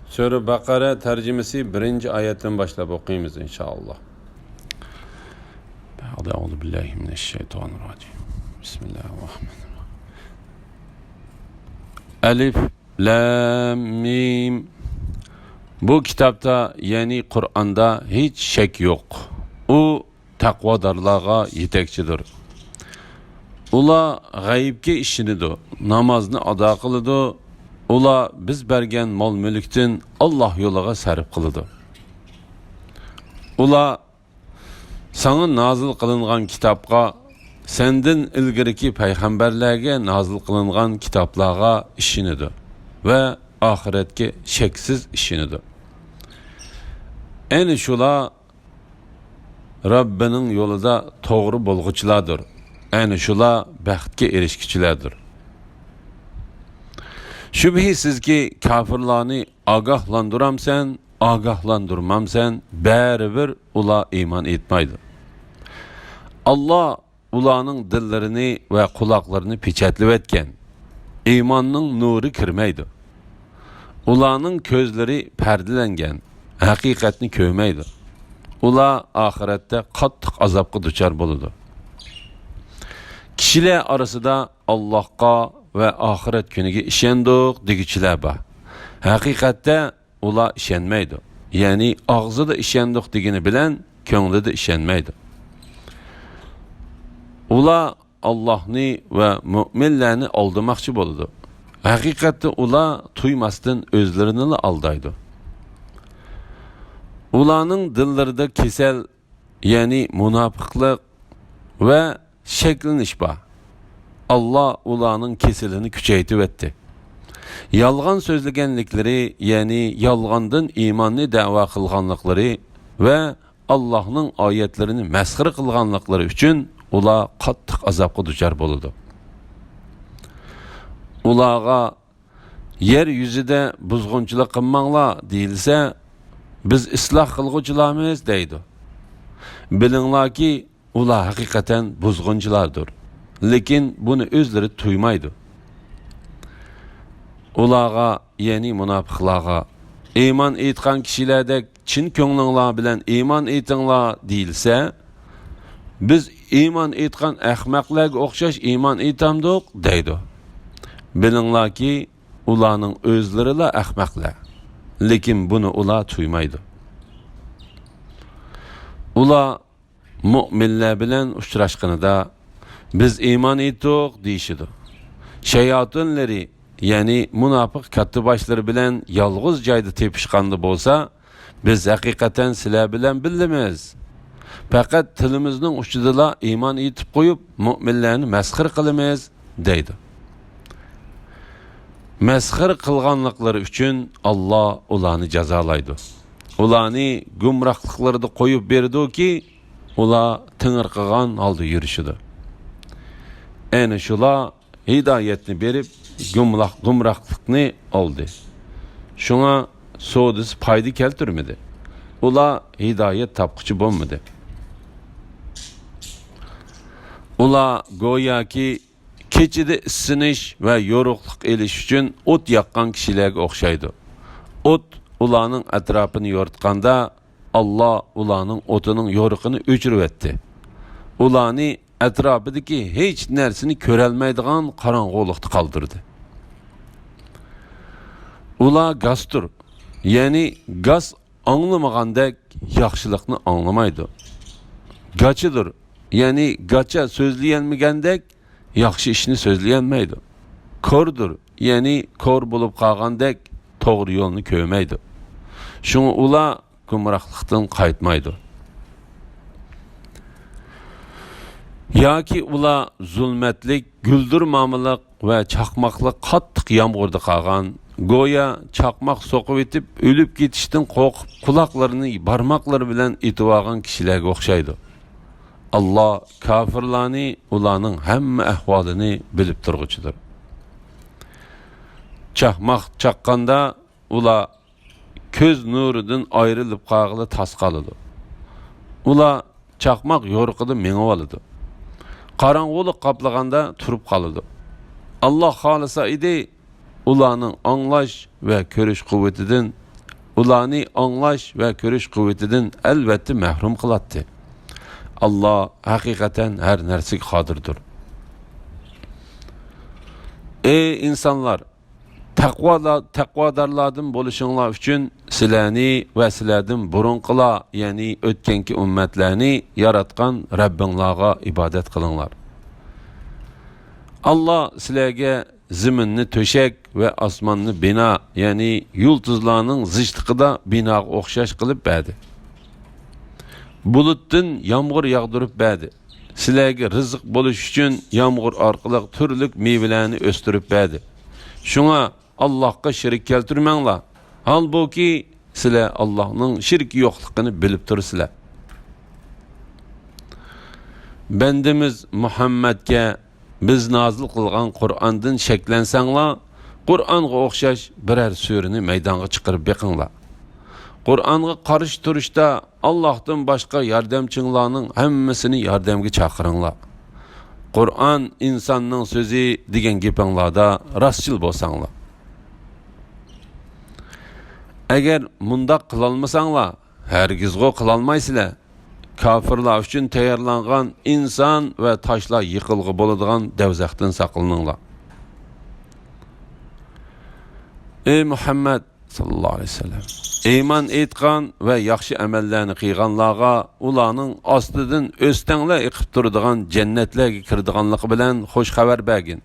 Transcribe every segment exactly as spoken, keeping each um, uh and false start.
سۈرە بەقەرە تەرجىمىسى بىرىنچى ئايەتتىن باشلاپ ئوقۇيمىز، ئىنشائاللا. أعوذ بالله من الشيطان الرجيم. بسم الله الرحمن الرحيم. ئەلىف لام مىم. بۇ كىتابتا، يەنى قۇرئاندا ھېچ شەك يوق. ئۇ تەقۋادارلارغا يېتەكچىدۇر. ئۇلار غەيىبكە ئىشىنىدۇ، نامازنى ئادا قىلىدۇ. ئۇلار بىز بەرگەن مال-مۈلۈكتىن ئاللاھ يولىغا سەرپ قىلىدۇ. ئۇلار ساڭا نازىل قىلىنغان كىتابقا، سەندىن ئىلگىرىكى پەيغەمبەرلەرگە نازىل قىلىنغان كىتابلارغا ئىشىنىدۇ ۋە ئاخىرەتكە شەكسىز ئىشىنىدۇ. ئەنە شۇلار رەببىنىڭ يولىدا توغرا بولغۇچىلاردۇر. ئەنە شۇلار بەختكە ئېرىشكۈچىلەردۇر. شۈبھىسىزكى، كاپىرلارنى ئاگاھلاندۇرامسەن، ئاگاھلاندۇرمامسەن، بەرىبىر ئۇلار ئىمان ئېيتمايدۇ. ئاللا ئۇلارنىڭ دىللىرىنى ۋە قۇلاقلىرىنى پېچەتلىۋەتكەن. ئىماننىڭ نۇرى كىرمەيدۇ. ئۇلارنىڭ كۆزلىرى پەردىلەنگەن، ھەقىقەتنى كۆرمەيدۇ. ئۇلار ئاخىرەتتە قاتتىق ئازابقا دۇچار بولىدۇ. كىشىلەر ئارىسىدا ئاللاھقا ۋە ئاخىرەت كۈنىگە ئىشەندۇق دېگۈچىلەر بار. ھەقىقەتتە ئۇلار ئىشەنمەيدۇ. يەنى ئاغزىدا ئىشەندۇق دېگىنى بىلەن كۆڭلىدە ئىشەنمەيدۇ. ئۇلار ئاللاھنى ۋە مۆمىنلەرنى ئالدىماقچى بولىدۇ. ھەقىقەتتە ئۇلار تۇيماستىن ئۆزلىرىنىلا ئالدايدۇ. ئۇلارنىڭ دىللىرىدا كېسەل، يەنى مۇناپىقلىق ۋە شەكلىنىش بار. ئاللا ئۇلارنىڭ كېسىلىنى كۈچەيتىۋەتتى. يالغان سۆزلىگەنلىكلىرى، يەنى يالغاندىن ئىماننى دەۋا قىلغانلىقلىرى ۋە ئاللاھنىڭ ئايەتلىرىنى مەسخىرە قىلغانلىقلىرى ئۈچۈن ئۇلار قاتتىق ئازابقا دۇچار بولىدۇ. ئۇلارغا يەر يۈزىدە بۇزغۇنچىلىق قىلماڭلار دېيىلسە، بىز ئىسلاھ قىلغۇچىلارمىز دەيدۇ. بىلىڭلاركى، ئۇلار ھەقىقەتەن بۇزغۇنچىلاردۇر. لېكىن بۇنى ئۆزلىرى تۇيمايدۇ. ئۇلارغا، يەنى مۇناپىقلارغا، ئىمان ئېيتقان كىشىلەردەك چىن كۆڭلۈڭلار بىلەن ئىمان ئېيتىڭلار دېيىلسە، بىز ئىمان ئېيتقان ئەخمەقلەرگە ئوخشاش ئىمان ئېيتامدۇق دەيدۇ. بىلىڭلاركى، ئۇلارنىڭ ئۆزلىرىلا ئەخمەقلەر. لېكىن بۇنى ئۇلار تۇيمايدۇ. ئۇلار مۆمىنلەر بىلەن ئۇچراشقىنىدا، بىز ئىمان ئېيتتۇق دېيىشىدۇ. شاياتىنلىرى، يەنى مۇناپىق كاتتىباشلىرى بىلەن يالغۇز جايدا تېپىشقاندا بولسا، بىز ھەقىقەتەن سىلەر بىلەن بىللىمىز. پەقەت تىلىمىزنىڭ ئۇچىدىلا ئىمان ئېيتىپ قويۇپ، مۆمىنلەرنى مەسخىرە قىلىمىز دەيدۇ. مەسخىرە قىلغانلىقلىرى ئۈچۈن ئاللا ئۇلارنى جازالايدۇ. ئۇلارنى گۇمراھلىقلىرىدا قويۇپ بېرىدۇكى، ئۇلار تېڭىرقىغان ھالدا يۈرۈشىدۇ. ئەنە شۇلار ھىدايەتنى بېرىپ، گۇمراھ-، گۇمراھلىقنى ئالدى. شۇڭا سودىسى پايدا كەلتۈرمىدى. ئۇلار ھىدايەت تاپقۇچى بولمىدى. ئۇلار گوياكى كېچىدە ئىسسىنىش ۋە يورۇقلۇق ئېلىش ئۈچۈن ئوت ياققان كىشىلەرگە ئوخشايدۇ. ئوت ئۇلارنىڭ ئەتراپىنى يورۇتقاندا، ئاللا ئۇلارنىڭ ئوتىنىڭ يورۇقىنى ئۆچۈرۈۋەتتى. ئۇلارنى ئەتراپىدىكى ھېچ نەرسىنى كۆرەلمەيدىغان قاراڭغۇلۇقتا قالدۇردى. ئۇلار گاستۇر، يەنى گاس ئاڭلىمىغاندەك ياخشىلىقنى ئاڭلىمايدۇ. گاچىدۇر، يەنى گاچا سۆزلىيەلمىگەندەك ياخشى ئىشنى سۆزلىيەلمەيدۇ. كوردۇر، يەنى كور بولۇپ قالغاندەك توغرا يولنى كۆرمەيدۇ. شۇڭا ئۇلار گۇمراھلىقتىن قايتمايدۇ. ياكى ئۇلار زۇلمەتلىك، گۈلدۈرمامىلىق ۋە چاقماقلىق قاتتىق يامغۇردا قالغان، گويا چاقماق سوقۇۋېتىپ ئۆلۈپ كېتىشتىن قورقۇپ، قۇلاقلىرىنى بارماقلىرى بىلەن ئېتىۋالغان كىشىلەرگە ئوخشايدۇ. ئاللا كاپىرلارنى، ئۇلارنىڭ ھەممە ئەھۋالىنى بىلىپ تۇرغۇچىدۇر. چاقماق چاققاندا ئۇلار كۆز نۇرىدىن ئايرىلىپ قالغىلى تاس قالىدۇ. ئۇلار چاقماق يورۇقىدا مېڭىۋالىدۇ. قاراڭغۇلۇق قاپلىغاندا تۇرۇپ قالىدۇ. ئاللا خالىسا ئىدى، ئۇلارنىڭ ئاڭلاش ۋە كۆرۈش قۇۋۋىتىدىن ئۇلارنى ئاڭلاش ۋە كۆرۈش قۇۋۋىتىدىن ئەلۋەتتە مەھرۇم قىلاتتى. ئاللا ھەقىقەتەن ھەر نەرسىگە قادىردۇر. ئەي ئىنسانلار! تەقۋادا-، تەقۋادارلاردىن بولۇشۇڭلار ئۈچۈن سىلەرنى ۋە سىلەردىن بۇرۇنقىلار، يەنى ئۆتكەنكى ئۈممەتلەرنى ياراتقان رەببىڭلارغا ئىبادەت قىلىڭلار. ئاللا سىلەرگە زېمىننى تۆشەك ۋە ئاسماننى بىنا، يەنى يۇلتۇزلارنىڭ زىچلىقىدا بىناغا ئوخشاش قىلىپ بەردى. بۇلۇتتىن يامغۇر ياغدۇرۇپ بەردى. سىلەرگە رىزىق بولۇش ئۈچۈن يامغۇر ئارقىلىق تۈرلۈك مېۋىلەرنى ئۆستۈرۈپ بەردى. شۇڭا ئاللاھقا شېرىك كەلتۈرمەڭلار. ھالبۇكى، سىلەر ئاللاھنىڭ شېرىكى يوقلۇقىنى بىلىپ تۇرىسىلەر. بەندىمىز مۇھەممەدكە بىز نازىل قىلغان قۇرئاندىن شەكلەنسەڭلار، قۇرئانغا ئوخشاش بىرەر سۈرىنى مەيدانغا چىقىرىپ بېقىڭلار. قۇرئانغا قارشى تۇرۇشتا ئاللاھتىن باشقا ياردەمچىڭلارنىڭ ھەممىسىنى ياردەمگە چاقىرىڭلار. قۇرئان ئىنساننىڭ سۆزى دېگەن گېپىڭلاردا راستچىل بولساڭلار. ئەگەر مۇنداق قىلالمىساڭلار، ھەرگىزغۇ قىلالمايسىلەر. كاپىرلار ئۈچۈن تەييارلانغان ئىنسان ۋە تاشلار يېقىلغا بولىدىغان دەۋزەختىن ساقلىنىڭلار. ئەي مۇھەممەد ساللاللاھۇ ئەلەيھى ۋەسەللەم، ئىمان ئېيتقان ۋە ياخشى ئەمەللەرنى قىلغانلارغا ئۇلارنىڭ ئاستىدىن ئۆستەڭلەر ئېقىپ تۇرىدىغان جەننەتلەرگە كىرىدىغانلىقى بىلەن خۇش خەۋەر بەرگىن.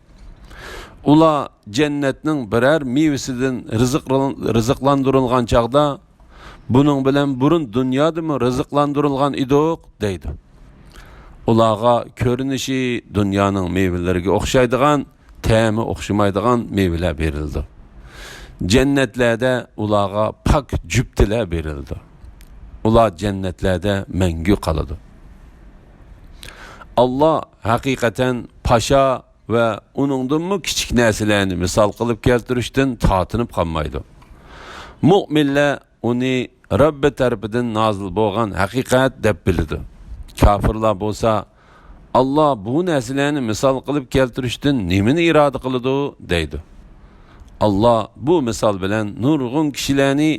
ئۇلار جەننەتنىڭ بىرەر مېۋىسىدىن رىزىق-، رىزىقلاندۇرۇلغان چاغدا، بۇنىڭ بىلەن بۇرۇن دۇنيادىمۇ رىزىقلاندۇرۇلغان ئىدۇق، دەيدۇ. ئۇلارغا كۆرۈنۈشى دۇنيانىڭ مېۋىلىرىگە ئوخشايدىغان، تەمى ئوخشىمايدىغان مېۋىلەر بېرىلىدۇ. جەننەتلەردە ئۇلارغا پاك جۈپتىلەر بېرىلىدۇ. ئۇلار جەننەتلەردە مەڭگۈ قالىدۇ. ئاللا ھەقىقەتەن پاشا ۋە ئۇنىڭدىنمۇ كىچىك نەرسىلەرنى مىسال قىلىپ كەلتۈرۈشتىن تارتىنىپ قالمايدۇ. مۆمىنلەر ئۇنى رەببى تەرىپىدىن نازىل بولغان ھەقىقەت دەپ بىلىدۇ. كاپىرلار بولسا، ئاللا بۇ نەرسىلەرنى مىسال قىلىپ كەلتۈرۈشتىن نېمىنى ئىرادە قىلىدۇ؟ دەيدۇ. ئاللا بۇ مىسال بىلەن نۇرغۇن كىشىلەرنى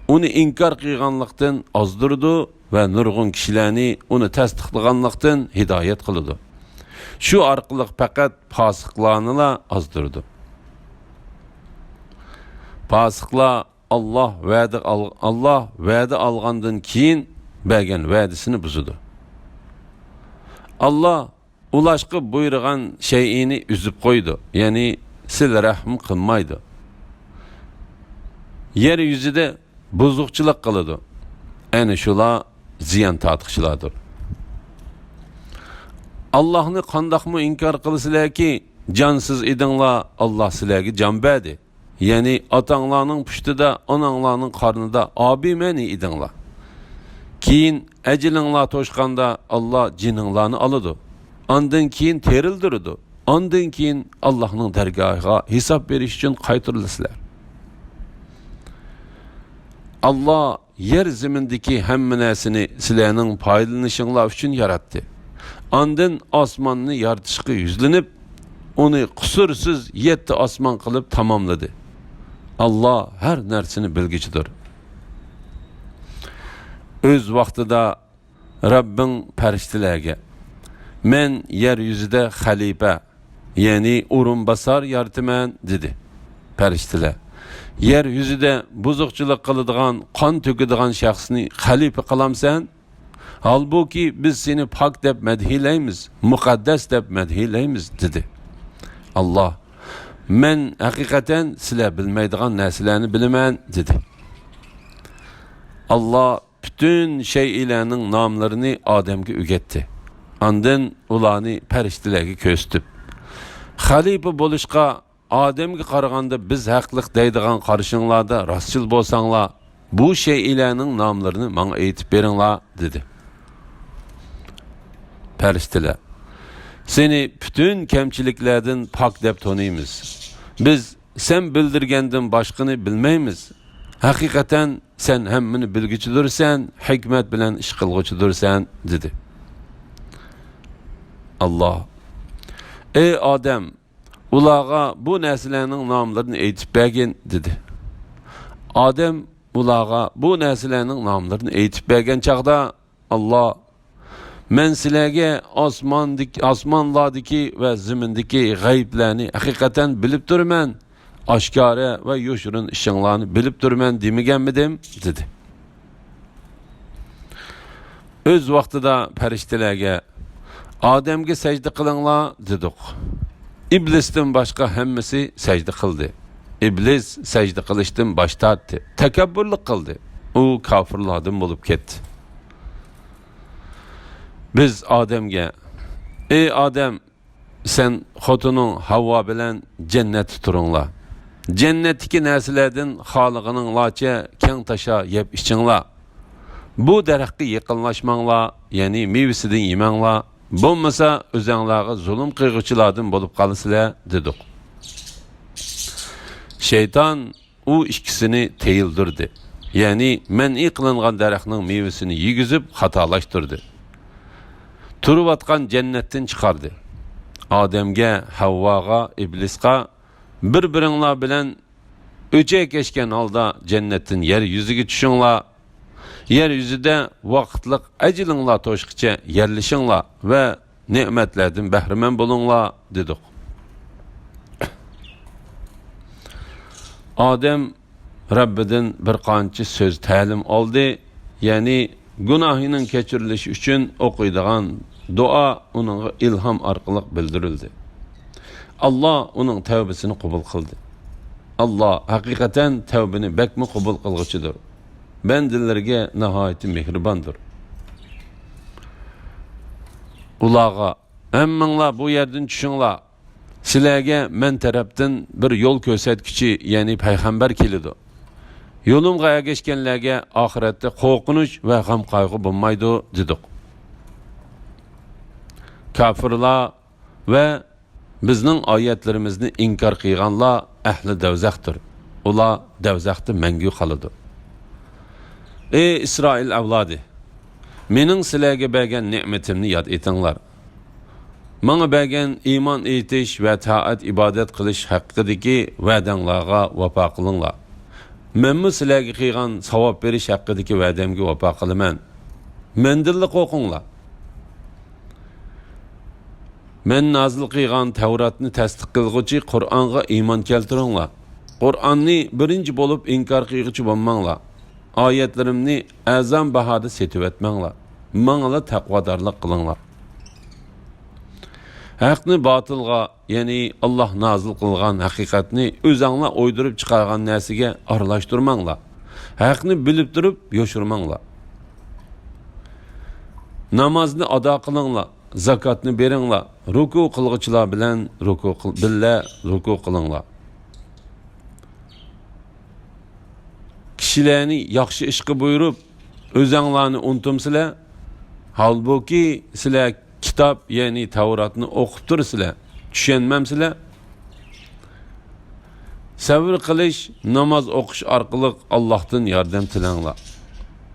ئۇنى ئىنكار قىلغانلىقتىن ئازدۇرىدۇ ۋە نۇرغۇن كىشىلەرنى ئۇنى تەستىقلىغانلىقتىن ھىدايەت قىلىدۇ. شۇ ئارقىلىق پەقەت پاسىقلارنىلا ئازدۇرىدۇ. پاسىقلار ئاللا ۋەدە ئال-، ئاللا ۋەدە ئالغاندىن كېيىن بەرگەن ۋەدىسىنى بۇزىدۇ. ئاللا ئۇلاشقا بۇيرۇغان شەيئىنى ئۈزۈپ قويىدۇ، يەنى سىلە رەھىم قىلمايدۇ. يەر يۈزىدە بۇزۇقچىلىق قىلىدۇ. ئەنە شۇلار زىيان تارتقۇچىلاردۇر. ئاللاھنى قانداقمۇ ئىنكار قىلىسىلەركى، جانسىز ئىدىڭلار، ئاللا سىلەرگە جان بەردى. يەنى ئاتاڭلارنىڭ پۇشتىدا، ئاناڭلارنىڭ قارنىدا ئابىمەنى ئىدىڭلار. كېيىن ئەجىلىڭلار توشقاندا ئاللا جېنىڭلارنى ئالىدۇ. ئاندىن كېيىن تىرىلدۈرىدۇ. ئاندىن كېيىن ئاللاھنىڭ دەرگاھىغا ھېساب بېرىش ئۈچۈن قايتۇرۇلىسىلەر. ئاللا يەر زېمىندىكى ھەممە نەرسىنى سىلەرنىڭ پايدىلىنىشىڭلار ئۈچۈن ياراتتى. ئاندىن ئاسماننى يارىتىشقا يۈزلىنىپ، ئۇنى قۇسۇرسىز يەتتە ئاسمان قىلىپ تاماملىدى. ئاللا ھەر نەرسىنى بىلگۈچىدۇر. ئۆز ۋاقتىدا رەببىڭ پەرىشتىلەرگە، مەن يەر يۈزىدە خەلىپە، يەنى ئورۇنباسار يارىتىمەن، دېدى. پەرىشتىلەر، يەر يۈزىدە بۇزۇقچىلىق قىلىدىغان، قان تۆكىدىغان شەخسنى خەلىپە قىلامسەن؟ ھالبۇكى، بىز سېنى پاك دەپ مەدھىيلەيمىز، مۇقەددەس دەپ مەدھىيلەيمىز، دېدى. ئاللا، مەن ھەقىقەتەن سىلەر بىلمەيدىغان نەرسىلەرنى بىلىمەن، دېدى. ئاللا پۈتۈن شەيئىلەرنىڭ ناملىرىنى ئادەمگە ئۆگەتتى. ئاندىن ئۇلارنى پەرىشتىلەرگە كۆرسىتىپ، خەلىپە بولۇشقا ئادەمگە قارىغاندا بىز ھەقلىق دەيدىغان قارىشىڭلاردا راستچىل بولساڭلار، بۇ شەيئىلەرنىڭ ناملىرىنى ماڭا ئېيتىپ بېرىڭلار، دېدى. پەرىشتىلەر، سېنى پۈتۈن كەمچىلىكلەردىن پاك دەپ تونۇيمىز. بىز سەن بىلدۈرگەندىن باشقىنى بىلمەيمىز. ھەقىقەتەن سەن ھەممىنى بىلگۈچىدۇرسەن، ھېكمەت بىلەن ئىش قىلغۇچىدۇرسەن، دېدى. ئاللا، ئەي ئادەم، ئۇلارغا بۇ نەرسىلەرنىڭ ناملىرىنى ئېيتىپ بەرگىن، دېدى. ئادەم ئۇلارغا بۇ نەرسىلەرنىڭ ناملىرىنى ئېيتىپ بەرگەن چاغدا، ئاللا، مەن سىلەرگە ئاسماندىكى، ئاسمانلاردىكى ۋە زېمىندىكى غەيىبلەرنى ھەقىقەتەن بىلىپ تۇرىمەن، ئاشكارا ۋە يوشۇرۇن ئىشىڭلارنى بىلىپ تۇرىمەن دېمىگەنمىدىم؟ دېدى. ئۆز ۋاقتىدا پەرىشتىلەرگە، ئادەمگە سەجدە قىلىڭلار، دېدۇق. ئىبلىستىن باشقا ھەممىسى سەجدە قىلدى. ئىبلىس سەجدە قىلىشتىن باش تارتتى، تەكەببۇرلۇق قىلدى. ئۇ كاپىرلاردىن بولۇپ كەتتى. بىز ئادەمگە، ئەي ئادەم، سەن خوتۇنۇڭ ھەۋۋا بىلەن جەننەتتە تۇرۇڭلار. جەننەتتىكى نەرسىلەردىن خالىغىنىڭلارچە كەڭ تاشا يەپ ئىچىڭلار. بۇ دەرەخكە يېقىنلاشماڭلار، يەنى مېۋىسىدىن يېمەڭلار. بولمىسا ئۆزەڭلارغا زۇلۇم قىلغۇچىلاردىن بولۇپ قالىسىلەر، دېدۇق. شەيتان ئۇ ئىككىسىنى تېيىلدۈردى. يەنى مەنئى قىلىنغان دەرەخنىڭ مېۋىسىنى يېگۈزۈپ خاتالاشتۇردى. تۇرۇۋاتقان جەننەتتىن چىقاردى. ئادەمگە، ھەۋۋاغا، ئىبلىسقا، بىر-بىرىڭلار بىلەن ئۆچەكلەشكەن ھالدا جەننەتتىن يەر يۈزىگە چۈشۈڭلار. يەر يۈزىدە ۋاقىتلىق ئەجىلىڭلار توشقىچە يەرلىشىڭلار ۋە نېمەتلەردىن بەھرىمەن بولۇڭلار، دېدۇق. ئادەم رەببىدىن بىر قانچە سۆز تەلىم ئالدى، يەنى گۇناھىنىڭ كەچۈرۈلۈشى ئۈچۈن ئوقۇيدىغان دۇئا ئۇنىڭغا ئىلھام ئارقىلىق بىلدۈرۈلدى. ئاللا ئۇنىڭ تەۋبىسىنى قوبۇل قىلدى. ئاللا ھەقىقەتەن تەۋبىنى بەكمۇ قوبۇل قىلغۇچىدۇر. بەندىلىرىگە ناھايىتى مېھرىباندۇر. ئۇلارغا، ھەممىڭلار بۇ يەردىن چۈشۈڭلار. سىلەرگە مەن تەرەپتىن بىر يول كۆرسەتكۈچى، يەنى پەيغەمبەر كېلىدۇ. يولۇمغا ئەگەشكەنلەرگە ئاخىرەتتە قورقۇنچ ۋە غەم-قايغۇ بولمايدۇ، دېدۇق. كاپىرلار ۋە بىزنىڭ ئايەتلىرىمىزنى ئىنكار قىلغانلار ئەھلى دەۋزەختۇر. ئۇلار دەۋزەختە مەڭگۈ قالىدۇ. ئەي ئىسرائىل ئەۋلادى! مېنىڭ سىلەرگە بەرگەن نېمىتىمنى ياد ئېتىڭلار. ماڭا بەرگەن ئىمان ئېيتىش ۋە تائەت-ئىبادەت قىلىش ھەققىدىكى ۋەدەڭلارغا ۋاپا قىلىڭلار. مەنمۇ سىلەرگە قىلغان ساۋاب بېرىش ھەققىدىكى ۋەدەمگە ۋاپا قىلىمەن. مەندىنلا قورقۇڭلار. مەن نازىل قىلغان تەۋراتنى تەستىق قىلغۇچى قۇرئانغا ئىمان كەلتۈرۈڭلار. قۇرئاننى بىرىنچى بولۇپ ئىنكار قىلغۇچى بولماڭلار. ئايەتلىرىمنى ئەرزان باھادا سېتىۋەتمەڭلار. ماڭىلا تەقۋادارلىق قىلىڭلار. ھەقنى باتىلغا، يەنى ئاللا نازىل قىلغان ھەقىقەتنى ئۆزەڭلار ئويدۇرۇپ چىقارغان نەرسىگە ئارىلاشتۇرماڭلار. ھەقنى بىلىپ تۇرۇپ يوشۇرماڭلار. نامازنى ئادا قىلىڭلار، زاكاتنى بېرىڭلار، رۇكۇ قىلغۇچىلار بىلەن رۇكۇ قىل-، بىللە رۇكۇ قىلىڭلار. كىشىلەرنى ياخشى ئىشقا بۇيرۇپ، ئۆزەڭلارنى ئۇنتۇمسىلەر؟ ھالبۇكى، سىلەر كىتاب، يەنى تەۋراتنى ئوقۇپ تۇرسىلەر، چۈشەنمەمسىلەر؟ سەۋر قىلىش، ناماز ئوقۇش ئارقىلىق ئاللاھتىن ياردەم تىلەڭلار.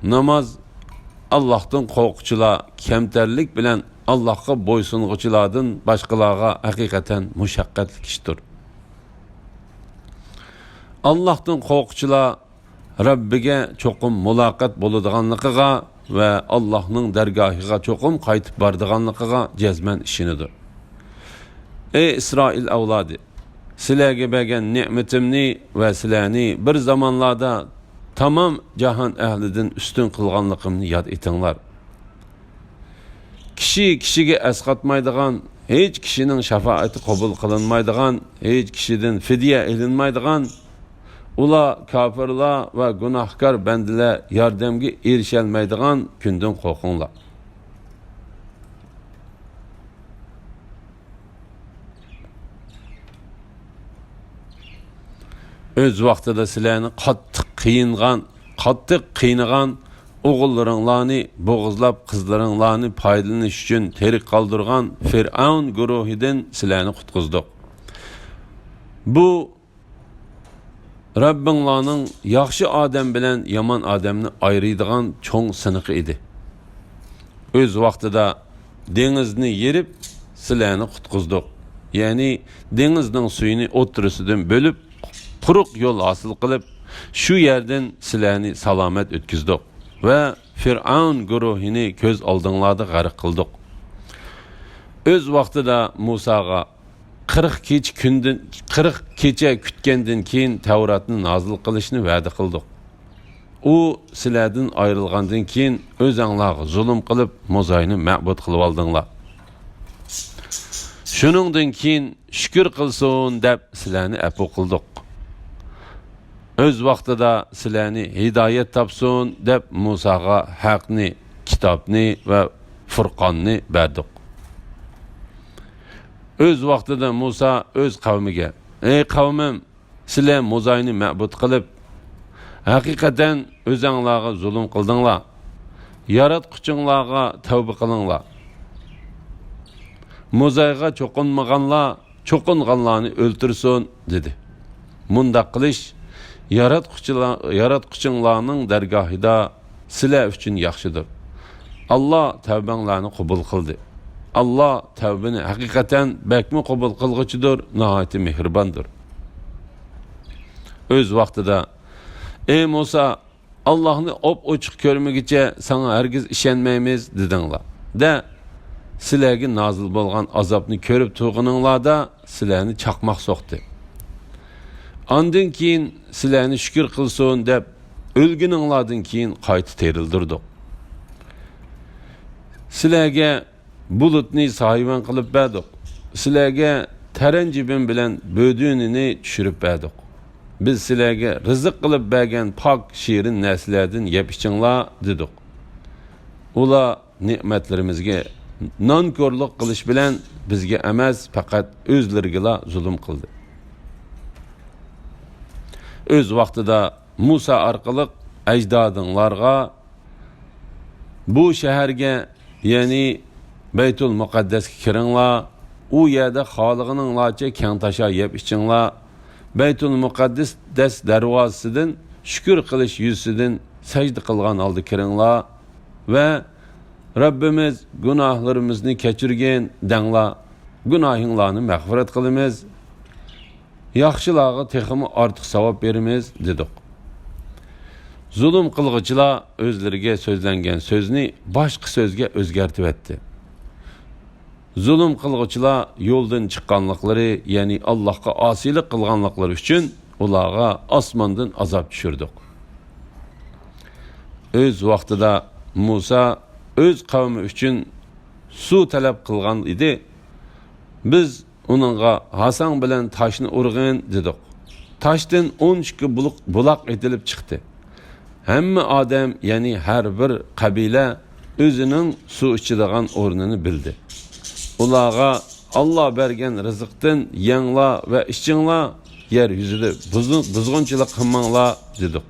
ناماز ئاللاھتىن قورققۇچىلار، كەمتەرلىك بىلەن ئاللاھقا بويسۇنغۇچىلاردىن باشقىلارغا ھەقىقەتەن مۇشەققەتلىك ئىشتۇر. ئاللاھتىن قورققۇچىلار رەببىگە چوقۇم مۇلاقات بولىدىغانلىقىغا ۋە ئاللاھنىڭ دەرگاھىغا چوقۇم قايتىپ بارىدىغانلىقىغا جەزمەن ئىشىنىدۇ. ئەي ئىسرائىل ئەۋلادى! سىلەرگە بەرگەن نېمىتىمنى ۋە سىلەرنى بىر زامانلاردا تامام جاھان ئەھلىدىن ئۈستۈن قىلغانلىقىمنى ياد ئېتىڭلار. كىشى كىشىگە ئەسقاتمايدىغان، ھېچ كىشىنىڭ شاپائىتى قوبۇل قىلىنمايدىغان، ھېچ كىشىدىن فىدىيە ئېلىنمايدىغان، ئۇلار، كاپىرلار ۋە گۇناھكار بەندىلەر ياردەمگە ئېرىشەلمەيدىغان كۈندىن قورقۇڭلار. ئۆز ۋاقتىدا سىلەرنى قاتتىق قىينىغان، قاتتىق قىينىغان، ئوغۇللىرىڭلارنى بوغۇزلاپ، قىزلىرىڭلارنى پايدىلىنىش ئۈچۈن تىرىك قالدۇرغان فىرئەۋن گۇرۇھىدىن سىلەرنى قۇتقۇزدۇق. بۇ رەببىڭلارنىڭ ياخشى ئادەم بىلەن يامان ئادەمنى ئايرىيدىغان چوڭ سىنىقى ئىدى. ئۆز ۋاقتىدا دېڭىزنى يېرىپ، سىلەرنى قۇتقۇزدۇق. يەنى دېڭىزنىڭ سۈيىنى ئوتتۇرىسىدىن بۆلۈپ، قۇرۇق يول ھاسىل قىلىپ، شۇ يەردىن سىلەرنى سالامەت ئۆتكۈزدۇق ۋە فىرئەۋن گۇرۇھىنى كۆز ئالدىڭلاردا غەرق قىلدۇق. ئۆز ۋاقتىدا مۇساغا قىرىق كېچە كۈندىن، قىرىق كېچە كۈتكەندىن كېيىن تەۋراتنى نازىل قىلىشنى ۋەدە قىلدۇق. ئۇ سىلەردىن ئايرىلغاندىن كېيىن ئۆزەڭلارغا زۇلۇم قىلىپ، موزاينى مەبۇد قىلىۋالدىڭلار. شۇنىڭدىن كېيىن شۈكۈر قىلسۇن دەپ سىلەرنى ئەپۇ قىلدۇق. ئۆز ۋاقتىدا سىلەرنى ھىدايەت تاپسۇن دەپ مۇساغا ھەقنى، كىتابنى ۋە فۇرقاننى بەردۇق. ئۆز ۋاقتىدا مۇسا ئۆز قەۋمىگە، ئەي قەۋمىم، سىلەر موزاينى مەبۇد قىلىپ، ھەقىقەتەن ئۆزەڭلارغا زۇلۇم قىلدىڭلار. ياراتقۇچىڭلارغا تەۋبە قىلىڭلار. موزايغا چوقۇنمىغانلار چوقۇنغانلارنى ئۆلتۈرسۇن، دېدى. مۇنداق قىلىش ياراتقۇچىلار-، ياراتقۇچىڭلارنىڭ دەرگاھىدا سىلەر ئۈچۈن ياخشىدۇر. ئاللا تەۋبەڭلارنى قوبۇل قىلدى. ئاللا تەۋبىنى ھەقىقەتەن بەكمۇ قوبۇل قىلغۇچىدۇر، ناھايىتى مېھرىباندۇر. ئۆز ۋاقتىدا، ئەي مۇسا، ئاللاھنى ئوپئوچۇق كۆرمىگۈچە ساڭا ھەرگىز ئىشەنمەيمىز، دېدىڭلار. دە، سىلەرگە نازىل بولغان ئازابنى كۆرۈپ تۇرغىنىڭلاردا سىلەرنى چاقماق سوقتى. ئاندىن كېيىن سىلەرنى شۈكۈر قىلسۇن دەپ، ئۆلگىنىڭلاردىن كېيىن قايتا تىرىلدۈردۇق. سىلەرگە بۇلۇتنى سايىۋەن قىلىپ بەردۇق. سىلەرگە تەرەنجىبىن بىلەن بۆدۈنىنى چۈشۈرۈپ بەردۇق. بىز سىلەرگە رىزىق قىلىپ بەرگەن پاك، شېرىن نەرسىلەردىن يەپ ئىچىڭلار، دېدۇق. ئۇلار نېمەتلىرىمىزگە نانكورلۇق قىلىش بىلەن بىزگە ئەمەس، پەقەت ئۆزلىرىگىلا زۇلۇم قىلدى. ئۆز ۋاقتىدا مۇسا ئارقىلىق ئەجدادىڭلارغا، بۇ شەھەرگە، يەنى بەيتۇل مۇقەددەسكە كىرىڭلار، ئۇ يەردە خالىغىنىڭلارچە كەڭ تاشا يەپ ئىچىڭلار. بەيتۇل مۇقەددەس دەرۋازىسىدىن شۈكۈر قىلىش يۈزىسىدىن سەجدە قىلغان ھالدا كىرىڭلار ۋە رەببىمىز، گۇناھلىرىمىزنى كەچۈرگىن دەڭلار، گۇناھىڭلارنى مەغپىرەت قىلىمىز. ياخشىلارغا تېخىمۇ ئارتۇق ساۋاب بېرىمىز، دېدۇق. زۇلۇم قىلغۇچىلار ئۆزلىرىگە سۆزلەنگەن سۆزنى باشقا سۆزگە ئۆزگەرتىۋەتتى. زۇلۇم قىلغۇچىلار يولدىن چىققانلىقلىرى، يەنى ئاللاھقا ئاسىيلىق قىلغانلىقلىرى ئۈچۈن ئۇلارغا ئاسماندىن ئازاب چۈشۈردۇق. ئۆز ۋاقتىدا مۇسا ئۆز قەۋمى ئۈچۈن سۇ تەلەپ قىلغان ئىدى. بىز ئۇنىڭغا، ھاساڭ بىلەن تاشنى ئۇرغىن، دېدۇق. تاشتىن ئون ئىككى بۇلۇق-، بۇلاق ئېتىلىپ چىقتى. ھەممە ئادەم، يەنى ھەر بىر قەبىلە ئۆزىنىڭ سۇ ئىچىدىغان ئورنىنى بىلدى. ئۇلارغا، ئاللا بەرگەن رىزىقتىن يەڭلار ۋە ئىچىڭلار، يەر يۈزىدە بۇزۇ-، بۇزغۇنچىلىق قىلماڭلار، دېدۇق.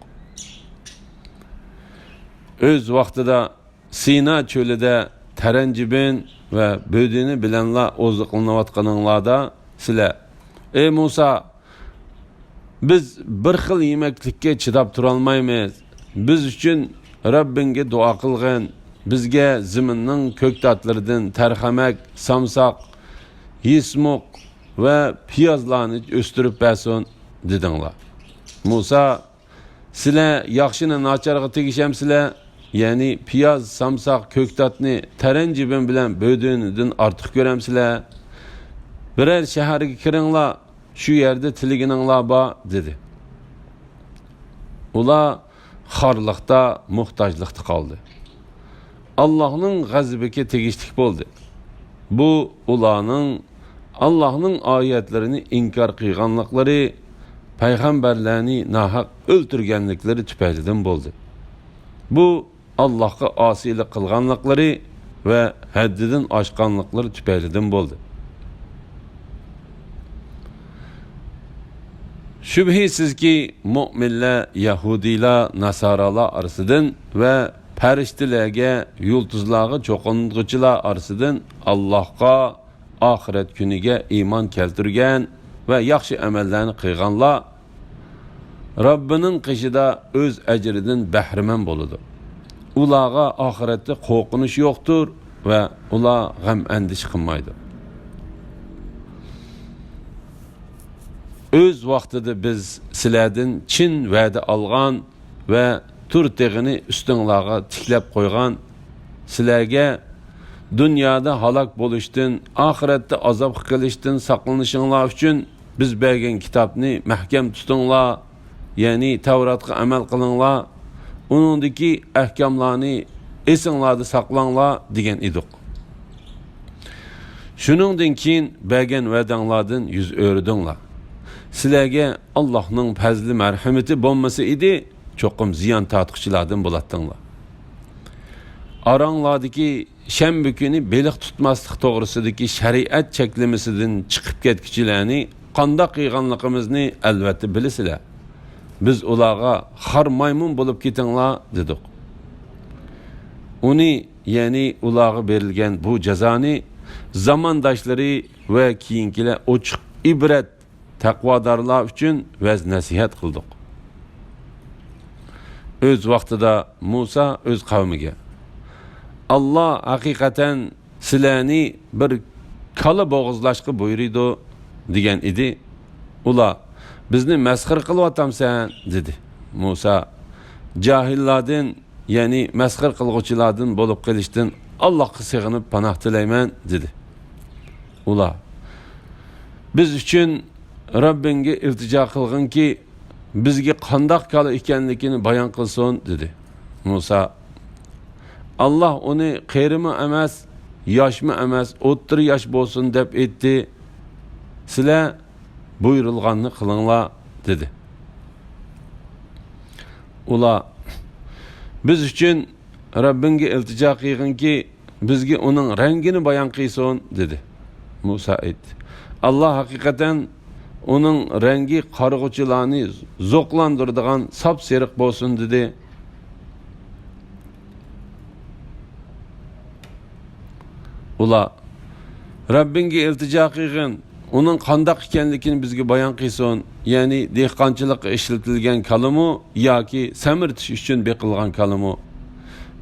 ئۆز ۋاقتىدا سىنا چۆلىدە تەرەنجىبىن ۋە بۆدۈنى بىلەنلا ئوزۇقلىنىۋاتقىنىڭلاردا سىلەر، ئەي مۇسا، بىز بىر خىل يېمەكلىككە چىداپ تۇرالمايمىز. بىز ئۈچۈن رەببىڭگە دۇئا قىلغىن، بىزگە زېمىننىڭ كۆكتاتلىرىدىن تەرخەمەك، سامساق، يىسمۇق ۋە پىيازلارنى ئۆستۈرۈپ بەرسۇن، دېدىڭلار. مۇسا، سىلەر ياخشىنى ناچارغا تېگىشەمسىلەر؟ يەنى پىياز، سامساق، كۆكتاتنى تەرەنجىبىن بىلەن بۆدۈنىدىن ئارتۇق كۆرەمسىلەر؟ بىرەر شەھەرگە كىرىڭلار، شۇ يەردە تىلىگىنىڭلار بار، دېدى. ئۇلار خارلىقتا، موھتاجلىقتا قالدى. ئاللاھنىڭ غەزىپىگە تېگىشلىك بولدى. بۇ ئۇلارنىڭ ئاللاھنىڭ ئايەتلىرىنى ئىنكار قىلغانلىقلىرى، پەيغەمبەرلەرنى ناھەق ئۆلتۈرگەنلىكلىرى تۈپەيلىدىن بولدى. بۇ ئاللاھقا ئاسىيلىق قىلغانلىقلىرى ۋە ھەددىدىن ئاشقانلىقلىرى تۈپەيلىدىن بولدى. شۈبھىسىزكى، مۆمىنلەر يەھۇدىيلار، ناسارالار ئارىسىدىن ۋە پەرىشتىلەرگە، يۇلتۇزلارغا چوقۇنغۇچىلار ئارىسىدىن ئاللاھقا، ئاخىرەت كۈنىگە ئىمان كەلتۈرگەن ۋە ياخشى ئەمەللەرنى قىلغانلار رەببىنىڭ قېشىدا ئۆز ئەجرىدىن بەھرىمەن بولىدۇ. ئۇلارغا ئاخىرەتتە قورقۇنچ يوقتۇر ۋە ئۇلار غەم-ئەندىشە قىلمايدۇ. ئۆز ۋاقتىدا بىز سىلەردىن چىن ۋەدە ئالغان ۋە تۇر تېغىنى ئۈستۈڭلارغا تىكلەپ قويغان، سىلەرگە دۇنيادا ھالاك بولۇشتىن، ئاخىرەتتە ئازابقا قېلىشتىن ساقلىنىشىڭلار ئۈچۈن بىز بەرگەن كىتابنى مەھكەم تۇتۇڭلار، يەنى تەۋراتقا ئەمەل قىلىڭلار، ئۇنىڭدىكى ئەھكاملارنى ئېسىڭلاردا ساقلاڭلار دېگەن ئىدۇق. شۇنىڭدىن كېيىن بەرگەن ۋەدەڭلاردىن يۈز ئۆرۈدۈڭلار. سىلەرگە ئاللاھنىڭ پەزلى مەرھىمىتى بولمىسا ئىدى، چوقۇم زىيان تارتقۇچىلاردىن بولاتتىڭلار. ئاراڭلاردىكى شەنبە كۈنى بېلىق تۇتماسلىق توغرىسىدىكى شەرىئەت چەكلىمىسىدىن چىقىپ كەتكۈچىلەرنى قانداق قىلغانلىقىمىزنى ئەلۋەتتە بىلىسىلەر. بىز ئۇلارغا خار مايمۇن بولۇپ كېتىڭلار دېدۇق. ئۇنى، يەنى ئۇلارغا بېرىلگەن بۇ جازانى زامانداشلىرى ۋە كېيىنكىلەر ئوچۇق ئىبرەت تەقۋادارلار ئۈچۈن ۋەز-نەسىھەت قىلدۇق. ئۆز ۋاقتىدا مۇسا ئۆز قەۋمىگە، «ئاللا ھەقىقەتەن سىلەرنى بىر كالا بوغۇزلاشقا بۇيرۇيدۇ» دېگەن ئىدى. ئۇلار، «بىزنى مەسخىرە قىلىۋاتامسەن؟» دېدى. مۇسا، «جاھىللاردىن، يەنى مەسخىرە قىلغۇچىلاردىن بولۇپ قېلىشتىن ئاللاھقا سېغىنىپ پاناھ تىلەيمەن» دېدى. ئۇلار، «بىز ئۈچۈن رەببىڭگە ئىلتىجا قىلغىنكى، بىزگە قانداق كالا ئىكەنلىكىنى بايان قىلسۇن» دېدى. مۇسا، «ئاللا ئۇنى قېرىمۇ ئەمەس، ياشمۇ ئەمەس، ئوتتۇرا ياش بولسۇن دەپ ئېيتتى. سىلەر بۇيرۇلغاننى قىلىڭلار» دېدى. ئۇلار، «بىز ئۈچۈن رەببىڭگە ئىلتىجا قىلغىنكى، بىزگە ئۇنىڭ رەڭگىنى بايان قىلسۇن» دېدى. مۇسا ئېيتتى، «ئاللا ھەقىقەتەن ئۇنىڭ رەڭگى قارىغۇچىلارنى زوقلاندۇرىدىغان ساپسېرىق بولسۇن» دېدى. ئۇلار، «رەببىڭگە ئىلتىجا قىلغىن، ئۇنىڭ قانداق ئىكەنلىكىنى بىزگە بايان قىلسۇن، يەنى دېھقانچىلىققا ئىشلىتىلگەن كالىمۇ ياكى سەمرىتىش ئۈچۈن بېقىلغان كالىمۇ؟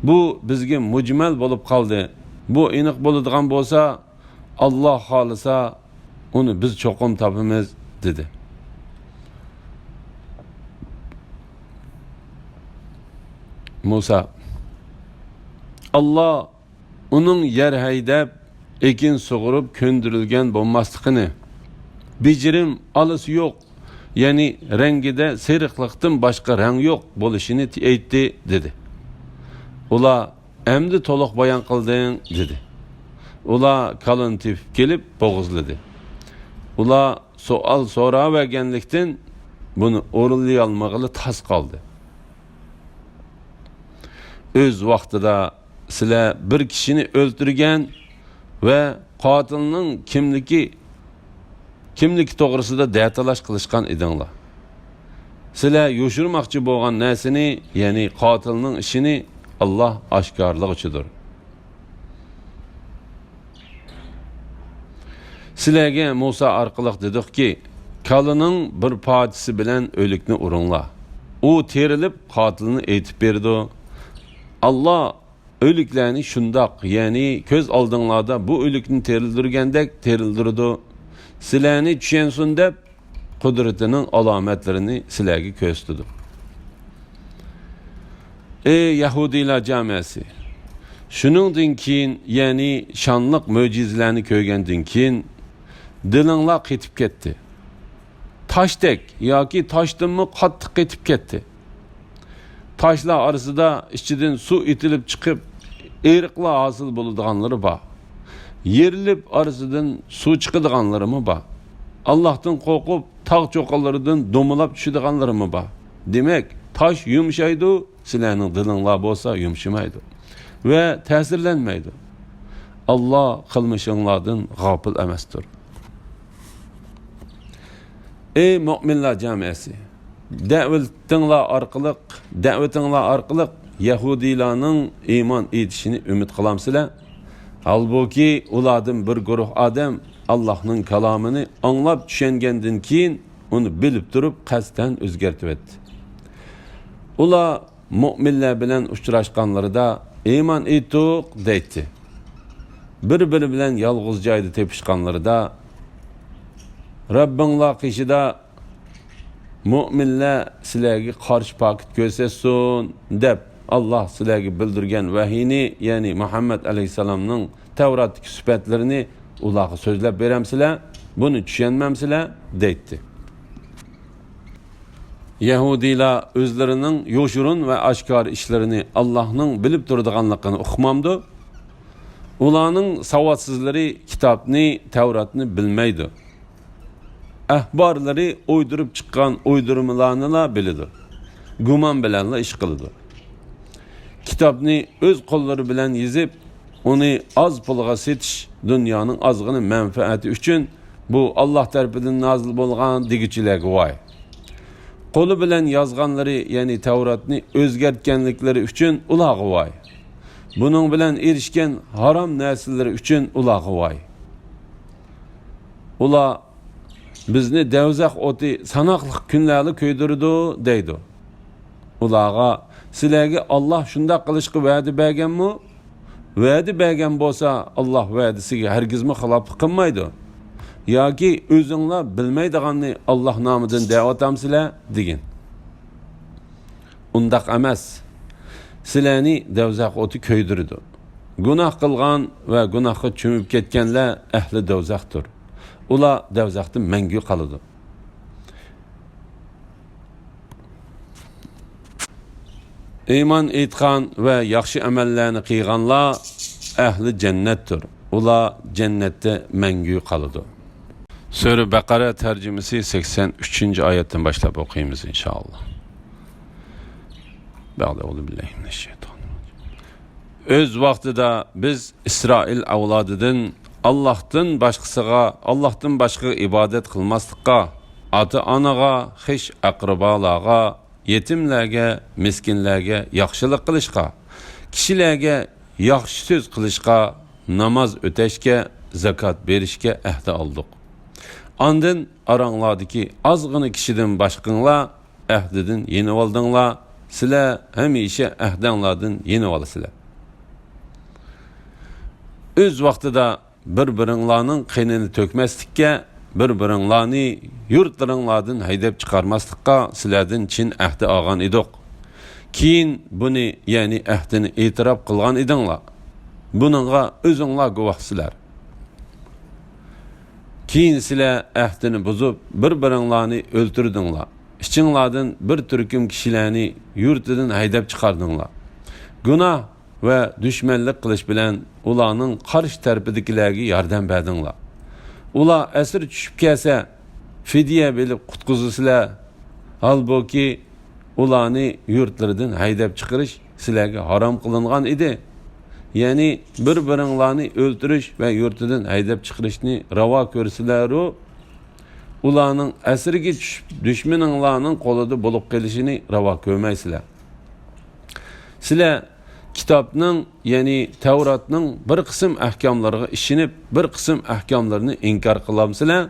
بۇ بىزگە مۇجمەل بولۇپ قالدى. بۇ ئېنىق بولىدىغان بولسا، ئاللا خالىسا، ئۇنى بىز چوقۇم تاپىمىز» دېدى. مۇسا، «ئاللا ئۇنىڭ يەر ھەيدەپ، ئېكىن سۇغۇرۇپ كۆندۈرۈلگەن بولماسلىقىنى، بېجىرىم ئالىسى يوق، يەنى رەڭگىدە سېرىقلىقتىن باشقا رەڭ يوق بولۇشىنى ئېيتتى» دېدى. ئۇلار، «ئەمدى تولۇق بايان قىلدىڭ» دېدى. ئۇلار كالىنى تېپىپ كېلىپ بوغۇزلىدى. ئۇلار سوئال سوراۋەرگەنلىكتىن، بۇنى ئورۇنلىيالمىغىلى تاس قالدى. ئۆز ۋاقتىدا سىلەر بىر كىشىنى ئۆلتۈرگەن ۋە قاتىلنىڭ كىملىكى، كىملىكى توغرىسىدا دەتالاش قىلىشقان ئىدىڭلار. سىلەر يوشۇرماقچى بولغان نەرسىنى، يەنى قاتىلنىڭ ئىشىنى ئاللا ئاشكارىلىغۇچىدۇر. سىلەرگە مۇسا ئارقىلىق دېدۇقكى، كالىنىڭ بىر پارچىسى بىلەن ئۆلۈكنى ئۇرۇڭلار. ئۇ تېرىلىپ، قاتىلنى ئېيتىپ بېرىدۇ. ئاللا ئۆلۈكلەرنى شۇنداق، يەنى كۆز ئالدىڭلاردا بۇ ئۆلۈكنى تىرىلدۈرگەندەك تىرىلدۈرىدۇ. سىلەرنى چۈشەنسۇن دەپ، قۇدرىتىنىڭ ئالامەتلىرىنى سىلەرگە كۆرسىتىدۇ. ئەي يەھۇدىيلار جامەسى! شۇنىڭدىن كېيىن، يەنى شانلىق مۆجىزىلەرنى كۆرگەندىن كېيىن، دىلىڭلار قېتىپ كەتتى. تاشتەك ياكى تاشتىنمۇ قاتتىق قېتىپ كەتتى. تاشلار ئارىسىدا ئىچىدىن سۇ ئېتىلىپ چىقىپ، ئېرىقلار ھاسىل بولىدىغانلىرى بار. يېرىلىپ ئارىسىدىن سۇ چىقىدىغانلىرىمۇ بار. ئاللاھتىن قورقۇپ، تاغ چوققىلىرىدىن دومىلاپ چۈشىدىغانلىرىمۇ بار. دېمەك، تاش يۇمشايدۇ، سىلەرنىڭ دىلىڭلار بولسا يۇمشىمايدۇ ۋە تەسىرلەنمەيدۇ. ئاللا قىلمىشىڭلاردىن غاپىل ئەمەستۇر. ئەي مۆمىنلەر جامەسى! دەۋىتىڭلار ئارقىلىق، دەۋىتىڭلار ئارقىلىق يەھۇدىيلارنىڭ ئىمان ئېيتىشىنى ئۈمىد قىلامسىلەر؟ ھالبۇكى، ئۇلاردىن بىر گۇرۇھ ئادەم ئاللاھنىڭ كالامىنى ئاڭلاپ چۈشەنگەندىن كېيىن، ئۇنى بىلىپ تۇرۇپ قەستەن ئۆزگەرتىۋەتتى. ئۇلار مۆمىنلەر بىلەن ئۇچراشقانلىرىدا، «ئىمان ئېيتتۇق» دەيتتى. بىر-بىرى بىلەن يالغۇز جايدا تېپىشقانلىرىدا، «رەببىڭلار قېشىدا مۆمىنلەر سىلەرگە قارشى پاكىت كۆرسەتسۇن دەپ، ئاللاھ سىلەرگە بىلدۈرگەن ۋەھىينى، يەنى مۇھەممەد ئەلەيھىسسالامنىڭ تەۋراتتىكى سۈپەتلىرىنى ئۇلارغا سۆزلەپ بېرەمسىلەر؟ بۇنى چۈشەنمەمسىلەر؟ دەيتتى. يەھۇدىيلار ئۆزلىرىنىڭ يوشۇرۇن ۋە ئاشكارا ئىشلىرىنى ئاللاھنىڭ بىلىپ تۇرىدىغانلىقىنى ئۇقمامدۇ؟ ئۇلارنىڭ ساۋاتسىزلىرى كىتابنى، تەۋراتنى بىلمەيدۇ. ئەھبارلىرى ئويدۇرۇپ چىققان ئويدۇرمىلارنىلا بىلىدۇ. گۇمان بىلەنلا ئىش قىلىدۇ. كىتابنى ئۆز قوللىرى بىلەن يېزىپ، ئۇنى ئاز پۇلغا سېتىش دۇنيانىڭ ئازغىنە مەنپەئەتى ئۈچۈن، بۇ ئاللاھ تەرىپىدىن نازىل بولغان دېگۈچىلەرگە ۋاي. قولى بىلەن يازغانلىرى، يەنى تەۋراتنى ئۆزگەرتكەنلىكلىرى ئۈچۈن ئۇلارغا ۋاي. بۇنىڭ بىلەن ئېرىشكەن ھارام نەرسىلىرى ئۈچۈن ئۇلارغا ۋاي. ئۇلار بىزنى دەۋزەخ ئوتى ساناقلىق كۈنلەرلا كۆيدۈرىدۇ، دەيدۇ. ئۇلارغا، سىلەرگە ئاللاھ شۇنداق قىلىشقا ۋەدە بەرگەنمۇ؟ ۋەدە بەرگەن بولسا، ئاللاھ ۋەدىسىگە ھەرگىزمۇ خىلاپلىق قىلمايدۇ. ياكى ئۆزۈڭلار بىلمەيدىغاننى ئاللاھ نامىدىن دەۋاتامسىلەر؟ دېگىن. ئۇنداق ئەمەس. سىلەرنى دەۋزەخ ئوتى كۆيدۈرىدۇ. گۇناھ قىلغان ۋە گۇناھقا چۆمۈپ كەتكەنلەر ئەھلى دەۋزەختۇر. ئۇلار دەۋزەختە مەڭگۈ قالىدۇ. ئىمان ئېيتقان ۋە ياخشى ئەمەللەرنى قىلغانلار ئەھلى جەننەتتۇر. ئۇلار جەننەتتە مەڭگۈ قالىدۇ. سۈرە بەقەرە تەرجىمىسى سەكسەن ئۈچىنچى ئايەتتىن باشلاپ ئوقۇيمىز، ئىنشائاللا. بەئدە، ئەئۇزۇ بىللاھى مىنەش شەيتانىر راجىم. ئۆز ۋاقتىدا بىز ئىسرائىل ئەۋلادىدىن ئاللاھتىن باشقىسىغا، ئاللاھتىن باشقىغا ئىبادەت قىلماسلىققا، ئاتا-ئانىغا، خىش-ئەقرىبالارغا، يېتىملەرگە، مىسكىنلەرگە ياخشىلىق قىلىشقا، كىشىلەرگە ياخشى سۆز قىلىشقا، ناماز ئۆتەشكە، زاكات بېرىشكە ئەھدە ئالدۇق. ئاندىن ئاراڭلاردىكى ئازغىنە كىشىدىن باشقىڭلار ئەھدىدىن يېنىۋالدىڭلار، سىلەر ھەمىشە ئەھدىڭلاردىن يېنىۋالىسىلەر. ئۆز ۋاقتىدا بىر-بىرىڭلارنىڭ قېنىنى تۆكمەسلىككە، بىر-بىرىڭلارنى يۇرتلىرىڭلاردىن ھەيدەپ چىقارماسلىققا سىلەردىن چىن ئەھدى ئالغان ئىدۇق. كېيىن بۇنى، يەنى ئەھدىنى ئېتىراپ قىلغان ئىدىڭلار. بۇنىڭغا ئۆزۈڭلار گۇۋاھسىلەر. كېيىن سىلەر ئەھدىنى بۇزۇپ، بىر-بىرىڭلارنى ئۆلتۈردۈڭلار. ئىچىڭلاردىن بىر تۈركۈم كىشىلەرنى يۇرتىدىن ھەيدەپ چىقاردىڭلار. گۇناھ ۋە دۈشمەنلىك قىلىش بىلەن ئۇلارنىڭ قارشى تەرىپىدىكىلەرگە ياردەم بەردىڭلار. ئۇلار ئەسىر چۈشۈپ كەلسە، فىدىيە بېرىپ قۇتقۇزىسىلەر. ھالبۇكى، ئۇلارنى يۇرتلىرىدىن ھەيدەپ چىقىرىش سىلەرگە ھارام قىلىنغان ئىدى. يەنى بىر-بىرىڭلارنى ئۆلتۈرۈش ۋە يۇرتىدىن ھەيدەپ چىقىرىشنى راۋا كۆرسىلەرۇ، ئۇلارنىڭ ئەسىرىگە چۈشۈپ، دۈشمىنىڭلارنىڭ قولىدا بولۇپ قېلىشىنى راۋا كۆرمەيسىلەر. سىلەر كىتابنىڭ، يەنى تەۋراتنىڭ بىر قىسىم ئەھكاملىرىغا ئىشىنىپ، بىر قىسىم ئەھكاملىرىنى ئىنكار قىلامسىلەر؟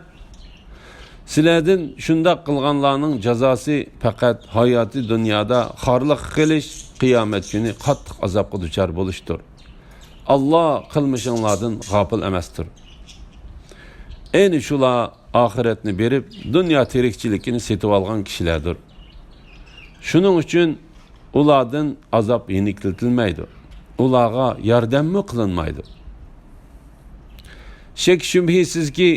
سىلەردىن شۇنداق قىلغانلارنىڭ جازاسى پەقەت ھاياتىي دۇنيادا خارلىققا قېلىش، قىيامەت كۈنى قاتتىق ئازابقا دۇچار بولۇشتۇر. ئاللا قىلمىشىڭلاردىن غاپىل ئەمەستۇر. ئەنە شۇلار ئاخىرەتنى بېرىپ، دۇنيا تىرىكچىلىكىنى سېتىۋالغان كىشىلەردۇر. شۇنىڭ ئۈچۈن ئۇلاردىن ئازاب يېنىكلىتىلمەيدۇ. ئۇلارغا ياردەممۇ قىلىنمايدۇ. شەك-شۈبھىسىزكى،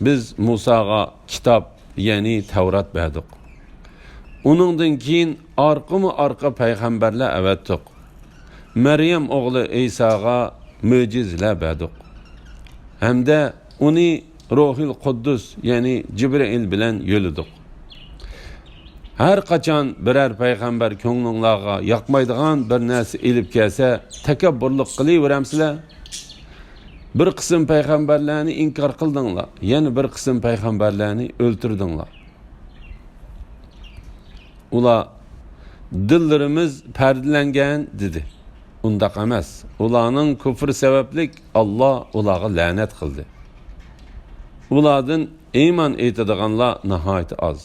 بىز مۇساغا كىتاب، يەنى تەۋرات بەردۇق. ئۇنىڭدىن كېيىن ئارقىمۇ ئارقا پەيغەمبەرلەر ئەۋەتتۇق. مەريەم ئوغلى ئەيساغا مۆجىزىلەر بەردۇق. ھەمدە ئۇنى روھىل قۇددۇس، يەنى جىبرىئىل بىلەن يۆلىدۇق. ھەر قاچان بىرەر پەيغەمبەر كۆڭلۈڭلارغا ياقمايدىغان بىر نەرسە ئېلىپ كەلسە، تەكەببۇرلۇق قىلىۋېرەمسىلەر؟ بىر قىسىم پەيغەمبەرلەرنى ئىنكار قىلدىڭلار، يەنە بىر قىسىم پەيغەمبەرلەرنى ئۆلتۈردۈڭلار. ئۇلار، «دىللىرىمىز پەردىلەنگەن» دېدى. ئۇنداق ئەمەس. ئۇلارنىڭ كۇفرى سەۋەبلىك ئاللا ئۇلارغا لەنەت قىلدى. ئۇلاردىن ئىمان ئېيتىدىغانلار ناھايىتى ئاز.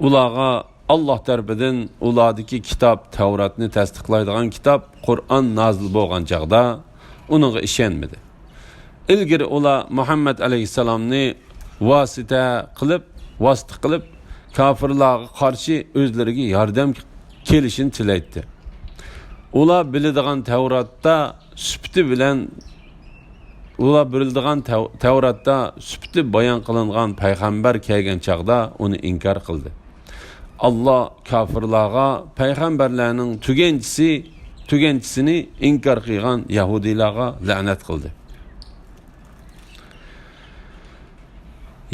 ئۇلارغا ئاللا تەرىپىدىن ئۇلاردىكى كىتاب، تەۋراتنى تەستىقلايدىغان كىتاب، قۇرئان نازىل بولغان چاغدا ئۇنىڭغا ئىشەنمىدى. ئىلگىرى ئۇلار مۇھەممەد ئەلەيھىسسالامنى ۋاسىتە قىلىپ، ۋاسىتە قىلىپ، كاپىرلارغا قارشى ئۆزلىرىگە ياردەم كېلىشىنى تىلەيتتى. ئۇلار بىلىدىغان تەۋراتتا سۈپىتى بىلەن، ئۇلار بىلىدىغان تەۋ-، تەۋراتتا سۈپىتى بايان قىلىنغان پەيغەمبەر كەلگەن چاغدا ئۇنى ئىنكار قىلدى. ئاللا كاپىرلارغا پەيغەمبەرلەرنىڭ تۈگەنچىسى، تۈگەنچىسىنى ئىنكار قىلغان يەھۇدىيلارغا لەنەت قىلدى.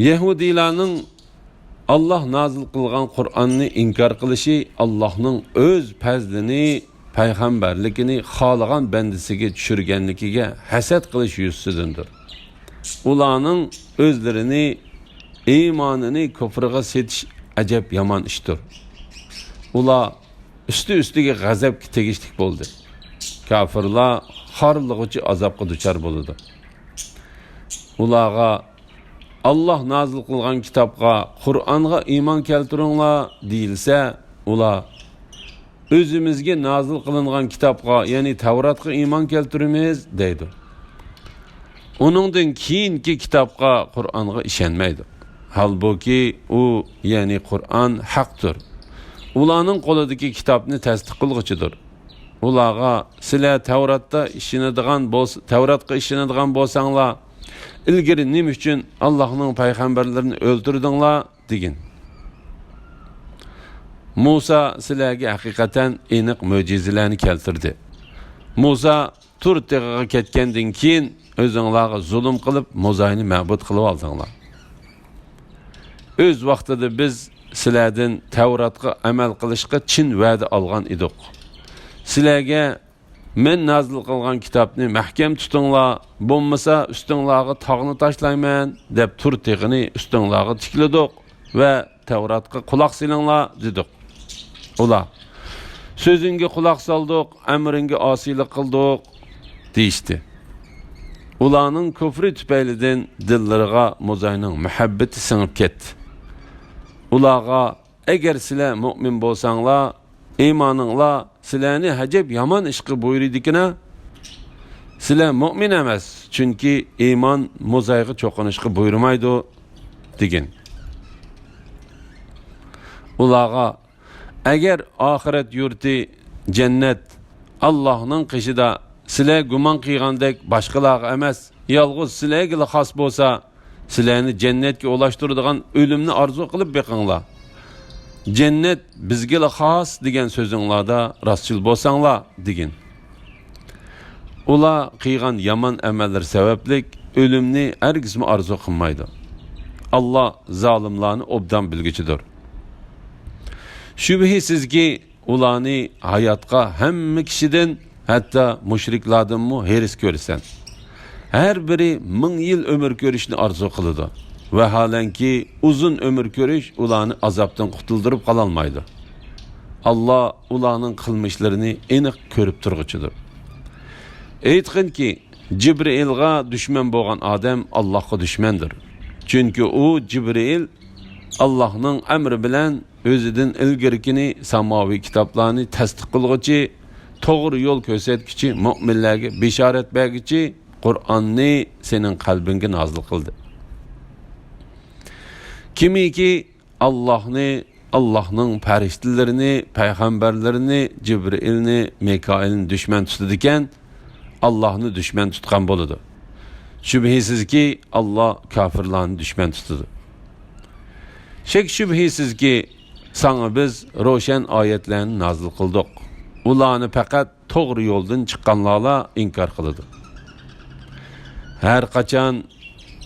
يەھۇدىيلارنىڭ ئاللا نازىل قىلغان قۇرئاننى ئىنكار قىلىشى ئاللانىڭ ئۆز پەزلىنى، پەيغەمبەرلىكىنى خالىغان بەندىسىگە چۈشۈرگەنلىكىگە ھەسەت قىلىش يۈزىسىدىندۇر. ئۇلارنىڭ ئۆزلىرىنى ئىمانىنى كۇفرىغا سېتىش ئەجەب يامان ئىشتۇر. ئۇلار ئۈستى-ئۈستىگە غەزەپكە تېگىشلىك بولدى. كاپىرلار خارلىغۇچى ئازابقا دۇچار بولىدۇ. ئۇلارغا، «ئاللا نازىل قىلغان كىتابقا، قۇرئانغا ئىمان كەلتۈرۈڭلار» دېيىلسە، ئۇلار، «ئۆزىمىزگە نازىل قىلىنغان كىتابقا، يەنى تەۋراتقا ئىمان كەلتۈرىمىز» دەيدۇ. ئۇنىڭدىن كېيىنكى كىتابقا، قۇرئانغا ئىشەنمەيدۇ. ھالبۇكى، ئۇ، يەنى قۇرئان ھەقتۇر. ئۇلارنىڭ قولىدىكى كىتابنى تەستىق قىلغۇچىدۇر. ئۇلارغا، «سىلەر تەۋراتتا ئىشىنىدىغان بولس-، تەۋراتقا ئىشىنىدىغان بولساڭلار، ئىلگىرى نېمە ئۈچۈن ئاللانىڭ پەيغەمبەرلىرىنى ئۆلتۈردۈڭلار؟» دېگىن. مۇسا سىلەرگە ھەقىقەتەن ئېنىق مۆجىزىلەرنى كەلتۈردى. مۇسا تۇر تېغىغا كەتكەندىن كېيىن، ئۆزۈڭلارغا زۇلۇم قىلىپ، موزاينى مەبۇد قىلىۋالدىڭلار. ئۆز ۋاقتىدا بىز سىلەردىن تەۋراتقا ئەمەل قىلىشقا چىن ۋەدە ئالغان ئىدۇق. سىلەرگە، «مەن نازىل قىلغان كىتابنى مەھكەم تۇتۇڭلار، بولمىسا ئۈستۈڭلارغا تاغنى تاشلايمەن» دەپ، تۇر تېغىنى ئۈستۈڭلارغا تىكلىدۇق ۋە «تەۋراتقا قۇلاق سېلىڭلار» دېدۇق. ئۇلار، «سۆزۈڭگە قۇلاق سالدۇق، ئەمرىڭگە ئاسىيلىق قىلدۇق» دېيىشتى. ئۇلارنىڭ كۇفرى تۈپەيلىدىن دىللىرىغا موزاينىڭ مۇھەببىتى سىڭىپ كەتتى. ئۇلارغا، «ئەگەر سىلەر مۆمىن بولساڭلار، ئىمانىڭلار سىلەرنى ئەجەب يامان ئىشقا بۇيرۇيدىكىنا؟ سىلەر مۆمىن ئەمەس، چۈنكى ئىمان موزايغا چوقۇنۇشقا بۇيرۇمايدۇ» دېگىن. ئۇلارغا، «ئەگەر ئاخىرەت يۇرتى جەننەت ئاللاھنىڭ قېشىدا سىلەر گۇمان قىلغاندەك باشقىلارغا ئەمەس، يالغۇز سىلەرگىلا خاس بولسا، سىلەرنى جەننەتكە ئۇلاشتۇرىدىغان ئۆلۈمنى ئارزۇ قىلىپ بېقىڭلار. جەننەت بىزگىلا خاس دېگەن سۆزۈڭلاردا راستچىل بولساڭلار» دېگىن. ئۇلار قىلغان يامان ئەمەللىرى سەۋەبلىك ئۆلۈمنى ھەرگىزمۇ ئارزۇ قىلمايدۇ. ئاللا زالىملارنى ئوبدان بىلگۈچىدۇر. شۈبھىسىزكى، ئۇلارنى ھاياتقا ھەممە كىشىدىن، ھەتتا مۇشرىكلاردىنمۇ ھېرىس كۆرىسەن. ھەر بىرى مىڭ يىل ئۆمۈر كۆرۈشنى ئارزۇ قىلىدۇ. ۋەھالەنكى، ئۇزۇن ئۆمۈر كۆرۈش ئۇلارنى ئازابتىن قۇتۇلدۇرۇپ قالالمايدۇ. ئاللا ئۇلارنىڭ قىلمىشلىرىنى ئېنىق كۆرۈپ تۇرغۇچىدۇر. ئېيتقىنكى، جىبرىئىلغا دۈشمەن بولغان ئادەم ئاللاھقا دۈشمەندۇر. چۈنكى ئۇ، جىبرىئىل، ئاللاھنىڭ ئەمرى بىلەن ئۆزىدىن ئىلگىرىكىنى، ساماۋىي كىتابلارنى تەستىق قىلغۇچى، توغرا يول كۆرسەتكۈچى، مۆمىنلەرگە بېشارەت بەرگۈچى قۇرئاننى سېنىڭ قەلبىڭگە نازىل قىلدى. كىمكى ئاللاھنى، ئاللاھنىڭ پەرىشتىلىرىنى، پەيغەمبەرلىرىنى، جىبرىئىلنى، مىكائىلنى دۈشمەن تۇتىدىكەن، ئاللاھنى دۈشمەن تۇتقان بولىدۇ. شۈبھىسىزكى، ئاللا كاپىرلارنى دۈشمەن تۇتىدۇ. شەك-شۈبھىسىزكى، ساڭا بىز روشەن ئايەتلەرنى نازىل قىلدۇق. ئۇلارنى پەقەت توغرا يولدىن چىققانلارلا ئىنكار قىلىدۇ. ھەر قاچان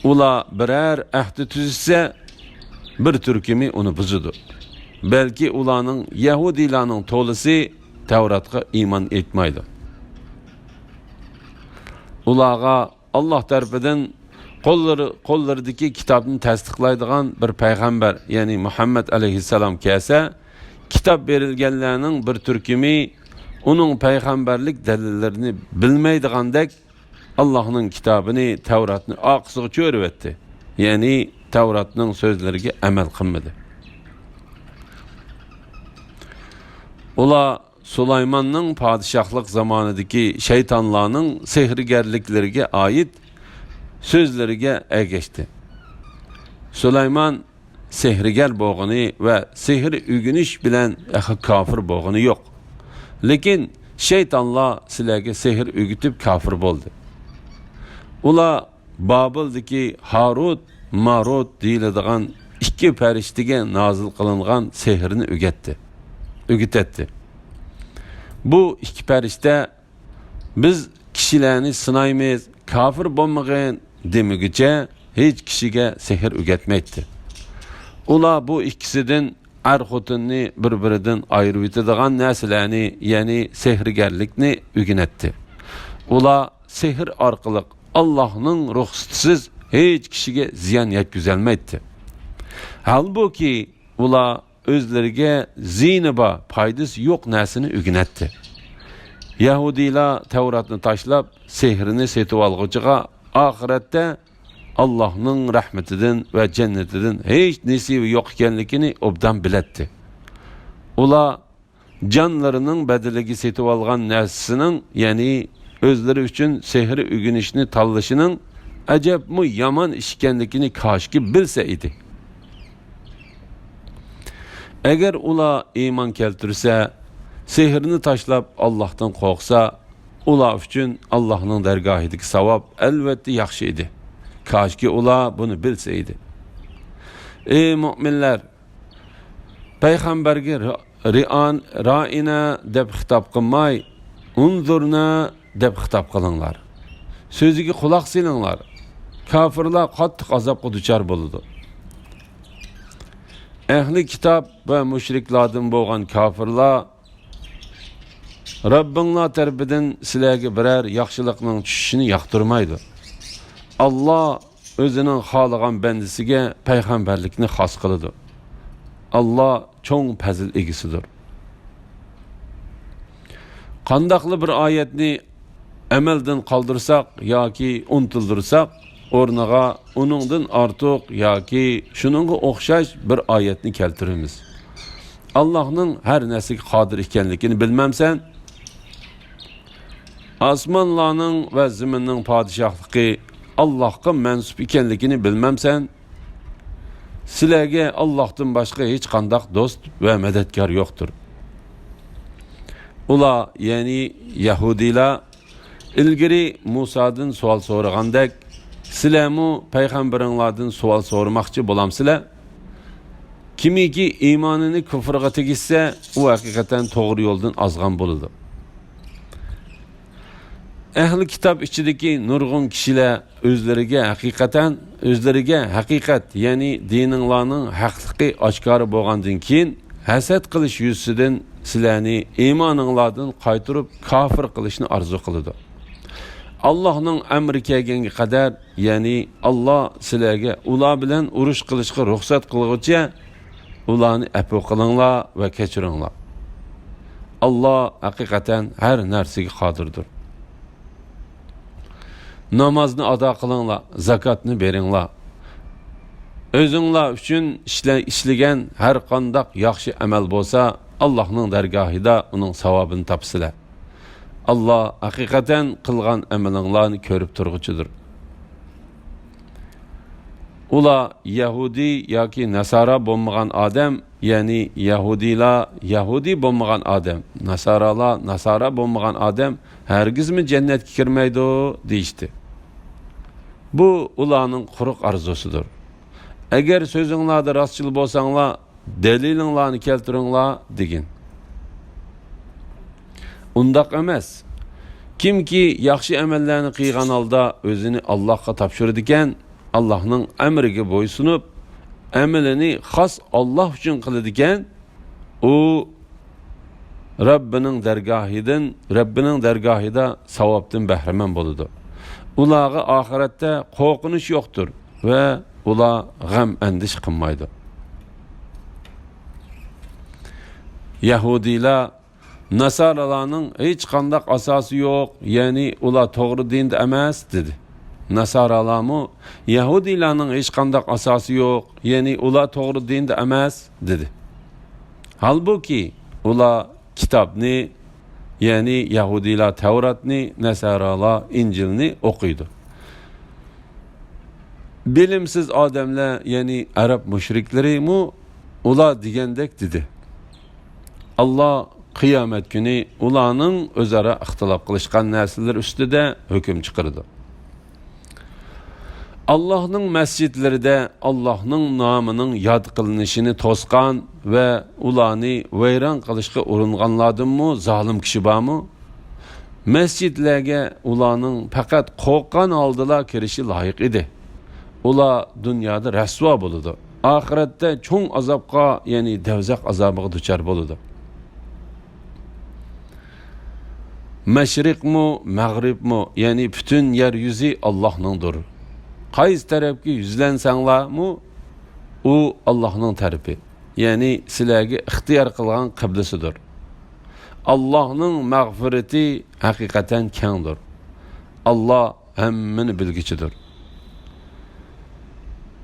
ئۇلار بىرەر ئەھدى تۈزۈشسە، بىر تۈركۈمى ئۇنى بۇزىدۇ. بەلكى ئۇلارنىڭ، يەھۇدىيلارنىڭ تولىسى تەۋراتقا ئىمان ئېيتمايدۇ. ئۇلارغا ئاللا تەرىپىدىن قوللىرى، قوللىرىدىكى كىتابنى تەستىقلايدىغان بىر پەيغەمبەر، يەنى مۇھەممەد ئەلەيھىسسالام كەلسە، كىتاب بېرىلگەنلەرنىڭ بىر تۈركۈمى ئۇنىڭ پەيغەمبەرلىك دەلىللىرىنى بىلمەيدىغاندەك، ئاللاھنىڭ كىتابىنى، تەۋراتنى ئارقىسىغا چۆرۈۋەتتى. يەنى تەۋراتنىڭ سۆزلىرىگە ئەمەل قىلمىدى. ئۇلار سۇلايماننىڭ پادىشاھلىق زامانىدىكى شەيتانلارنىڭ سېھىرگەرلىكلىرىگە ئائىت سۆزلىرىگە ئەگەشتى. سۇلايمان سېھىرگەر بولغىنى ۋە سېھىر ئۆگىنىش بىلەن كاپىر بولغىنى يوق. لېكىن شەيتانلار سىلەرگە سېھىر ئۆگىتىپ كاپىر بولدى. ئۇلار بابىلدىكى ھاروت، ماروت دېيىلىدىغان ئىككى پەرىشتىگە نازىل قىلىنغان سېھىرنى ئۆگەتتى، ئۆگىتەتتى. بۇ ئىككى پەرىشتە «بىز كىشىلەرنى سىنايمىز، كاپىر بولمىغىن» دېمىگۈچە ھېچ كىشىگە سېھىر ئۆگەتمەيتتى. ئۇلار بۇ ئىككىسىدىن ئەر-خوتۇننى بىر-بىرىدىن ئايرىۋېتىدىغان نەرسىلەرنى، يەنى سېھىرگەرلىكنى ئۆگىنەتتى. ئۇلار سېھىر ئارقىلىق ئاللاھنىڭ رۇخسىتىسىز ھېچ كىشىگە زىيان يەتكۈزەلمەيتتى. ھالبۇكى، ئۇلار ئۆزلىرىگە زىيىنى بار، پايدىسى يوق نەرسىنى ئۆگىنەتتى. يەھۇدىيلار تەۋراتنى تاشلاپ، سېھىرنى سېتىۋالغۇچىغا ئاخىرەتتە ئاللاھنىڭ رەھمىتىدىن ۋە جەننىتىدىن ھېچ نېسىۋى يوق ئىكەنلىكىنى ئوبدان بىلەتتى. ئۇلار جانلىرىنىڭ بەدىلىگە سېتىۋالغان نەرسىسىنىڭ، يەنى ئۆزلىرى ئۈچۈن سېھىر ئۆگىنىشنى تاللىشىنىڭ ئەجەبمۇ يامان ئىش ئىكەنلىكىنى كاشكى بىلسە ئىدى. ئەگەر ئۇلار ئىمان كەلتۈرسە، سېھىرنى تاشلاپ ئاللاھتىن قورقسا، ئۇلار ئۈچۈن ئاللاھنىڭ دەرگاھىدىكى ساۋاب ئەلۋەتتە ياخشى ئىدى. كاشكى ئۇلار بۇنى بىلسە ئىدى. ئەي مۆمىنلەر! پەيغەمبەرگە را-، رىئان-، رائىنا دەپ خىتاب قىلماي، ئۇنزۇرنا دەپ خىتاب قىلىڭلار. سۆزىگە قۇلاق سېلىڭلار. كاپىرلار قاتتىق ئازابقا دۇچار بولىدۇ. ئەھلى كىتاب ۋە مۇشرىكلاردىن بولغان كاپىرلار رەببىڭلار تەرىپىدىن سىلەرگە بىرەر ياخشىلىقنىڭ چۈشۈشىنى ياقتۇرمايدۇ. ئاللا ئۆزىنىڭ خالىغان بەندىسىگە پەيغەمبەرلىكنى خاس قىلىدۇ. ئاللا چوڭ پەزىل ئىگىسىدۇر. قانداقلا بىر ئايەتنى ئەمەلدىن قالدۇرساق ياكى ئۇنتۇلدۇرساق، ئورنىغا ئۇنىڭدىن ئارتۇق ياكى شۇنىڭغا ئوخشاش بىر ئايەتنى كەلتۈرىمىز. ئاللاھنىڭ ھەر نەرسىگە قادىر ئىكەنلىكىنى بىلمەمسەن؟ ئاسمانلارنىڭ ۋە زېمىننىڭ پادىشاھلىقى ئاللاھقا مەنسۇپ ئىكەنلىكىنى بىلمەمسەن؟ سىلەرگە ئاللاھتىن باشقا ھېچقانداق دوست ۋە مەدەتكار يوقتۇر. ئۇلار، يەنى يەھۇدىيلار، ئىلگىرى مۇسادىن سوئال سورىغاندەك، سىلەرمۇ پەيغەمبىرىڭلاردىن سوئال سورىماقچى بولامسىلەر؟ كىمكى ئىمانىنى كۇفرغا تېگىشسە، ئۇ ھەقىقەتەن توغرا يولدىن ئازغان بولىدۇ. ئەھلى كىتاب ئىچىدىكى نۇرغۇن كىشىلەر ئۆزلىرىگە ھەقىقەتەن، ئۆزلىرىگە ھەقىقەت، يەنى دىنىڭلارنىڭ ھەقلىقى ئاشكارا بولغاندىن كېيىن، ھەسەت قىلىش يۈزىسىدىن سىلەرنى ئىمانىڭلاردىن قايتۇرۇپ، كاپىر قىلىشنى ئارزۇ قىلىدۇ. ئاللاھنىڭ ئەمرى كەلگەنگە قەدەر، يەنى ئاللا سىلەرگە ئۇلار بىلەن ئۇرۇش قىلىشقا رۇخسەت قىلغۇچە، ئۇلارنى ئەپۇ قىلىڭلار ۋە كەچۈرۈڭلار. ئاللا ھەقىقەتەن ھەر نەرسىگە قادىردۇر. نامازنى ئادا قىلىڭلار، زاكاتنى بېرىڭلار. ئۆزۈڭلار ئۈچۈن ئىشلە-، ئىشلىگەن ھەر قانداق ياخشى ئەمەل بولسا، ئاللاھنىڭ دەرگاھىدا ئۇنىڭ ساۋابىنى تاپىسىلەر. ئاللا ھەقىقەتەن قىلغان ئەمىلىڭلارنى كۆرۈپ تۇرغۇچىدۇر. ئۇلار يەھۇدىي ياكى ناسارا بولمىغان ئادەم، يەنى يەھۇدىيلار يەھۇدىي بولمىغان ئادەم، ناسارالار ناسارا بولمىغان ئادەم ھەرگىزمۇ جەننەتكە كىرمەيدۇ، دېيىشتى. بۇ ئۇلارنىڭ قۇرۇق ئارزۇسىدۇر. ئەگەر سۆزۈڭلاردا راستچىل بولساڭلار، دەلىلىڭلارنى كەلتۈرۈڭلار، دېگىن. ئۇنداق ئەمەس. كىمكى ياخشى ئەمەللەرنى قىلغان ھالدا ئۆزىنى ئاللاھقا تاپشۇرىدىكەن، ئاللاھنىڭ ئەمرىگە بويسۇنۇپ، ئەمىلىنى خاس ئاللاھ ئۈچۈن قىلىدىكەن، ئۇ رەببىنىڭ دەرگاھىدىن، رەببىنىڭ دەرگاھىدا ساۋابتىن بەھرىمەن بولىدۇ. ئۇلارغا ئاخىرەتتە قورقۇنچ يوقتۇر ۋە ئۇلار غەم-ئەندىشە قىلمايدۇ. يەھۇدىيلار ناسارالارنىڭ ھېچقانداق ئاساسى يوق، يەنى ئۇلار توغرا دىندا ئەمەس، دېدى. ناسارالارمۇ يەھۇدىيلارنىڭ ھېچقانداق ئاساسى يوق، يەنى ئۇلار توغرا دىندا ئەمەس، دېدى. ھالبۇكى، ئۇلار كىتابنى، يەنى يەھۇدىيلار تەۋراتنى، ناسارالار ئىنجىلنى ئوقۇيدۇ. بىلىمسىز ئادەملەر، يەنى ئەرەب مۇشرىكلىرىمۇ ئۇلار دېگەندەك دېدى. ئاللا قىيامەت كۈنى ئۇلارنىڭ ئۆزئارا ئىختىلاپ قىلىشقان نەرسىلىرى ئۈستىدە ھۆكۈم چىقىرىدۇ. ئاللاھنىڭ مەسچىتلىرىدە ئاللاھنىڭ نامىنىڭ ياد قىلىنىشىنى توسقان ۋە ئۇلارنى ۋەيران قىلىشقا ئۇرۇنغانلاردىنمۇ زالىم كىشى بارمۇ؟ مەسچىتلەرگە ئۇلارنىڭ پەقەت قورققان ھالدىلا كىرىشى لايىق ئىدى. ئۇلار دۇنيادا رەسۋا بولىدۇ، ئاخىرەتتە چوڭ ئازابقا، يەنى دەۋزەخ ئازابىغا دۇچار بولىدۇ. مەشرىقمۇ، مەغرىبمۇ، يەنى پۈتۈن يەر يۈزى ئاللاھنىڭدۇر. قايسى تەرەپكە يۈزلەنسەڭلارمۇ، ئۇ ئاللاھنىڭ تەرىپى، يەنى سىلەرگە ئىختىيار قىلغان قىبلىسىدۇر. ئاللاھنىڭ مەغپىرىتى ھەقىقەتەن كەڭدۇر. ئاللا ھەممىنى بىلگۈچىدۇر.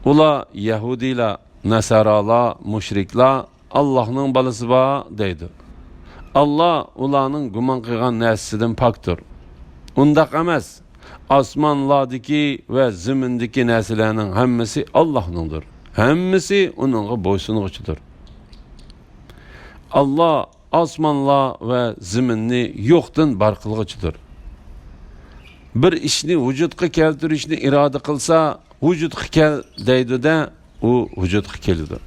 ئۇلار يەھۇدىيلار، نەسارالار، مۇشرىكلار ئاللاھنىڭ بالىسى بار دەيدۇ. ئاللا ئۇلارنىڭ گۇمان قىلغان نەرسىسىدىن پاكتۇر. ئۇنداق ئەمەس. ئاسمانلاردىكى ۋە زېمىندىكى نەرسىلەرنىڭ ھەممىسى ئاللاھنىڭدۇر. ھەممىسى ئۇنىڭغا بويسۇنغۇچىدۇر. ئاللا ئاسمانلار ۋە زېمىننى يوقتىن بار قىلغۇچىدۇر. بىر ئىشنى ۋۇجۇدقا كەلتۈرۈشنى ئىرادە قىلسا، ۋۇجۇدقا كەل دەيدۇ-دە، ئۇ ۋۇجۇدقا كېلىدۇ.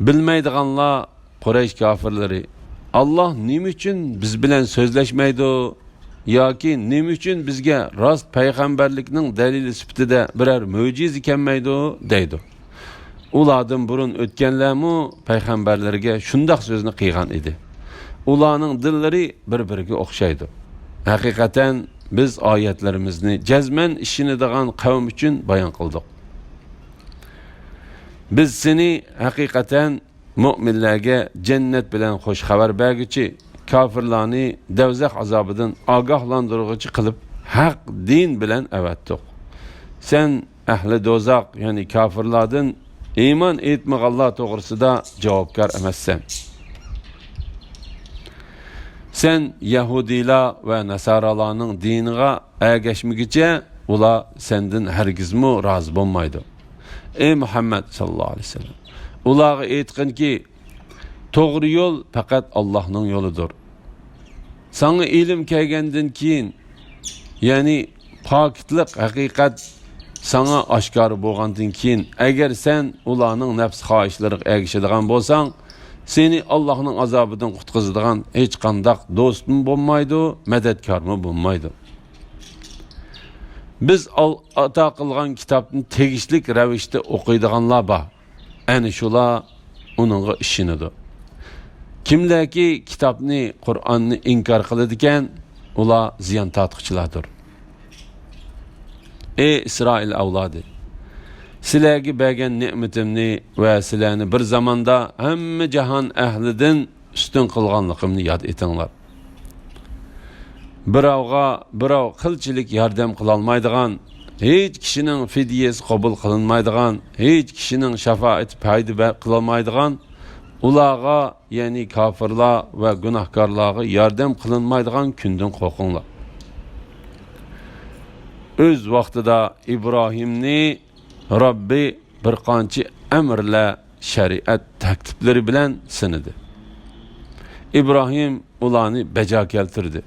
بىلمەيدىغانلار، قۇرەيش كاپىرلىرى، ئاللا نېمە ئۈچۈن بىز بىلەن سۆزلەشمەيدۇ ياكى نېمە ئۈچۈن بىزگە راست پەيغەمبەرلىكنىڭ دەلىلى سۈپىتىدە بىرەر مۆجىزە كەلمەيدۇ دەيدۇ. ئۇلاردىن بۇرۇن ئۆتكەنلەرمۇ پەيغەمبەرلەرگە شۇنداق سۆزنى قىلغان ئىدى. ئۇلارنىڭ دىللىرى بىر-بىرىگە ئوخشايدۇ. ھەقىقەتەن بىز ئايەتلىرىمىزنى جەزمەن ئىشىنىدىغان قەۋم ئۈچۈن بايان قىلدۇق. بىز سېنى ھەقىقەتەن مۆمىنلەرگە جەننەت بىلەن خۇش خەۋەر بەرگۈچى، كاپىرلارنى دەۋزەخ ئازابىدىن ئاگاھلاندۇرغۇچى قىلىپ ھەق دىن بىلەن ئەۋەتتۇق. سەن ئەھلى دوزاخ، يەنى كاپىرلاردىن ئىمان ئېيتمىغانلار توغرىسىدا جاۋابكار ئەمەسسەن. سەن يەھۇدىيلار ۋە ناسارالارنىڭ دىنىغا ئەگەشمىگۈچە ئۇلار سەندىن ھەرگىزمۇ رازى بولمايدۇ. ئەي مۇھەممەد ساللاللاھۇ ئەلەيھى ۋەسەللەم، ئۇلارغا ئېيتقىنكى، توغرا يول پەقەت ئاللاھنىڭ يولىدۇر. ساڭا ئىلىم كەلگەندىن كېيىن، يەنى پاكىتلىق ھەقىقەت ساڭا ئاشكارا بولغاندىن كېيىن، ئەگەر سەن ئۇلارنىڭ نەپس خاھىشلىرىغا ئەگىشىدىغان بولساڭ، سېنى ئاللاھنىڭ ئازابىدىن قۇتقۇزىدىغان ھېچقانداق دوستمۇ بولمايدۇ، مەدەتكارمۇ بولمايدۇ. بىز ئال-، ئاتا قىلغان كىتابنى تېگىشلىك رەۋىشتە ئوقۇيدىغانلار بار. ئەنە شۇلار ئۇنىڭغا ئىشىنىدۇ. كىملەركى كىتابنى، قۇرئاننى ئىنكار قىلىدىكەن، ئۇلار زىيان تارتقۇچىلاردۇر. ئەي ئىسرائىل ئەۋلادى! سىلەرگە بەرگەن نېمىتىمنى ۋە سىلەرنى بىر زاماندا ھەممە جاھان ئەھلىدىن ئۈستۈن قىلغانلىقىمنى ياد ئېتىڭلار. بىراۋغا بىراۋ قىلچىلىك ياردەم قىلالمايدىغان، ھېچ كىشىنىڭ فىدىيەسى قوبۇل قىلىنمايدىغان، ھېچ كىشىنىڭ شاپائىتى پايدا بە-، قىلالمايدىغان، ئۇلارغا، يەنى كاپىرلار ۋە گۇناھكارلارغا ياردەم قىلىنمايدىغان كۈندىن قورقۇڭلار. ئۆز ۋاقتىدا ئىبراھىمنى رەببى بىر قانچە ئەمىرلەر، شەرىئەت تەكلىپلىرى بىلەن سىنىدى. ئىبراھىم ئۇلارنى بەجا كەلتۈردى.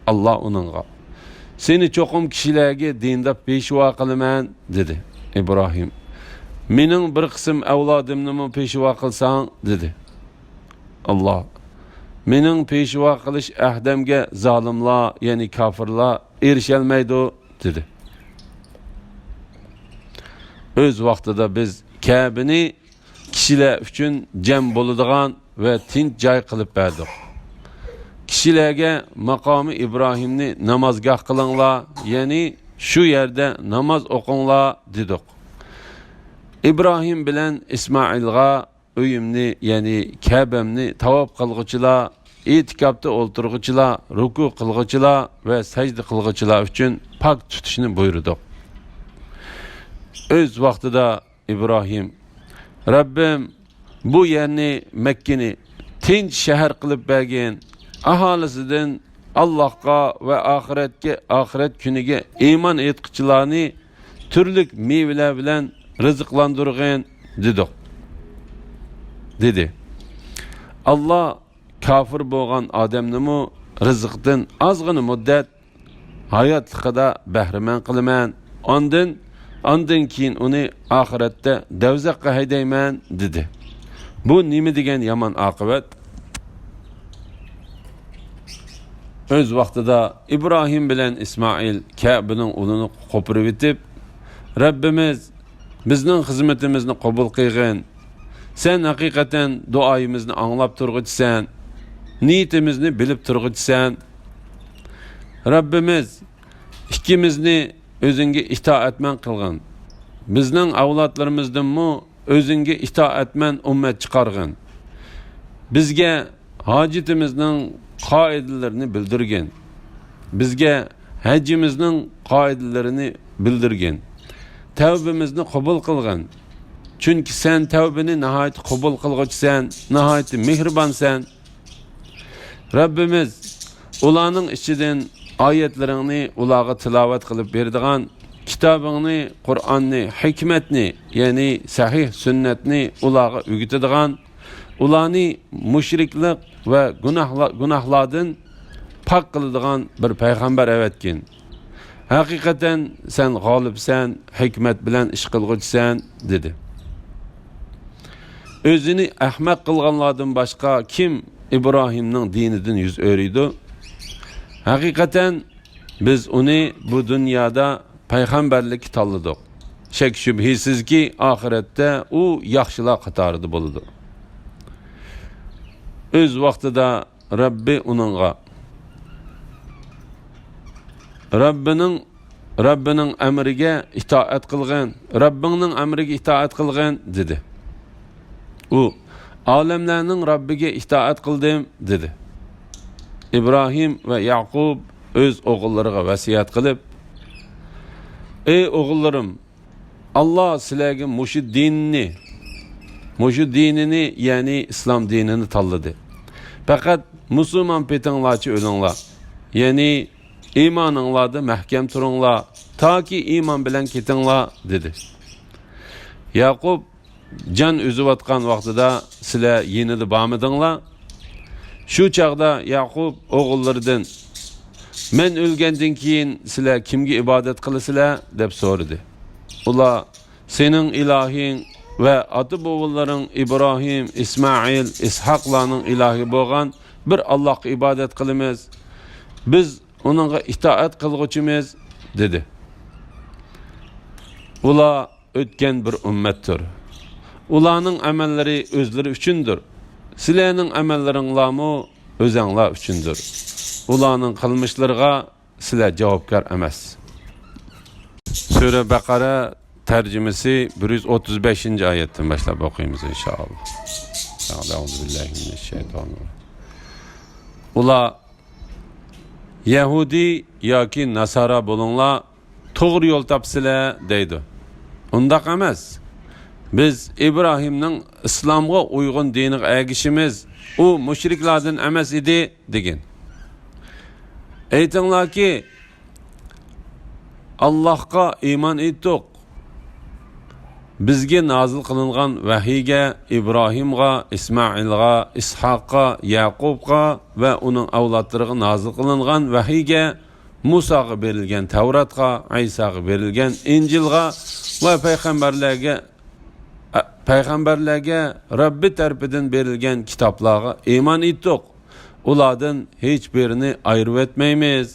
ئاللا ئۇنىڭغا، سېنى چوقۇم كىشىلەرگە دىندار پېشۋا قىلىمەن، دېدى. ئىبراھىم، مېنىڭ بىر قىسىم ئەۋلادىمنىمۇ پېشۋا قىلساڭ، دېدى. ئاللا، مېنىڭ پېشۋا قىلىش ئەھدەمگە زالىملار، يەنى كاپىرلار ئېرىشەلمەيدۇ، دېدى. ئۆز ۋاقتىدا بىز كەبىنى كىشىلەر ئۈچۈن جەم بولىدىغان ۋە تىنچ جاي قىلىپ بەردۇق. كىشىلەرگە ماقامى ئىبراھىمنى نامازگاھ قىلىڭلار، يەنى شۇ يەردە ناماز ئوقۇڭلار، دېدۇق. ئىبراھىم بىلەن ئىسمائىلغا ئۆيۈمنى، يەنى كەبەمنى تاۋاپ قىلغۇچىلار، ئېتىكاپتا ئولتۇرغۇچىلار، رۇكۇ قىلغۇچىلار ۋە سەجدە قىلغۇچىلار ئۈچۈن پاك تۇتۇشنى بۇيرۇدۇق. ئۆز ۋاقتىدا ئىبراھىم، رەببىم، بۇ يەرنى، مەككىنى تىنچ شەھەر قىلىپ بەرگىن، ئاھالىسىدىن ئاللاھقا ۋە ئاخىرەتكە، ئاخىرەت كۈنىگە ئىمان ئېيتقۇچىلارنى تۈرلۈك مېۋىلەر بىلەن رىزىقلاندۇرغىن، دېدۇق، دېدى. ئاللا كاپىر بولغان ئادەمنىمۇ رىزىقتىن ئازغىنە مۇددەت ھاياتلىقىدا بەھرىمەن قىلىمەن. ئاندىن، ئاندىن كېيىن ئۇنى ئاخىرەتتە دەۋزەخكە ھەيدەيمەن، دېدى. بۇ نېمە دېگەن يامان ئاقىۋەت؟ ئۆز ۋاقتىدا ئىبراھىم بىلەن ئىسمائىل كەبىنىڭ ئۇلىنى قوپۇرۇۋېتىپ، رەببىمىز، بىزنىڭ خىزمىتىمىزنى قوبۇل قىلغىن. سەن ھەقىقەتەن دۇئايىمىزنى ئاڭلاپ تۇرغۇچىسەن، نىيىتىمىزنى بىلىپ تۇرغۇچىسەن. رەببىمىز، ئىككىمىزنى ئۆزۈڭگە ئىتائەتمەن قىلغىن. بىزنىڭ ئەۋلادلىرىمىزدىنمۇ ئۆزۈڭگە ئىتائەتمەن ئۈممەت چىقارغىن. بىزگە ھاجىتىمىزنىڭ قائىدىلىرىنى بىلدۈرگىن. بىزگە ھەججىمىزنىڭ قائىدىلىرىنى بىلدۈرگىن. تەۋبىمىزنى قوبۇل قىلغىن. چۈنكى سەن تەۋبىنى ناھايىتى قوبۇل قىلغۇچىسەن، ناھايىتى مېھرىبانسەن. رەببىمىز، ئۇلارنىڭ ئىچىدىن ئايەتلىرىڭنى ئۇلارغا تىلاۋەت قىلىپ بېرىدىغان، كىتابىڭنى، قۇرئاننى، ھېكمەتنى، يەنى سەھىھ سۈننەتنى ئۇلارغا ئۆگىتىدىغان، ئۇلارنى مۇشرىكلىق ۋە گۇناھلا-، گۇناھلاردىن پاك قىلىدىغان بىر پەيغەمبەر ئەۋەتكىن. ھەقىقەتەن سەن غالىبسەن، ھېكمەت بىلەن ئىش قىلغۇچىسەن، دېدى. ئۆزىنى ئەخمەق قىلغانلاردىن باشقا كىم ئىبراھىمنىڭ دىنىدىن يۈز ئۆرۈيدۇ؟ ھەقىقەتەن بىز ئۇنى بۇ دۇنيادا پەيغەمبەرلىككە تاللىدۇق. شەك-شۈبھىسىزكى، ئاخىرەتتە ئۇ ياخشىلار قاتارىدا بولىدۇ. ئۆز ۋاقتىدا رەببى ئۇنىڭغا، رەببىنىڭ، رەببىنىڭ ئەمرىگە ئىتائەت قىلغىن، رەببىڭنىڭ ئەمرىگە ئىتائەت قىلغىن، دېدى. ئۇ، ئالەملەرنىڭ رەببىگە ئىتائەت قىلدىم، دېدى. ئىبراھىم ۋە يەقۇب ئۆز ئوغۇللىرىغا ۋەسىيەت قىلىپ، ئەي ئوغۇللىرىم، ئاللا سىلەرگە مۇشۇ دىننى، مۇشۇ دىنىنى، يەنى ئىسلام دىنىنى تاللىدى. پەقەت مۇسۇلمان پېتىڭلارچە ئۆلۈڭلار. يەنى ئىمانىڭلاردا مەھكەم تۇرۇڭلار، تاكى ئىمان بىلەن كېتىڭلار، دېدى. يەقۇب جان ئۈزۈۋاتقان ۋاقتىدا سىلەر يېنىدا بارمىدىڭلار؟ شۇ چاغدا يەقۇب ئوغۇللىرىدىن، مەن ئۆلگەندىن كېيىن سىلەر كىمگە ئىبادەت قىلىسىلەر؟ دەپ سورىدى. ئۇلار، سېنىڭ ئىلاھىڭ ۋە ئاتا-بوۋىلىرىڭ ئىبراھىم، ئىسمائىل، ئىسھاقلارنىڭ ئىلاھى بولغان بىر ئاللاھقا ئىبادەت قىلىمىز. بىز ئۇنىڭغا ئىتائەت قىلغۇچىمىز، دېدى. ئۇلار ئۆتكەن بىر ئۈممەتتۇر. ئۇلارنىڭ ئەمەللىرى ئۆزلىرى ئۈچۈندۇر. سىلەرنىڭ ئەمەللىرىڭلارمۇ ئۆزەڭلار ئۈچۈندۇر. ئۇلارنىڭ قىلمىشلىرىغا سىلەر جاۋابكار ئەمەس. سۈرە بەقەرە تەرجىمىسى بىر يۈز ئوتتۇز بەشىنچى ئايەتتىن باشلاپ ئوقۇيمىز، ئىنشائاللا. ئەئۇزۇ بىللاھى مىنەششەيتانىر راجىم. ئۇلار يەھۇدىي ياكى ناسارا بولۇڭلار، توغرا يول تاپسىلەر دەيدۇ. ئۇنداق ئەمەس. بىز ئىبراھىمنىڭ ئىسلامغا ئۇيغۇن دىنىغا ئەگىشىمىز. ئۇ مۇشرىكلاردىن ئەمەس ئىدى، دېگىن. ئېيتىڭلاركى، ئاللاھقا ئىمان ئېيتتۇق. بىزگە نازىل قىلىنغان ۋەھىيگە، ئىبراھىمغا، ئىسمائىلغا، ئىسھاققا، يەقۇبقا ۋە ئۇنىڭ ئەۋلادلىرىغا نازىل قىلىنغان ۋەھىيگە، مۇساغا بېرىلگەن تەۋراتقا، ئەيساغا بېرىلگەن ئىنجىلغا ۋە پەيغەمبەرلەرگە، پەيغەمبەرلەرگە رەببى تەرىپىدىن بېرىلگەن كىتابلارغا ئىمان ئېيتتۇق. ئۇلاردىن ھېچ بىرىنى ئايرىۋەتمەيمىز.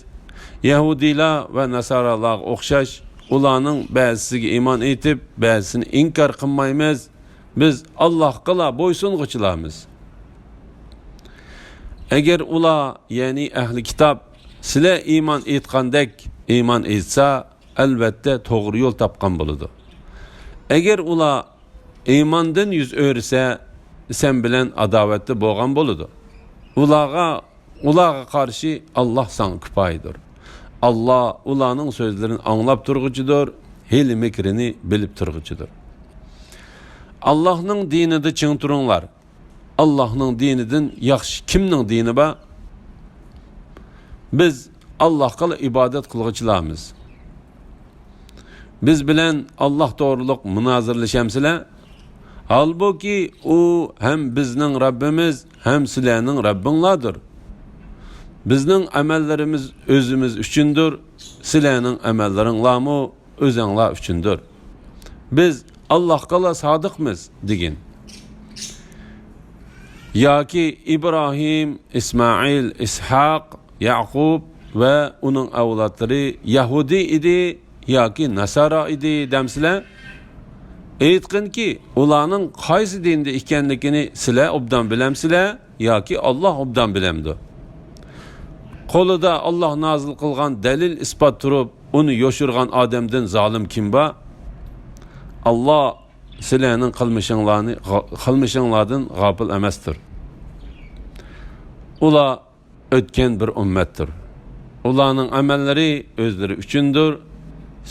يەھۇدىيلار ۋە ناسارالارغا ئوخشاش، ئۇلارنىڭ بەزىسىگە ئىمان ئېيتىپ، بەزىسىنى ئىنكار قىلمايمىز. بىز ئاللاھقىلا بويسۇنغۇچىلارمىز. ئەگەر ئۇلار، يەنى ئەھلى كىتاب، سىلەر ئىمان ئېيتقاندەك ئىمان ئېيتسا، ئەلۋەتتە توغرا يول تاپقان بولىدۇ. ئەگەر ئۇلار ئىماندىن يۈز ئۆرۈسە، سەن بىلەن ئاداۋەتتە بولغان بولىدۇ. ئۇلارغا، ئۇلارغا قارشى ئاللاھ ساڭا كۇپايىدۇر. ئاللاھ ئۇلارنىڭ سۆزلىرىنى ئاڭلاپ تۇرغۇچىدۇر، ھىيلە-مىكرىنى بىلىپ تۇرغۇچىدۇر. ئاللاھنىڭ دىنىدا چىڭ تۇرۇڭلار. ئاللاھنىڭ دىنىدىن ياخشى كىمنىڭ دىنى بار؟ بىز ئاللاھقىلا ئىبادەت قىلغۇچىلارمىز. بىز بىلەن ئاللاھ توغرۇلۇق مۇنازىرىلىشەمسىلەر؟ ھالبۇكى، ئۇ ھەم بىزنىڭ رەببىمىز، ھەم سىلەرنىڭ رەببىڭلاردۇر. بىزنىڭ ئەمەللىرىمىز ئۆزىمىز ئۈچۈندۇر، سىلەرنىڭ ئەمەللىرىڭلارمۇ ئۆزەڭلار ئۈچۈندۇر. بىز ئاللاھقىلا سادىقمىز، دېگىن. ياكى ئىبراھىم، ئىسمائىل، ئىسھاق، يەقۇب ۋە ئۇنىڭ ئەۋلادلىرى يەھۇدىي ئىدى ياكى ناسارا ئىدى دەمسىلەر؟ ئېيتقىنكى، ئۇلارنىڭ قايسى دىندا ئىكەنلىكىنى سىلەر ئوبدان بىلەمسىلەر ياكى ئاللاھ ئوبدان بىلەمدۇ؟ قولىدا ئاللاھ نازىل قىلغان دەلىل-ئىسپات تۇرۇپ، ئۇنى يوشۇرغان ئادەمدىن زالىم كىم بار؟ ئاللاھ سىلەرنىڭ قىلمىشىڭلارنى، قىلمىشىڭلاردىن غاپىل ئەمەستۇر. ئۇلار ئۆتكەن بىر ئۈممەتتۇر. ئۇلارنىڭ ئەمەللىرى ئۆزلىرى ئۈچۈندۇر،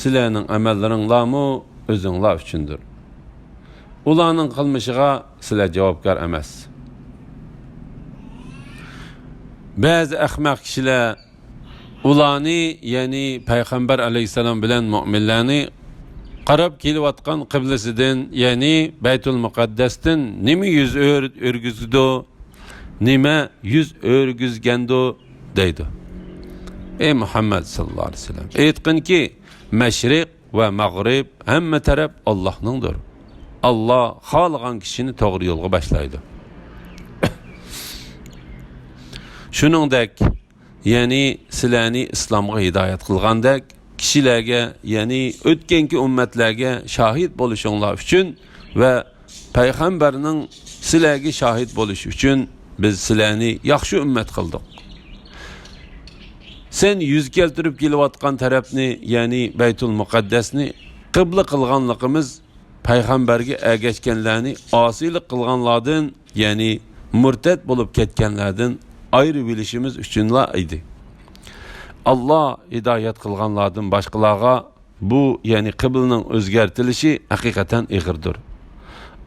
سىلەرنىڭ ئەمەللىرىڭلارمۇ ئۆزۈڭلار ئۈچۈندۇر. ئۇلارنىڭ قىلمىشىغا سىلەر جاۋابكار ئەمەس. بەزى ئەخمەق كىشىلەر ئۇلارنى، يەنى پەيغەمبەر ئەلەيھىسسالام بىلەن مۆمىنلەرنى قاراپ كېلىۋاتقان قىبلىسىدىن، يەنى بەيتۇل مۇقەددەستىن نېمە يۈز ئۆر-، ئۆرگۈزىدۇ؟ نېمە يۈز ئۆرگۈزگەندۇ؟ دەيدۇ. ئەي مۇھەممەد ساللاللاھۇ ئەلەيھى ۋەسەللەم، ئېيتقىنكى، مەشرىق ۋە مەغرىب، ھەممە تەرەپ ئاللاھنىڭدۇر. ئاللاھ خالىغان كىشىنى توغرا يولغا باشلايدۇ. شۇنىڭدەك، يەنى سىلەرنى ئىسلامغا ھىدايەت قىلغاندەك، كىشىلەرگە، يەنى ئۆتكەنكى ئۈممەتلەرگە شاھىت بولۇشۇڭلار ئۈچۈن ۋە پەيغەمبەرنىڭ سىلەرگە شاھىت بولۇشى ئۈچۈن بىز سىلەرنى ياخشى ئۈممەت قىلدۇق. سەن يۈز كەلتۈرۈپ كېلىۋاتقان تەرەپنى، يەنى بەيتۇل مۇقەددەسنى قىبلە قىلغانلىقىمىز پەيغەمبەرگە ئەگەشكەنلەرنى ئاسىيلىق قىلغانلاردىن، يەنى مۇرتەت بولۇپ كەتكەنلەردىن ئايرىۋېلىشىمىز ئۈچۈنلا ئىدى. ئاللاھ ھىدايەت قىلغانلاردىن باشقىلارغا بۇ، يەنى قىبلىنىڭ ئۆزگەرتىلىشى ھەقىقەتەن ئېغىردۇر.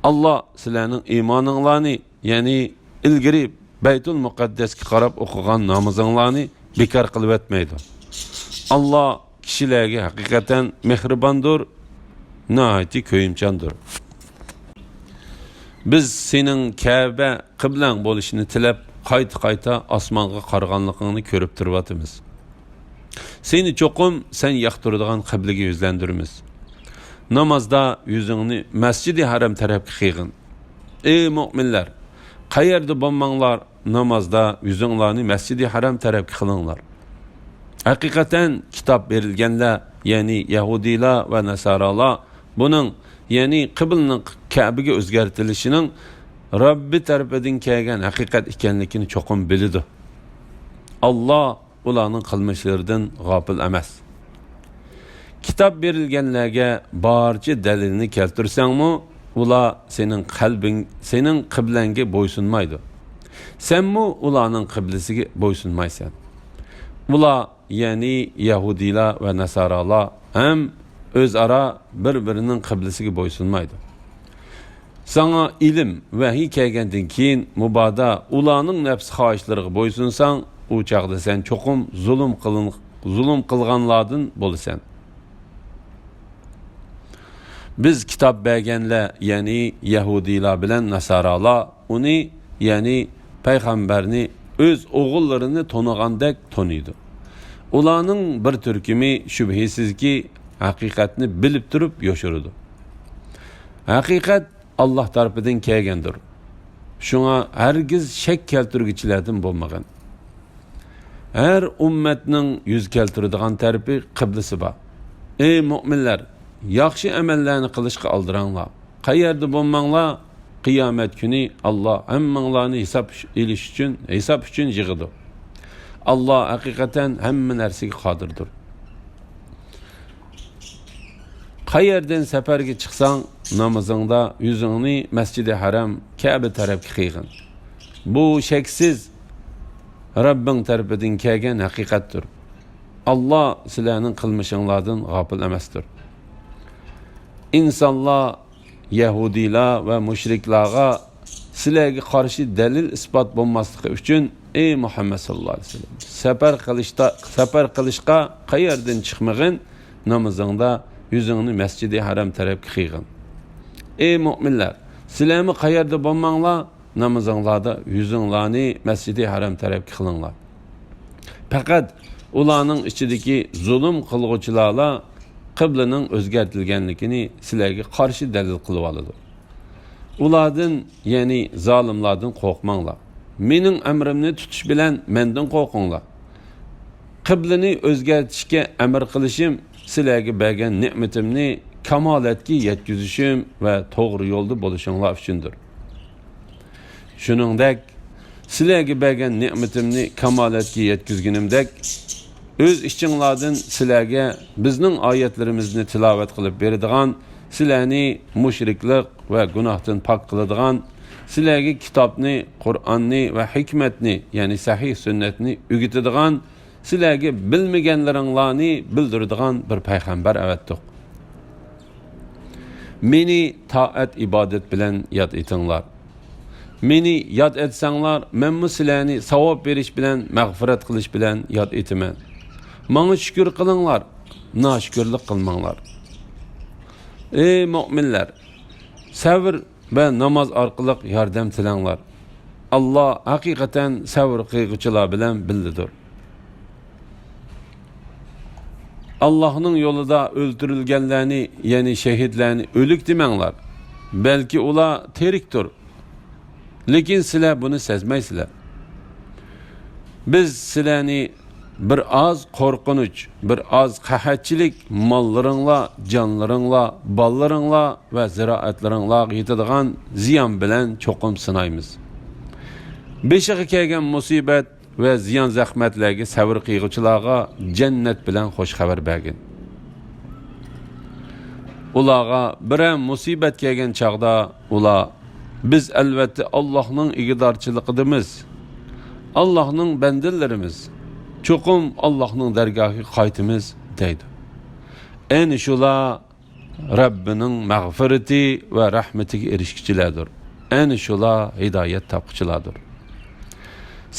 ئاللاھ سىلەرنىڭ ئىمانىڭلارنى، يەنى ئىلگىرى بەيتۇل مۇقەددەسكە قاراپ ئوقۇغان نامىزىڭلارنى بىكار قىلىۋەتمەيدۇ. ئاللاھ كىشىلەرگە ھەقىقەتەن مېھرىباندۇر، ناھايىتى كۆيۈمچاندۇر. بىز سېنىڭ كەبە قىبلەڭ بولۇشىنى تىلەپ، قايتا-قايتا ئاسمانغا قارىغانلىقىڭنى كۆرۈپ تۇرۇۋاتىمىز. سېنى چوقۇم سەن ياقتۇرىدىغان قىبلىگە يۈزلەندۈرىمىز. نامازدا يۈزۈڭنى مەسجىدى ھەرەم تەرەپكە قىيغىن. ئەي مۆمىنلەر، قەيەردە بولماڭلار، نامازدا يۈزۈڭلارنى مەسجىدى ھەرەم تەرەپكە قىلىڭلار. ھەقىقەتەن كىتاب بېرىلگەنلەر، يەنى يەھۇدىيلار ۋە ناسارالار بۇنىڭ، يەنى قىبلىنىڭ كەبىگە ئۆزگەرتىلىشىنىڭ رەببى تەرىپىدىن كەلگەن ھەقىقەت ئىكەنلىكىنى چوقۇم بىلىدۇ. ئاللاھ ئۇلارنىڭ قىلمىشلىرىدىن غاپىل ئەمەس. كىتاب بېرىلگەنلەرگە بارچە دەلىلنى كەلتۈرسەڭمۇ، ئۇلار سېنىڭ قەلبىڭ، سېنىڭ قىبلەڭگە بويسۇنمايدۇ. سەنمۇ ئۇلارنىڭ قىبلىسىگە بويسۇنمايسەن. ئۇلار، يەنى يەھۇدىيلار ۋە ناسارالار ھەم ئۆزئارا بىر-بىرىنىڭ قىبلىسىگە بويسۇنمايدۇ. ساڭا ئىلىم، ۋەھىي كەلگەندىن كېيىن، مۇبادا ئۇلارنىڭ نەپس خاھىشلىرىغا بويسۇنساڭ، ئۇ چاغدا سەن چوقۇم زۇلۇم قىلىن-، زۇلۇم قىلغانلاردىن بولىسەن. بىز كىتاب بەرگەنلەر، يەنى يەھۇدىيلار بىلەن ناسارالار ئۇنى، يەنى پەيغەمبەرنى ئۆز ئوغۇللىرىنى تونۇغاندەك تونۇيدۇ. ئۇلارنىڭ بىر تۈركۈمى شۈبھىسىزكى ھەقىقەتنى بىلىپ تۇرۇپ يوشۇرىدۇ. ھەقىقەت ئاللاھ تەرىپىدىن كەلگەندۇر. شۇڭا ھەرگىز شەك كەلتۈرگۈچىلەردىن بولمىغىن. ھەر ئۈممەتنىڭ يۈز كەلتۈرىدىغان تەرىپى، قىبلىسى بار. ئەي مۆمىنلەر، ياخشى ئەمەللەرنى قىلىشقا ئالدىراڭلار. قەيەردە بولماڭلار، قىيامەت كۈنى ئاللاھ ھەممىڭلارنى ھېساب ئېلىش ئۈچۈن، ھېساب ئۈچۈن يىغىدۇ. ئاللاھ ھەقىقەتەن ھەممە نەرسىگە قادىردۇر. قەيەردىن سەپەرگە چىقساڭ، نامىزىڭدا يۈزۈڭنى مەسجىدى ھەرەم، كەبە تەرەپكە قىيغىن. بۇ شەكسىز رەببىڭ تەرىپىدىن كەلگەن ھەقىقەتتۇر. ئاللاھ سىلەرنىڭ قىلمىشىڭلاردىن غاپىل ئەمەستۇر. ئىنسانلار يەھۇدىيلار ۋە مۇشرىكلارغا سىلەرگە قارشى دەلىل-ئىسپات بولماسلىقى ئۈچۈن، ئەي مۇھەممەد ساللاللاھۇ ئەلەيھى ۋەسەللەم، سەپەر قىلىشتا، سەپەر قىلىشقا قەيەردىن چىقمىغىن، نامىزىڭدا يۈزۈڭنى مەسجىدى ھەرەم تەرەپكە قىيغىن. ئەي مۆمىنلەر، سىلەرمۇ قەيەردە بولماڭلار، نامىزىڭلاردا يۈزۈڭلارنى مەسجىدى ھەرەم تەرەپكە قىلىڭلار. پەقەت ئۇلارنىڭ ئىچىدىكى زۇلۇم قىلغۇچىلارلا قىبلىنىڭ ئۆزگەرتىلگەنلىكىنى سىلەرگە قارشى دەلىل قىلىۋالىدۇ. ئۇلاردىن، يەنى زالىملاردىن قورقماڭلار. مېنىڭ ئەمرىمنى تۇتۇش بىلەن مەندىن قورقۇڭلار. قىبلىنى ئۆزگەرتىشكە ئەمر قىلىشىم سىلەرگە بەرگەن نېمىتىمنى كامالەتكە يەتكۈزۈشۈم ۋە توغرا يولدا بولۇشۇڭلار ئۈچۈندۇر. شۇنىڭدەك، سىلەرگە بەرگەن نېمىتىمنى كامالەتكە يەتكۈزگىنىمدەك، ئۆز ئىچىڭلاردىن سىلەرگە بىزنىڭ ئايەتلىرىمىزنى تىلاۋەت قىلىپ بېرىدىغان، سىلەرنى مۇشرىكلىق ۋە گۇناھتىن پاك قىلىدىغان، سىلەرگە كىتابنى، قۇرئاننى ۋە ھېكمەتنى، يەنى سەھىھ سۈننەتنى ئۆگىتىدىغان، سىلەرگە بىلمىگەنلىرىڭلارنى بىلدۈرىدىغان بىر پەيغەمبەر ئەۋەتتۇق. مېنى تائەت-ئىبادەت بىلەن ياد ئېتىڭلار. مېنى ياد ئەتسەڭلار، مەنمۇ سىلەرنى ساۋاب بېرىش بىلەن، مەغپىرەت قىلىش بىلەن ياد ئېتىمەن. ماڭا شۈكۈر قىلىڭلار، ناشۈكۈرلۈك قىلماڭلار. ئەي مۆمىنلەر، سەۋر ۋە ناماز ئارقىلىق ياردەم تىلەڭلار. ئاللا ھەقىقەتەن سەۋر قىلغۇچىلار بىلەن بىللىدۇر. ئاللاھنىڭ يولىدا ئۆلتۈرۈلگەنلەرنى، يەنى شېھىتلەرنى ئۆلۈك دېمەڭلار. بەلكى ئۇلار تىرىكتۇر. لېكىن سىلەر بۇنى سەزمەيسىلەر. بىز سىلەرنى بىر ئاز قورقۇنچ، بىر ئاز قەھەتچىلىك، ماللىرىڭلار، جانلىرىڭلار، بالىلىرىڭلار ۋە زىرائەتلىرىڭلارغا يېتىدىغان زىيان بىلەن چوقۇم سىنايمىز. بېشىغا كەلگەن مۇسىبەت ۋە زىيان-زەخمەتلەرگە سەۋر قىلغۇچىلارغا جەننەت بىلەن خوش خەۋەر بەرگىن. ئۇلارغا بىرەر مۇسىبەت كەلگەن چاغدا ئۇلار، بىز ئەلۋەتتە ئاللاھنىڭ ئىگىدارچىلىقىدىمىز، ئاللاھنىڭ بەندىلىرىمىز، چوقۇم ئاللاھنىڭ دەرگاھىغا قايتىمىز، دەيدۇ. ئەنە شۇلار رەببىنىڭ مەغپىرىتى ۋە رەھمىتىگە ئېرىشكۈچىلەردۇر. ئەنە شۇلار ھىدايەت تاپقۇچىلاردۇر.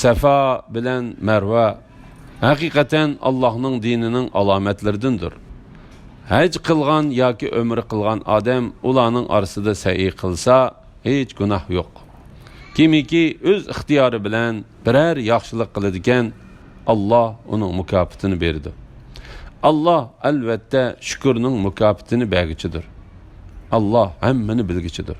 سەفا بىلەن مەرۋە ھەقىقەتەن ئاللاھنىڭ دىنىنىڭ ئالامەتلىرىدىندۇر. ھەج قىلغان ياكى ئۆمرە قىلغان ئادەم ئۇلارنىڭ ئارىسىدا سەئي قىلسا، ھېچ گۇناھ يوق. كىمكى ئۆز ئىختىيارى بىلەن بىرەر ياخشىلىق قىلىدىكەن، ئاللا ئۇنىڭ مۇكاپاتىنى بېرىدۇ. ئاللا، ئەلۋەتتە، شۈكۈرنىڭ مۇكاپاتىنى بەرگۈچىدۇر. ئاللا ھەممىنى بىلگۈچىدۇر.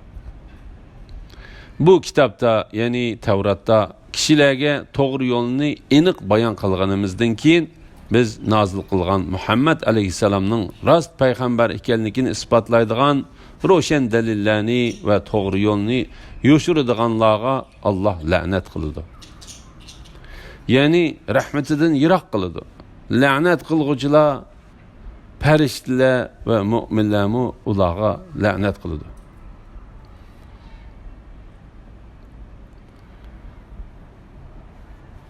بۇ كىتابتا، يەنى تەۋراتتا، كىشىلەرگە توغرا يولنى ئېنىق بايان قىلغىنىمىزدىن كېيىن، بىز نازىل قىلغان مۇھەممەد ئەلەيھىسسالامنىڭ راست پەيغەمبەر ئىكەنلىكىنى ئىسپاتلايدىغان روشەن دەلىللەرنى ۋە توغرا يولنى يوشۇرىدىغانلارغا ئاللا لەنەت قىلىدۇ. يەنى رەھمىتىدىن يىراق قىلىدۇ. لەنەت قىلغۇچىلار پەرىشتىلەر ۋە مۆمىنلەرمۇ ئۇلارغا لەنەت قىلىدۇ.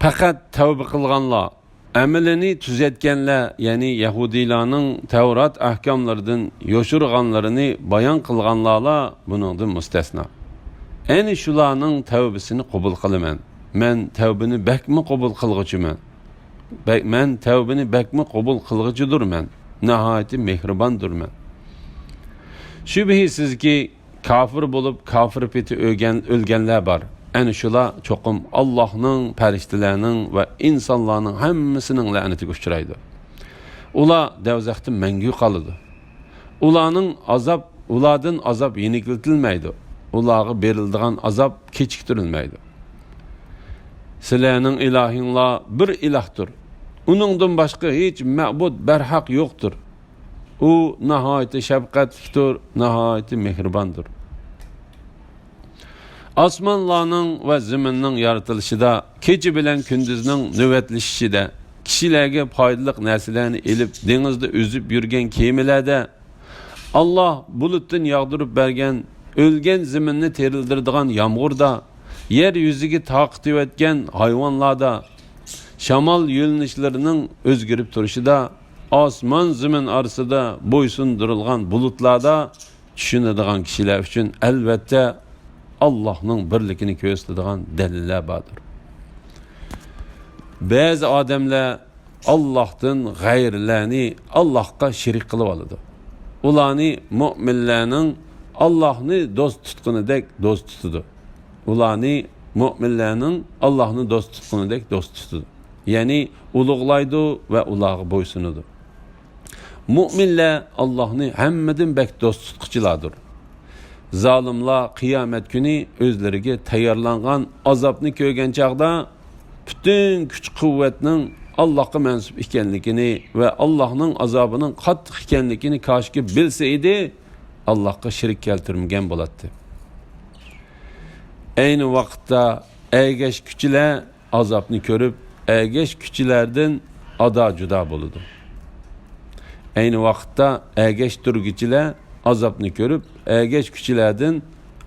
پەقەت تەۋبە قىلغانلار، ئەمىلىنى تۈزەتكەنلەر، يەنى يەھۇدىيلارنىڭ تەۋرات ئەھكاملىرىدىن يوشۇرغانلىرىنى بايان قىلغانلارلا بۇنىڭدىن مۇستەسنا. ئەنە شۇلارنىڭ تەۋبىسىنى قوبۇل قىلىمەن. مەن تەۋبىنى بەكمۇ قوبۇل قىلغۇچىمەن. بەك، مەن تەۋبىنى بەكمۇ قوبۇل قىلغۇچىدۇرمەن. ناھايىتى مېھرىباندۇرمەن. شۈبھىسىزكى، كاپىر بولۇپ، كاپىر پېتى ئۆلگەن، ئۆلگەنلەر بار. ئەنە شۇلار چوقۇم ئاللاھنىڭ، پەرىشتىلەرنىڭ ۋە ئىنسانلارنىڭ ھەممىسىنىڭ لەنىتىگە ئۇچرايدۇ. ئۇلار دەۋزەختە مەڭگۈ قالىدۇ. ئۇلارنىڭ ئازاب، ئۇلاردىن ئازاب يېنىكلىتىلمەيدۇ. ئۇلارغا بېرىلىدىغان ئازاب كېچىكتۈرۈلمەيدۇ. سىلەرنىڭ ئىلاھىڭلار بىر ئىلاھتۇر. ئۇنىڭدىن باشقا ھېچ مەبۇد بەرھەق يوقتۇر. ئۇ ناھايىتى شەپقەتلىكتۇر، ناھايىتى مېھرىباندۇر. ئاسمانلارنىڭ ۋە زېمىننىڭ يارىتىلىشىدا، كېچە بىلەن كۈندۈزنىڭ نۆۋەتلىشىشىدە، كىشىلەرگە پايدىلىق نەرسىلەرنى ئېلىپ دېڭىزدا ئۈزۈپ يۈرگەن كېمىلەردە، ئاللا بۇلۇتتىن ياغدۇرۇپ بەرگەن ئۆلگەن زېمىننى تىرىلدۈرىدىغان يامغۇردا، يەر يۈزىگە تارقىتىۋەتكەن ھايۋانلاردا، شامال يۆنىلىشلىرىنىڭ ئۆزگىرىپ تۇرۇشىدا، ئاسمان زېمىن ئارىسىدا بويسۇندۇرۇلغان بۇلۇتلاردا چۈشىنىدىغان كىشىلەر ئۈچۈن ئەلۋەتتە ئاللاھنىڭ بىرلىكىنى كۆرسىتىدىغان دەلىللەر باردۇر. بەزى ئادەملەر ئاللاھتىن غەيرىلەرنى ئاللاھقا شېرىك قىلىۋالىدۇ. ئۇلارنى مۆمىنلەرنىڭ ئاللاھنى دوست تۇتقىنىدەك دوست تۇتىدۇ. ئۇلارنى مۆمىنلەرنىڭ ئاللاھنى دوست تۇتقىنىدەك دوست تۇتىدۇ. يەنى ئۇلۇغلايدۇ ۋە ئۇلارغا بويسۇنىدۇ. مۆمىنلەر ئاللاھنى ھەممىدىن بەك دوست تۇتقۇچىلاردۇر. زالىملار قىيامەت كۈنى ئۆزلىرىگە تەييارلانغان ئازابنى كۆرگەن چاغدا، پۈتۈن كۈچ-قۇۋۋەتنىڭ ئاللاھقا مەنسۇپ ئىكەنلىكىنى ۋە ئاللاھنىڭ ئازابىنىڭ قاتتىق ئىكەنلىكىنى كاشكى بىلسە ئىدى، ئاللاھقا شېرىك كەلتۈرمىگەن بولاتتى. ئەينى ۋاقىتتا ئەگەشكۈچىلەر ئازابنى كۆرۈپ، ئەگەشكۈچىلەردىن ئادا-جۇدا بولىدۇ. ئەينى ۋاقىتتا ئەگەشتۈرگۈچىلەر ئازابنى كۆرۈپ، ئەگەشكۈچىلەردىن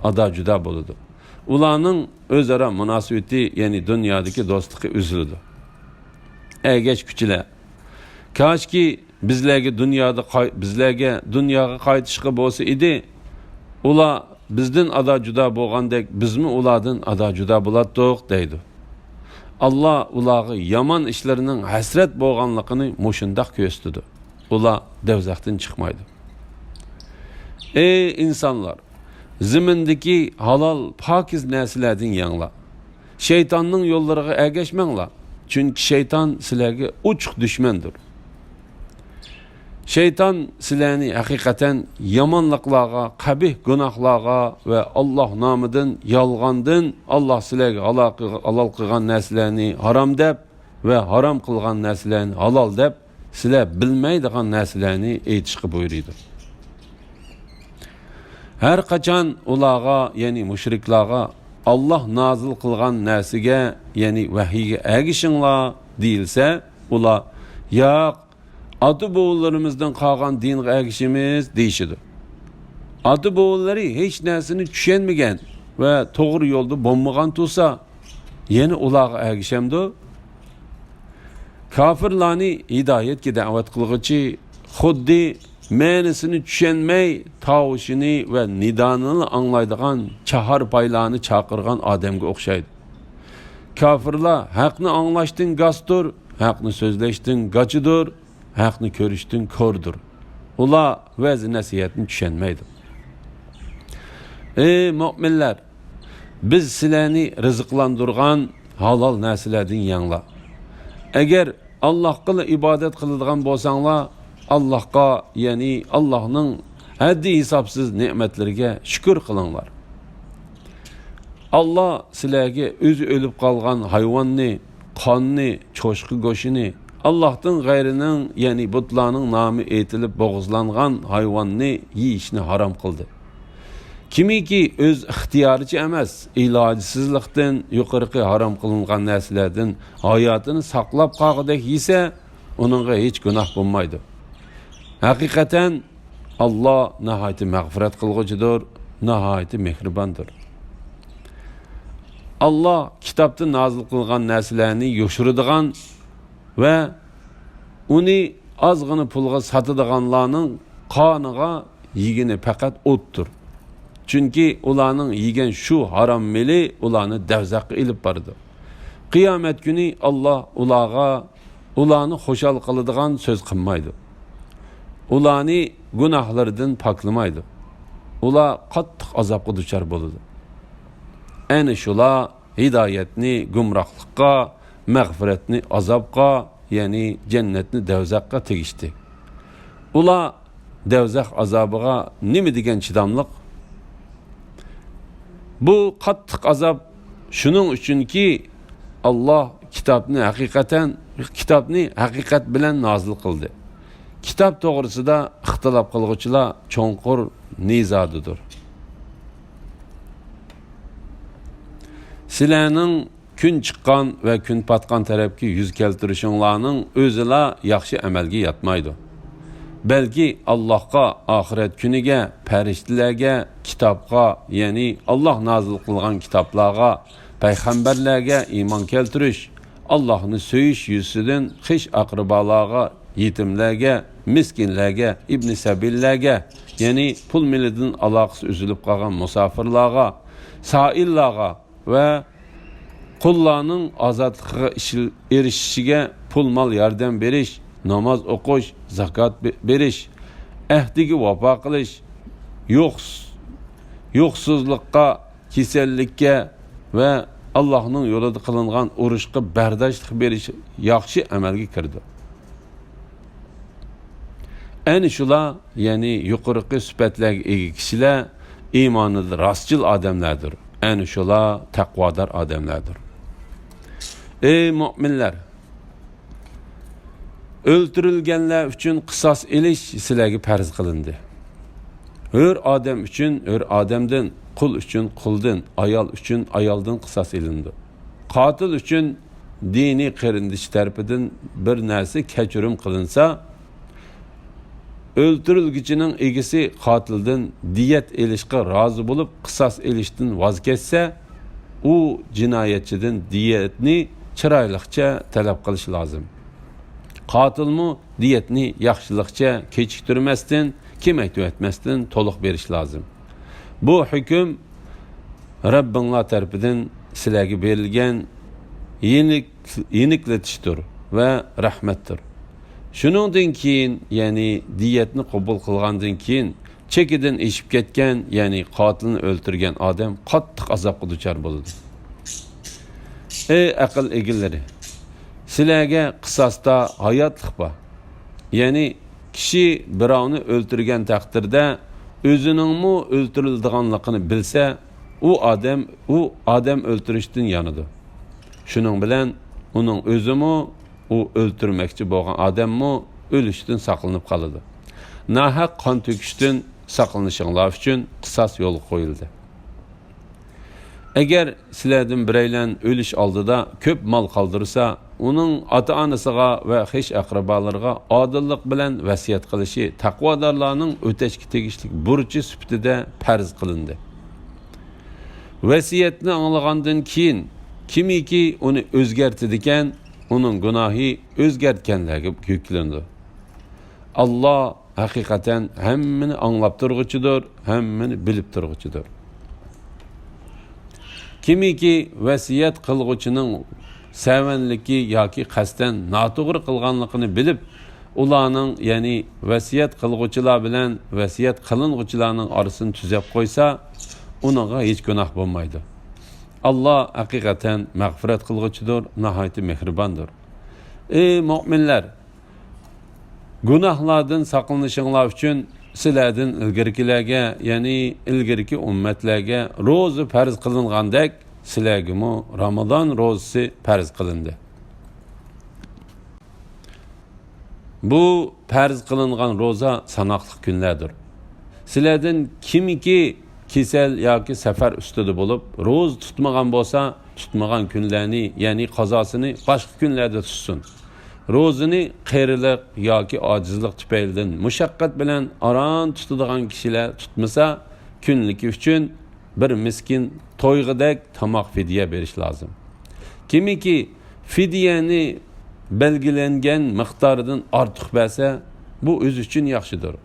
ئادا-جۇدا بولىدۇ. ئۇلارنىڭ ئۆزئارا مۇناسىۋىتى، يەنى دۇنيادىكى دوستلۇقى ئۈزۈلىدۇ. ئەگەشكۈچىلەر، كاشكى بىزلەرگە دۇنيادا قاي-، بىزلەرگە دۇنياغا قايتىشقا بولسا ئىدى، ئۇلار بىزدىن ئادا-جۇدا بولغاندەك، بىزمۇ ئۇلاردىن ئادا-جۇدا بولاتتۇق، دەيدۇ. ئاللا ئۇلارغا يامان ئىشلىرىنىڭ ھەسرەت بولغانلىقىنى مۇشۇنداق كۆرسىتىدۇ. ئۇلار دوزاختىن چىقمايدۇ. ئەي ئىنسانلار! زېمىندىكى ھالال، پاكىز نەرسىلەردىن يەڭلار. شەيتاننىڭ يوللىرىغا ئەگەشمەڭلار، چۈنكى شەيتان سىلەرگە ئوچۇق دۈشمەندۇر. شەيتان سىلەرنى ھەقىقەتەن يامانلىقلارغا، قەبىھ گۇناھلارغا ۋە ئاللا نامىدىن يالغاندىن، ئاللا سىلەرگە ھالا-، ھالال قىلغان نەرسىلەرنى ھارام دەپ ۋە ھارام قىلغان نەرسىلەرنى ھالال دەپ، سىلەر بىلمەيدىغان نەرسىلەرنى ئېيتىشقا بۇيرۇيدۇ. ھەر قاچان ئۇلارغا، يەنى مۇشرىكلارغا، ئاللا نازىل قىلغان نەرسىگە، يەنى ۋەھىيگە ئەگىشىڭلار دېيىلسە، ئۇلار، ياق، ئاتا-بوۋىلىرىمىزدىن قالغان دىنغا ئەگىشىمىز دېيىشىدۇ. ئاتا-بوۋىلىرى ھېچ نەرسىنى چۈشەنمىگەن ۋە توغرا يولدا بولمىغان تۇرسا، يەنە ئۇلارغا ئەگىشەمدۇ؟ كاپىرلارنى ھىدايەتكە دەۋەت قىلغۇچى خۇددى مەنىسىنى چۈشەنمەي، تاۋۇشىنى ۋە نىدانىنىلا ئاڭلايدىغان چاھارپايلارنى چاقىرغان ئادەمگە ئوخشايدۇ. كاپىرلار ھەقنى ئاڭلاشتىن گاستۇر، ھەقنى سۆزلەشتىن گاچىدۇر، ھەقنى كۆرۈشتىن كوردۇر. ئۇلار ۋەز-نەسىھەتنى چۈشەنمەيدۇ. ئەي مۆمىنلەر! بىز سىلەرنى رىزىقلاندۇرغان ھالال نەرسىلەردىن يەڭلار. ئەگەر ئاللاھقىلا ئىبادەت قىلىدىغان بولساڭلار، ئاللاھقا، يەنى ئاللاھنىڭ ھەددى-ھېسابسىز نېمەتلىرىگە شۈكۈر قىلىڭلار. ئاللا سىلەرگە ئۆزى ئۆلۈپ قالغان ھايۋاننى، قاننى، چوشقا گۆشىنى، ئاللاھتىن غەيرىنىڭ، يەنى بۇتلارنىڭ نامى ئېيتىلىپ بوغۇزلانغان ھايۋاننى يېيىشنى ھارام قىلدى. كىمكى ئۆز ئىختىيارىچە ئەمەس، ئىلاجسىزلىقتىن يۇقىرىقى ھارام قىلىنغان نەرسىلەردىن ھاياتىنى ساقلاپ قالغۇدەك يېسە، ئۇنىڭغا ھېچ گۇناھ بولمايدۇ. ھەقىقەتەن، ئاللا ناھايىتى مەغپىرەت قىلغۇچىدۇر، ناھايىتى مېھرىباندۇر. ئاللا كىتابتا نازىل قىلغان نەرسىلەرنى يوشۇرىدىغان ۋە ئۇنى ئازغىنا پۇلغا ساتىدىغانلارنىڭ قانىغا يېگىنى پەقەت ئوتتۇر. چۈنكى ئۇلارنىڭ يېگەن شۇ ھارام مېلى ئۇلارنى دەۋزەخكە ئېلىپ بارىدۇ. قىيامەت كۈنى ئاللا ئۇلارغا، ئۇلارنى خۇشال قىلىدىغان سۆز قىلمايدۇ. ئۇلارنى گۇناھلىرىدىن پاكلىمايدۇ. ئۇلار قاتتىق ئازابقا دۇچار بولىدۇ. ئەنە شۇلار ھىدايەتنى گۇمراھلىققا، مەغپىرەتنى ئازابقا، يەنى جەننەتنى دەۋزەخكە تېگىشتى. ئۇلار دەۋزەخ ئازابىغا نېمە دېگەن چىداملىق؟ بۇ قاتتىق ئازاب شۇنىڭ ئۈچۈنكى، ئاللا كىتابنى ھەقىقەتەن، كىتابنى ھەقىقەت بىلەن نازىل قىلدى. كىتاب توغرىسىدا ئىختىلاپ قىلغۇچىلار چوڭقۇر نىزادىدۇر. سىلەرنىڭ كۈن چىققان ۋە كۈن پاتقان تەرەپكە يۈز كەلتۈرۈشۈڭلارنىڭ ئۆزىلا ياخشى ئەمەلگە ياتمايدۇ. بەلكى ئاللاھقا، ئاخىرەت كۈنىگە، پەرىشتىلەرگە، كىتابقا، يەنى ئاللاھ نازىل قىلغان كىتابلارغا، پەيغەمبەرلەرگە ئىمان كەلتۈرۈش، ئاللاھنى سۆيۈش يۈزىسىدىن خىش-ئەقرىبالارغا، يېتىملەرگە، مىسكىنلەرگە، ئىبنى سەبىللەرگە، يەنى پۇل مېلىدىن ئالاقىسى ئۈزۈلۈپ قالغان مۇساپىرلارغا، سائىللارغا ۋە قۇللارنىڭ ئازادلىقىغا ئېرىشىشىگە پۇل-مال ياردەم بېرىش، ناماز ئوقۇش، زاكات بې-، بېرىش، ئەھدىگە ۋاپا قىلىش، يوقس-، يوقسۇزلۇققا، كېسەللىككە ۋە ئاللاھنىڭ يولىدا قىلىنغان ئۇرۇشقا بەرداشلىق بېرىش ياخشى ئەمەلگە كىرىدۇ. ئەنە شۇلار، يەنى يۇقىرىقى سۈپەتلەرگە ئىگە كىشىلەر ئىمانىدا راستچىل ئادەملەردۇر. ئەنە شۇلار تەقۋادار ئادەملەردۇر. ئەي مۆمىنلەر! ئۆلتۈرۈلگەنلەر ئۈچۈن قىساس ئېلىش سىلەرگە پەرز قىلىندى. ھۆر ئادەم ئۈچۈن ھۆر ئادەمدىن، قۇل ئۈچۈن قۇلدىن، ئايال ئۈچۈن ئايالدىن قىساس ئېلىنىدۇ. قاتىل ئۈچۈن دىنىي قېرىندىشى تەرىپىدىن بىر نەرسە كەچۈرۈم قىلىنسا، ئۆلتۈرۈلگۈچىنىڭ ئىگىسى قاتىلدىن دىيەت ئېلىشقا رازى بولۇپ، قىساس ئېلىشتىن ۋاز كەچسە، ئۇ جىنايەتچىدىن دىيەتنى چىرايلىقچە تەلەپ قىلىشى لازىم. قاتىلمۇ دىيەتنى ياخشىلىقچە، كېچىكتۈرمەستىن، كېمەيتىۋەتمەستىن تولۇق بېرىشى لازىم. بۇ ھۆكۈم رەببىڭلار تەرىپىدىن سىلەرگە بېرىلگەن يېنىك-، يېنىكلىتىشتۇر ۋە رەھمەتتۇر. شۇنىڭدىن كېيىن، يەنى دىيەتنى قوبۇل قىلغاندىن كېيىن، چېكىدىن ئېشىپ كەتكەن، يەنى قاتىلنى ئۆلتۈرگەن ئادەم قاتتىق ئازابقا دۇچار بولىدۇ. ئەي ئەقىل ئىگىلىرى! سىلەرگە قىساستا ھاياتلىق بار. يەنى كىشى بىراۋنى ئۆلتۈرگەن تەقدىردە، ئۆزىنىڭمۇ ئۆلتۈرۈلىدىغانلىقىنى بىلسە، ئۇ ئادەم، ئۇ ئادەم ئۆلتۈرۈشتىن يانىدۇ. شۇنىڭ بىلەن ئۇنىڭ ئۆزىمۇ، ئۇ ئۆلتۈرمەكچى بولغان ئادەممۇ ئۆلۈشتىن ساقلىنىپ قالىدۇ. ناھەق قان تۆكۈشتىن ساقلىنىشىڭلار ئۈچۈن قىساس يولغا قويۇلدى. ئەگەر سىلەردىن بىرەيلەن ئۆلۈش ئالدىدا كۆپ مال قالدۇرسا، ئۇنىڭ ئاتا-ئانىسىغا ۋە خىش-ئەقرىبالىرىغا ئادىللىق بىلەن ۋەسىيەت قىلىشى تەقۋادارلارنىڭ ئۆتەشكە تېگىشلىك بۇرچى سۈپىتىدە پەرز قىلىندى. ۋەسىيەتنى ئاڭلىغاندىن كېيىن، كىمكى ئۇنى ئۆزگەرتىدىكەن، ئۇنىڭ گۇناھى ئۆزگەرتكەنلەرگە يۈكلىنىدۇ. ئاللا ھەقىقەتەن ھەممىنى ئاڭلاپ تۇرغۇچىدۇر، ھەممىنى بىلىپ تۇرغۇچىدۇر. كىمكى ۋەسىيەت قىلغۇچىنىڭ سەۋەنلىكى ياكى قەستەن ناتوغرا قىلغانلىقىنى بىلىپ، ئۇلارنىڭ، يەنى ۋەسىيەت قىلغۇچىلار بىلەن ۋەسىيەت قىلىنغۇچىلارنىڭ ئارىسىنى تۈزەپ قويسا، ئۇنىڭغا ھېچ گۇناھ بولمايدۇ. ئاللا ھەقىقەتەن مەغپىرەت قىلغۇچىدۇر، ناھايىتى مېھرىباندۇر. ئەي مۆمىنلەر! گۇناھلاردىن ساقلىنىشىڭلار ئۈچۈن سىلەردىن ئىلگىرىكىلەرگە، يەنى ئىلگىرىكى ئۈممەتلەرگە روزا پەرز قىلىنغاندەك، سىلەرگىمۇ رامىزان روزىسى پەرز قىلىندى. بۇ پەرز قىلىنغان روزا ساناقلىق كۈنلەردۇر. سىلەردىن كىمكى كېسەل ياكى سەپەر ئۈستىدە بولۇپ، روزا تۇتمىغان بولسا، تۇتمىغان كۈنلەرنى، يەنى قازاسىنى باشقا كۈنلەردە تۇتسۇن. روزىنى قېرىلىق ياكى ئاجىزلىق تۈپەيلىدىن مۇشەققەت بىلەن ئاران تۇتىدىغان كىشىلەر تۇتمىسا، كۈنلۈكى ئۈچۈن بىر مىسكىن تويغۇدەك تاماق فىدىيە بېرىش لازىم. كىمكى فىدىيەنى بەلگىلەنگەن مىقداردىن ئارتۇق بەرسە، بۇ ئۆزى ئۈچۈن ياخشىدۇر.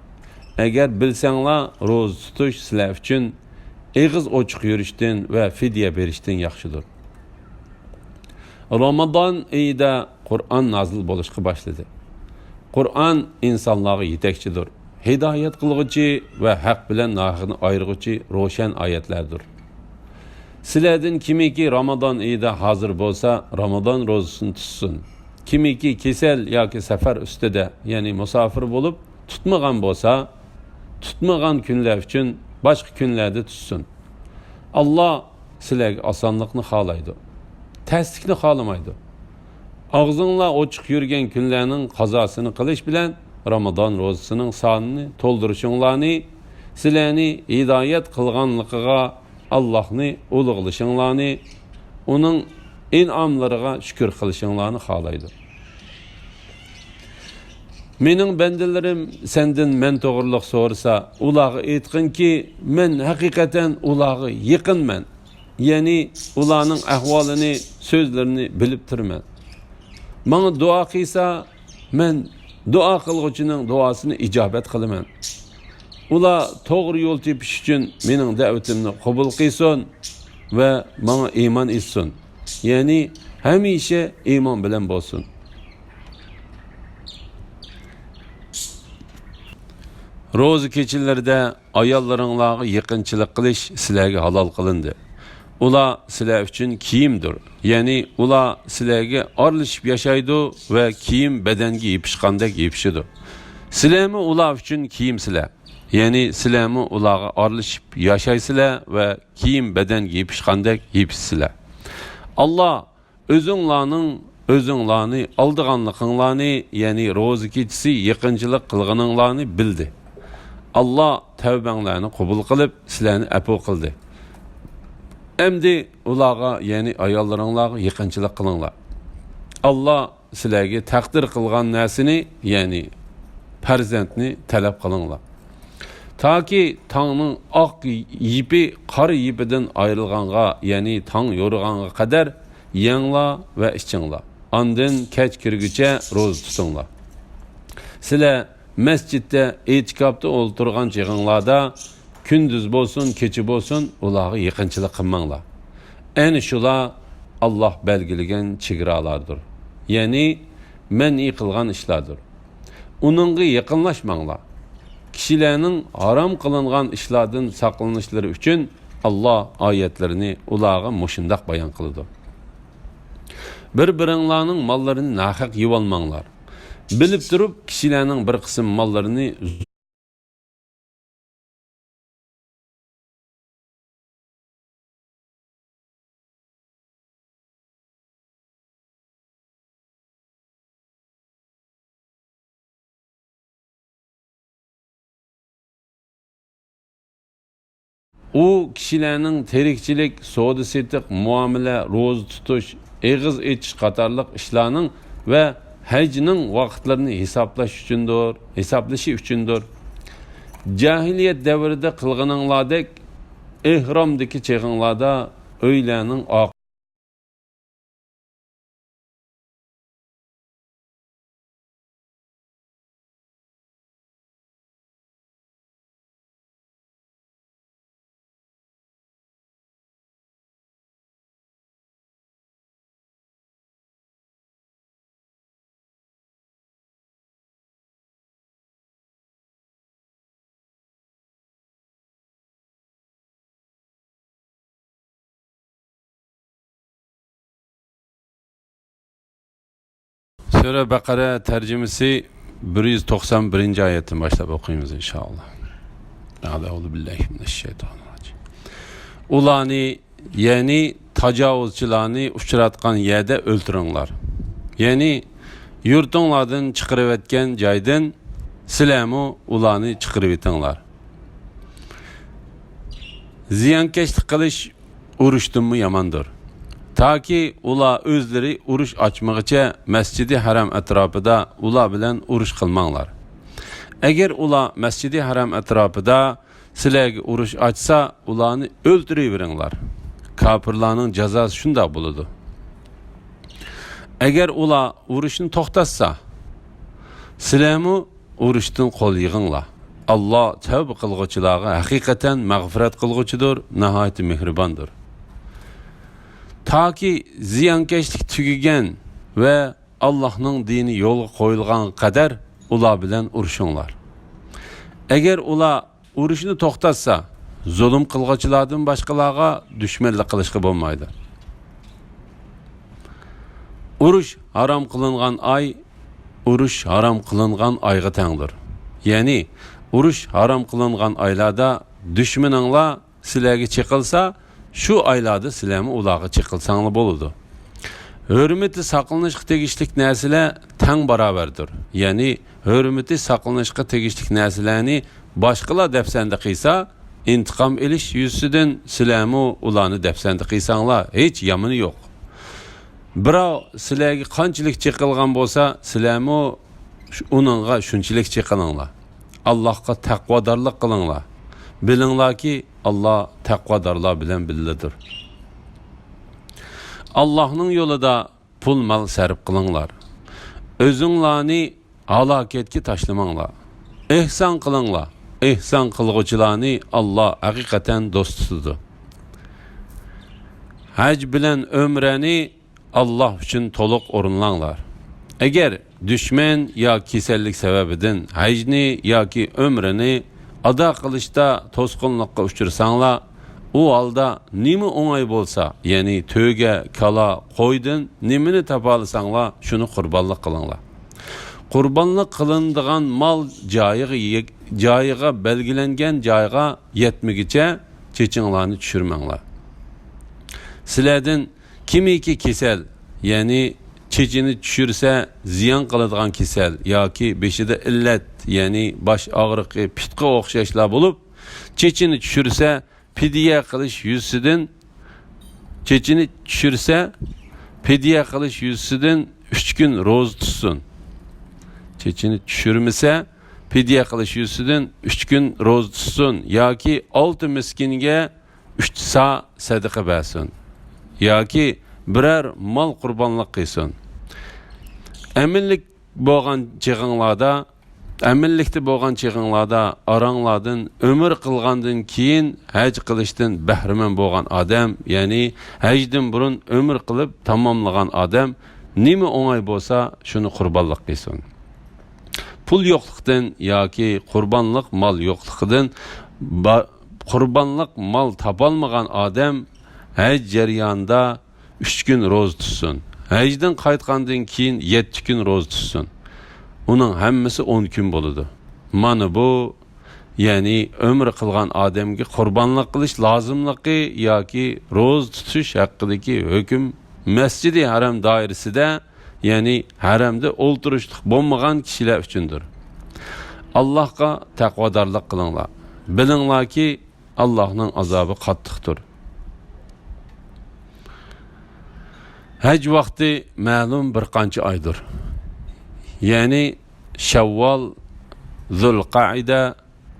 ئەگەر بىلسەڭلار، روزا تۇتۇش سىلەر ئۈچۈن ئېغىز ئوچۇق يۈرۈشتىن ۋە فىدىيە بېرىشتىن ياخشىدۇر. رامىزان ئېيىدا قۇرئان نازىل بولۇشقا باشلىدى. قۇرئان ئىنسانلارغا يېتەكچىدۇر، ھىدايەت قىلغۇچى ۋە ھەق بىلەن ناھەقنى ئايرىغۇچى روشەن ئايەتلەردۇر. سىلەردىن كىمكى رامىزان ئېيىدا ھازىر بولسا، رامىزان روزىسىنى تۇتسۇن. كىمكى كېسەل ياكى سەپەر ئۈستىدە، يەنى مۇساپىر بولۇپ، تۇتمىغان بولسا، تۇتمىغان كۈنلەر ئۈچۈن باشقا كۈنلەردە تۇتسۇن. ئاللا سىلەرگە ئاسانلىقنى خالايدۇ، تەسلىكنى خالىمايدۇ. ئاغزىڭلار ئوچۇق يۈرگەن كۈنلەرنىڭ قازاسىنى قىلىش بىلەن رامىزان روزىسىنىڭ سانىنى تولدۇرۇشۇڭلارنى، سىلەرنى ھىدايەت قىلغانلىقىغا ئاللاھنى ئۇلۇغلىشىڭلارنى، ئۇنىڭ ئىنئاملىرىغا شۈكۈر قىلىشىڭلارنى خالايدۇ. مېنىڭ بەندىلىرىم سەندىن مەن توغرىلىق سورىسا، ئۇلارغا ئېيتقىنكى، مەن ھەقىقەتەن ئۇلارغا يېقىنمەن. يەنى ئۇلارنىڭ ئەھۋالىنى، سۆزلىرىنى بىلىپ تۇرىمەن. ماڭا دۇئا قىلسا، مەن دۇئا قىلغۇچىنىڭ دۇئاسىنى ئىجابەت قىلىمەن. ئۇلار توغرا يول تېپىش ئۈچۈن مېنىڭ دەۋىتىمنى قوبۇل قىلسۇن ۋە ماڭا ئىمان ئېيتسۇن. يەنى ھەمىشە ئىمان بىلەن بولسۇن. روزا كېچىلىرىدە ئاياللىرىڭلارغا يېقىنچىلىق قىلىش سىلەرگە ھالال قىلىندى. ئۇلار سىلەر ئۈچۈن كىيىمدۇر. يەنى ئۇلار سىلەرگە ئارىلىشىپ ياشايدۇ ۋە كىيىم بەدەنگە يېپىشقاندەك يېپىشىدۇ. سىلەرمۇ ئۇلار ئۈچۈن كىيىمسىلەر. يەنى سىلەرمۇ ئۇلارغا ئارىلىشىپ ياشايسىلەر ۋە كىيىم بەدەنگە يېپىشقاندەك يېپىشىسىلەر. ئاللا ئۆزۈڭلارنىڭ ئۆزۈڭلارنى ئالدىغانلىقىڭلارنى، يەنى روزا كېچىسى يېقىنچىلىق قىلغىنىڭلارنى بىلدى. ئاللا تەۋبەڭلارنى قوبۇل قىلىپ، سىلەرنى ئەپۇ قىلدى. ئەمدى ئۇلارغا، يەنى ئاياللىرىڭلارغا يېقىنچىلىق قىلىڭلار. ئاللا سىلەرگە تەقدىر قىلغان نەرسىنى، يەنى پەرزەنتنى تەلەپ قىلىڭلار. تاكى تاڭنىڭ ئاق يىپى قارا يىپىدىن ئايرىلغانغا، يەنى تاڭ يورۇغانغا قەدەر يەڭلار ۋە ئىچىڭلار. ئاندىن كەچ كىرگۈچە روزا تۇتۇڭلار. سىلەر مەسچىتتە ئېتىكاپتا ئولتۇرغان چېغىڭلاردا، كۈندۈز بولسۇن، كېچە بولسۇن، ئۇلارغا يېقىنچىلىق قىلماڭلار. ئەنە شۇلار ئاللا بەلگىلىگەن چېگرالاردۇر، يەنى مەنئى قىلغان ئىشلاردۇر. ئۇنىڭغا يېقىنلاشماڭلار. كىشىلەرنىڭ ھارام قىلىنغان ئىشلاردىن ساقلىنىشلىرى ئۈچۈن ئاللا ئايەتلىرىنى ئۇلارغا مۇشۇنداق بايان قىلىدۇ: بىر-بىرىڭلارنىڭ ماللىرىنى ناھەق يېۋالماڭلار. بىلىپ تۇرۇپ، كىشىلەرنىڭ بىر قىسىم ماللىرىنى ئۇ كىشىلەرنىڭ تىرىكچىلىك، سودا-سېتىق، مۇئامىلە، روزا تۇتۇش، ئېغىز ئېچىش قاتارلىق ئىشلارنىڭ ۋە ھەجنىڭ ۋاقىتلىرىنى ھېسابلاش ئۈچۈندۇر، ھېسابلىشى ئۈچۈندۇر. جاھىلىيەت دەۋرىدە قىلغىنىڭلاردەك ئېھرامدىكى چېغىڭلاردا ئۆيلەرنىڭ ئاق سۈرە بەقەرە تەرجىمىسى بىر يۈز توقسان بىرىنچى ئايەتتىن باشلاپ ئوقۇيمىز، ئىنشائاللا. ئەئۇزۇ بىللاھى مىنەششەيتانىررەجىم. ئۇلارنى، يەنى تاجاۋۇزچىلارنى ئۇچراتقان يەردە ئۆلتۈرۈڭلار. يەنى يۇرتۇڭلاردىن چىقىرىۋەتكەن جايدىن سىلەرمۇ ئۇلارنى چىقىرىۋېتىڭلار. زىيانكەشلىك قىلىش ئۇرۇشتىنمۇ ياماندۇر. تاكى ئۇلار ئۆزلىرى ئۇرۇش ئاچمىغىچە مەسجىدى ھەرام ئەتراپىدا ئۇلار بىلەن ئۇرۇش قىلماڭلار. ئەگەر ئۇلار مەسجىدى ھەرام ئەتراپىدا سىلەرگە ئۇرۇش ئاچسا، ئۇلارنى ئۆلتۈرۈۋېرىڭلار. كاپىرلارنىڭ جازاسى شۇنداق بولىدۇ. ئەگەر ئۇلار ئۇرۇشنى توختاتسا، سىلەرمۇ ئۇرۇشتىن قول يىغىڭلار. ئاللا تەۋبە قىلغۇچىلارغا ھەقىقەتەن مەغپىرەت قىلغۇچىدۇر، ناھايىتى مېھرىباندۇر. تاكى زىيانكەشلىك تۈگىگەن ۋە ئاللانىڭ دىنى يولغا قويۇلغانغا قەدەر ئۇلار بىلەن ئۇرۇشۇڭلار. ئەگەر ئۇلار ئۇرۇشنى توختاتسا، زۇلۇم قىلغۇچىلاردىن باشقىلارغا دۈشمەنلىك قىلىشقا بولمايدۇ. ئۇرۇش ھارام قىلىنغان ئاي ئۇرۇش ھارام قىلىنغان ئايغا تەڭدۇر. يەنى ئۇرۇش ھارام قىلىنغان ئايلاردا دۈشمىنىڭلار سىلەرگە چېقىلسا، شۇ ئايلاردا سىلەرمۇ ئۇلارغا چېقىلساڭلار بولىدۇ. ھۆرمىتى ساقلىنىشقا تېگىشلىك نەرسىلەر تەڭ باراۋەردۇر. يەنى ھۆرمىتى ساقلىنىشقا تېگىشلىك نەرسىلەرنى باشقىلار دەپسەندە قىلسا، ئىنتىقام ئېلىش يۈزىسىدىن سىلەرمۇ ئۇلارنى دەپسەندە قىلساڭلار، ھېچ يامىنى يوق. بىراۋ سىلەرگە قانچىلىك چېقىلغان بولسا، سىلەرمۇ ئۇنىڭغا شۇنچىلىك چېقىلىڭلار. ئاللاھقا تەقۋادارلىق قىلىڭلار. بىلىڭلاركى، ئاللا تەقۋادارلار بىلەن بىللىدۇر. ئاللاھنىڭ يولىدا پۇل-مال سەرپ قىلىڭلار. ئۆزۈڭلارنى ھالاكەتكە تاشلىماڭلار. ئېھسان قىلىڭلار. ئېھسان قىلغۇچىلارنى ئاللا ھەقىقەتەن دوست تۇتىدۇ. ھەج بىلەن ئۆمرەنى ئاللا ئۈچۈن تولۇق ئورۇنلاڭلار. ئەگەر دۈشمەن ياكى كېسەللىك سەۋەبىدىن ھەجنى ياكى ئۆمرىنى ئادا قىلىشتا توسقۇنلۇققا ئۇچرىساڭلار، ئۇ ھالدا نېمە ئوڭاي بولسا، يەنى تۆگە، كالا، قويدىن نېمىنى تاپالىساڭلار، شۇنى قۇربانلىق قىلىڭلار. قۇربانلىق قىلىنىدىغان مال جايىغا، جايىغا، بەلگىلەنگەن جايغا يەتمىگۈچە چېچىڭلارنى چۈشۈرمەڭلار. سىلەردىن كىمكى كېسەل، يەنى چېچىنى چۈشۈرسە زىيان قىلىدىغان كېسەل ياكى بېشىدا ئىللەت، يەنى باش ئاغرىقى، پىتقا ئوخشاشلار بولۇپ، چېچىنى چۈشۈرسە، پىدىيە قىلىش يۈزىسىدىن، چېچىنى چۈشۈرسە، پىدىيە قىلىش يۈزىسىدىن ئۈچ كۈن روزا تۇتسۇن. چېچىنى چۈشۈرمىسە، پىدىيە قىلىش يۈزىسىدىن ئۈچ كۈن روزا تۇتسۇن ياكى ئالتە مىسكىنگە ئۈچ سا سەدىقە بەرسۇن ياكى بىرەر مال قۇربانلىق قىلسۇن. ئەمىنلىك بولغان چېغىڭلاردا، ئەمىنلىكتە بولغان چېغىڭلاردا ئاراڭلاردىن ئۆمرە قىلغاندىن كېيىن ھەج قىلىشتىن بەھرىمەن بولغان ئادەم، يەنى ھەجدىن بۇرۇن ئۆمرە قىلىپ تاماملىغان ئادەم نېمە ئوڭاي بولسا، شۇنى قۇربانلىق قىلسۇن. پۇل يوقلۇقتىن ياكى قۇربانلىق مال يوقلۇقىدىن با-، قۇربانلىق مال تاپالمىغان ئادەم ھەج جەريانىدا ئۈچ كۈن روزا تۇتسۇن. ھەجدىن قايتقاندىن كېيىن يەتتە كۈن روزا تۇتسۇن. ئۇنىڭ ھەممىسى ئون كۈن بولىدۇ. مانا بۇ، يەنى ئۆمرە قىلغان ئادەمگە قۇربانلىق قىلىش لازىملىقى ياكى روزا تۇتۇش ھەققىدىكى ھۆكۈم مەسجىدى ھەرەم دائىرىسىدە، يەنى ھەرەمدە ئولتۇرۇشلۇق بولمىغان كىشىلەر ئۈچۈندۇر. ئاللاھقا تەقۋادارلىق قىلىڭلار. بىلىڭلاركى، ئاللاھنىڭ ئازابى قاتتىقتۇر. ھەج ۋاقتى مەلۇم بىر قانچە ئايدۇر. يەنى شەۋۋال، زۇلقەئىدە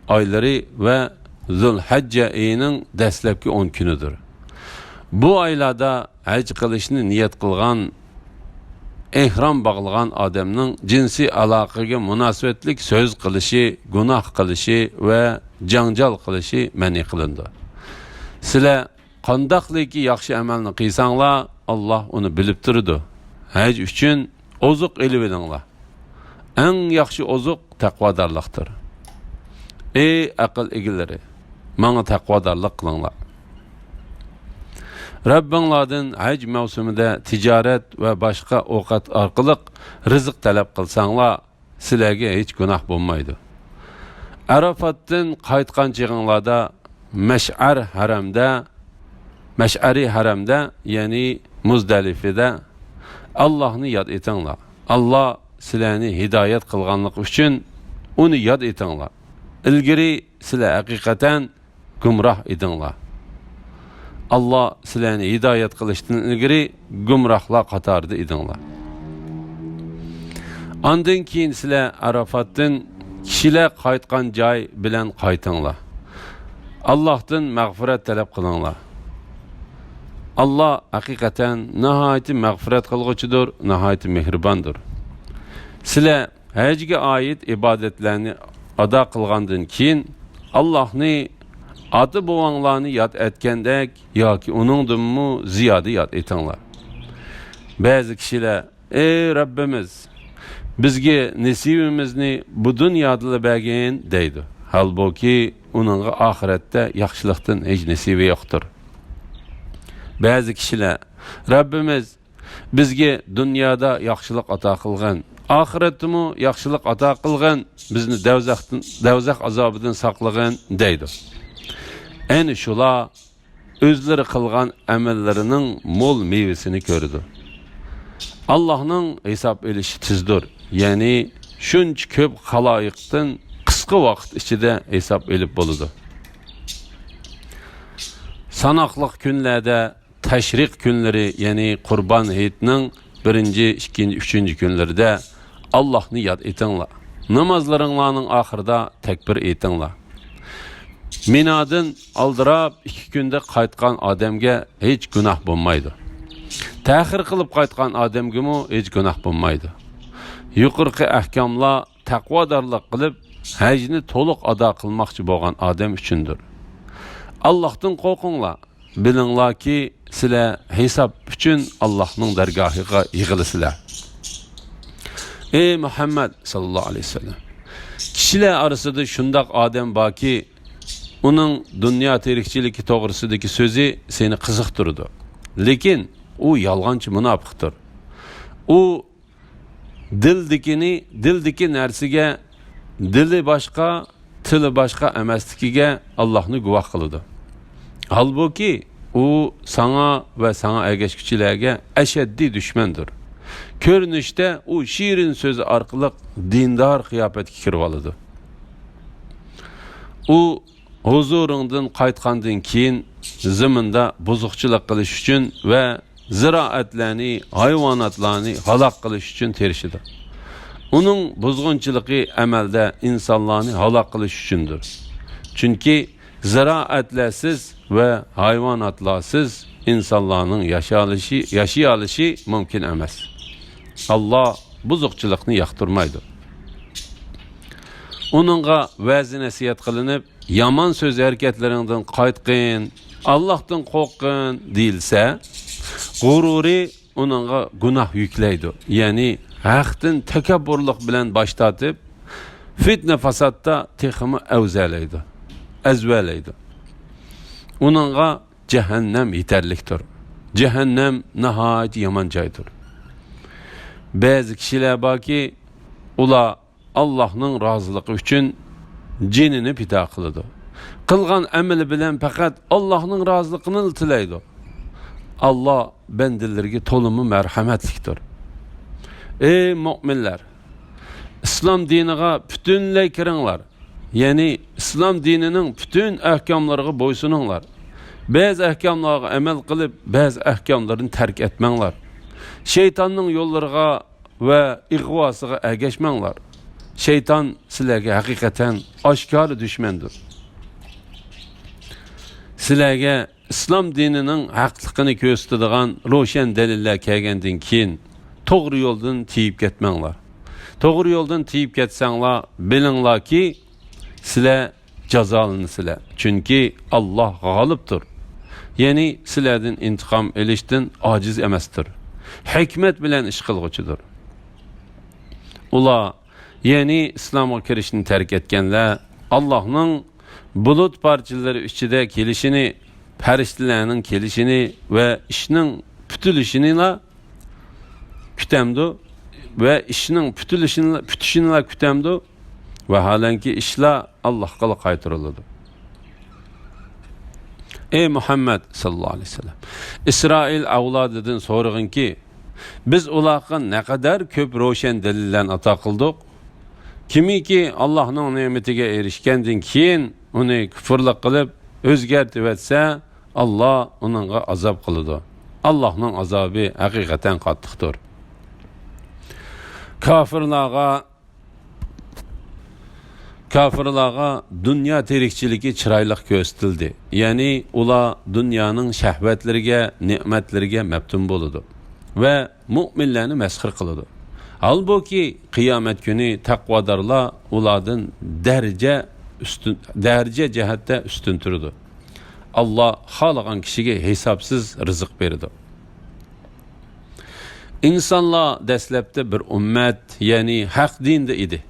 ئايلىرى ۋە زۇلھەججە ئېيىنىڭ دەسلەپكى ئون كۈنىدۇر. بۇ ئايلاردا ھەج قىلىشنى نىيەت قىلغان، ئېھرام باغلىغان ئادەمنىڭ جىنسىي ئالاقىگە مۇناسىۋەتلىك سۆز قىلىشى، گۇناھ قىلىشى ۋە جاڭجال قىلىشى مەنئى قىلىنىدۇ. سىلەر قانداقلىكى ياخشى ئەمەلنى قىلساڭلار، ئاللاھ ئۇنى بىلىپ تۇرىدۇ. ھەج ئۈچۈن ئوزۇق ئېلىۋېلىڭلار. ئەڭ ياخشى ئوزۇق تەقۋادارلىقتۇر. ئەي ئەقىل ئىگىلىرى، ماڭا تەقۋادارلىق قىلىڭلار. رەببىڭلاردىن ھەج مەۋسۇمىدە تىجارەت ۋە باشقا ئوقەت ئارقىلىق رىزىق تەلەپ قىلساڭلار، سىلەرگە ھېچ گۇناھ بولمايدۇ. ئەرافاتتىن قايتقان چېغىڭلاردا مەشئەر ھەرەمدە، مەشئەرى ھەرەمدە، يەنى مۇزدەلىفىدە ئاللاھنى ياد ئېتىڭلار. ئاللاھ سىلەرنى ھىدايەت قىلغانلىقى ئۈچۈن ئۇنى ياد ئېتىڭلار. ئىلگىرى سىلەر ھەقىقەتەن گۇمراھ ئىدىڭلار. ئاللاھ سىلەرنى ھىدايەت قىلىشتىن ئىلگىرى گۇمراھلار قاتارىدا ئىدىڭلار. ئاندىن كېيىن سىلەر ئەرافاتتىن كىشىلەر قايتقان جاي بىلەن قايتىڭلار. ئاللاھتىن مەغپىرەت تەلەپ قىلىڭلار. ئاللاھ ھەقىقەتەن ناھايىتى مەغپىرەت قىلغۇچىدۇر، ناھايىتى مېھرىباندۇر. سىلەر ھەجگە ئائىت ئىبادەتلەرنى ئادا قىلغاندىن كېيىن، ئاللاھنى ئاتا-بوۋاڭلارنى ياد ئەتكەندەك ياكى ئۇنىڭدىنمۇ زىيادە ياد ئېتىڭلار. بەزى كىشىلەر، ئەي رەببىمىز، بىزگە نېسىۋىمىزنى بۇ دۇنيادىلا بەرگىن دەيدۇ. ھالبۇكى، ئۇنىڭغا ئاخىرەتتە ياخشىلىقتىن ھېچ نېسىۋى يوقتۇر. بەزى كىشىلەر، رەببىمىز، بىزگە دۇنيادا ياخشىلىق ئاتا قىلغىن، ئاخىرەتتىمۇ ياخشىلىق ئاتا قىلغىن، بىزنى دەۋزەختىن، دەۋزەخ ئازابىدىن ساقلىغىن دەيدۇ. ئەنە شۇلار ئۆزلىرى قىلغان ئەمەللىرىنىڭ مول مېۋىسىنى كۆرىدۇ. ئاللاھنىڭ ھېساب ئېلىشى تېزدۇر، يەنى شۇنچە كۆپ خالايىقتىن قىسقا ۋاقىت ئىچىدە ھېساب ئېلىپ بولىدۇ. ساناقلىق كۈنلەردە تەشرىق كۈنلىرى، يەنى قۇربان ھېيتنىڭ بىرىنچى، ئىككىنچى، ئۈچىنچى كۈنلىرىدە ئاللاھنى ياد ئېتىڭلار. نامازلىرىڭلارنىڭ ئاخىرىدا تەكبىر ئېيتىڭلار. مىنادىن ئالدىراپ ئىككى كۈندە قايتقان ئادەمگە ھېچ گۇناھ بولمايدۇ. تەخىر قىلىپ قايتقان ئادەمگىمۇ ھېچ گۇناھ بولمايدۇ. يۇقىرىقى ئەھكاملار تەقۋادارلىق قىلىپ، ھەجنى تولۇق ئادا قىلماقچى بولغان ئادەم ئۈچۈندۇر. ئاللاھتىن قورقۇڭلار، بىلىڭلاركى، سىلەر ھېساب ئۈچۈن ئاللاھنىڭ دەرگاھىغا يىغىلىسىلەر. ئەي مۇھەممەد ساللاللاھۇ ئەلەيھى ۋەسەللەم، كىشىلەر ئارىسىدا شۇنداق ئادەم باركى، ئۇنىڭ دۇنيا تىرىكچىلىكى توغرىسىدىكى سۆزى سېنى قىزىقتۇرىدۇ. لېكىن ئۇ يالغانچى مۇناپىقتۇر. ئۇ دىلدىكىنى، دىلدىكى نەرسىگە، دىلى باشقا، تىلى باشقا ئەمەسلىكىگە ئاللاھنى گۇۋاھ قىلىدۇ. ھالبۇكى، ئۇ ساڭا ۋە ساڭا ئەگەشكۈچىلەرگە ئەشەددىي دۈشمەندۇر. كۆرۈنۈشتە ئۇ شېرىن سۆزى ئارقىلىق دىندار قىياپەتكە كىرىۋالىدۇ. ئۇ ھۇزۇرۇڭدىن قايتقاندىن كېيىن، زېمىندا بۇزۇقچىلىق قىلىش ئۈچۈن ۋە زىرائەتلەرنى، ھايۋاناتلارنى ھالاك قىلىش ئۈچۈن تىرىشىدۇ. ئۇنىڭ بۇزغۇنچىلىقى ئەمەلدە ئىنسانلارنى ھالاك قىلىش ئۈچۈندۇر. چۈنكى زىرائەتلەرسىز ۋە ھايۋاناتلارسىز ئىنسانلارنىڭ ياشالىشى، ياشىيالىشى مۇمكىن ئەمەس. ئاللا بۇزۇقچىلىقنى ياقتۇرمايدۇ. ئۇنىڭغا ۋەز-نەسىھەت قىلىنىپ، يامان سۆز ھەرىكەتلىرىڭدىن قايتقىن، ئاللاھتىن قورققىن دېيىلسە، غۇرۇرى ئۇنىڭغا گۇناھ يۈكلەيدۇ. يەنى ھەقتىن تەكەببۇرلۇق بىلەن باش تارتىپ، فىتنە-پاساتتا تېخىمۇ ئەۋزەلەيدۇ، ئەزۋەلەيدۇ. ئۇنىڭغا جەھەننەم يېتەرلىكتۇر. جەھەننەم ناھايىتى يامان جايدۇر. بەزى كىشىلەر باركى، ئۇلار ئاللاھنىڭ رازىلىقى ئۈچۈن جېنىنى پىدا قىلىدۇ. قىلغان ئەمىلى بىلەن پەقەت ئاللاھنىڭ رازىلىقىنىلا تىلەيدۇ. ئاللا بەندىلىرىگە تولىمۇ مەرھەمەتلىكتۇر. ئەي مۆمىنلەر! ئىسلام دىنىغا پۈتۈنلەي كىرىڭلار. يەنى ئىسلام دىنىنىڭ پۈتۈن ئەھكاملىرىغا بويسۇنۇڭلار. بەزى ئەھكاملارغا ئەمەل قىلىپ، بەزى ئەھكاملىرىنى تەرك ئەتمەڭلار. شەيتاننىڭ يوللىرىغا ۋە ئىغۋاسىغا ئەگەشمەڭلار. شەيتان سىلەرگە ھەقىقەتەن ئاشكارا دۈشمەندۇر. سىلەرگە ئىسلام دىنىنىڭ ھەقلىقىنى كۆرسىتىدىغان روشەن دەلىللەر كەلگەندىن كېيىن، توغرا يولدىن تېيىپ كەتمەڭلار. توغرا يولدىن تېيىپ كەتسەڭلار، بىلىڭلاركى، سىلەر جازالىنىسىلەر. چۈنكى ئاللا غالىبتۇر. يەنى سىلەردىن ئىنتىقام ئېلىشتىن ئاجىز ئەمەستۇر. ھېكمەت بىلەن ئىش قىلغۇچىدۇر. ئۇلار، يەنى ئىسلامغا كىرىشنى تەرك ئەتكەنلەر، ئاللانىڭ بۇلۇت پارچىلىرى ئىچىدە كېلىشىنى، پەرىشتىلەرنىڭ كېلىشىنى ۋە ئىشنىڭ پۈتۈلۈشىنىلا كۈتەمدۇ ۋە ئىشنىڭ پۈتۈلۈشىنىلا، پۈتۈشىنىلا كۈتەمدۇ؟ ۋاھالەنكى، ئىشلار ئاللاھقىلا قايتۇرۇلىدۇ. ئەي مۇھەممەد ساللاللاھۇ ئەلەيھى ۋەسەللەم، ئىسرائىل ئەۋلادىدىن سورىغىنكى، بىز ئۇلارغا نەقەدەر كۆپ روشەن دەلىللەرنى ئاتا قىلدۇق. كىمكى ئاللاھنىڭ نېمىتىگە ئېرىشكەندىن كېيىن ئۇنى كۇفرلۇق قىلىپ ئۆزگەرتىۋەتسە، ئاللا ئۇنىڭغا ئازاب قىلىدۇ. ئاللاھنىڭ ئازابى ھەقىقەتەن قاتتىقتۇر. كاپىرلارغا، كاپىرلارغا دۇنيا تىرىكچىلىكى چىرايلىق كۆرسىتىلدى. يەنى ئۇلار دۇنيانىڭ شەھۋەتلىرىگە، نېمەتلىرىگە مەپتۇن بولىدۇ ۋە مۆمىنلەرنى مەسخىرە قىلىدۇ. ھالبۇكى، قىيامەت كۈنى تەقۋادارلار ئۇلاردىن دەرىجە ئۈستۈن، دەرىجە جەھەتتە ئۈستۈن تۇرىدۇ. ئاللا خالىغان كىشىگە ھېسابسىز رىزىق بېرىدۇ. ئىنسانلار دەسلەپتە بىر ئۈممەت، يەنى ھەق دىندا ئىدى.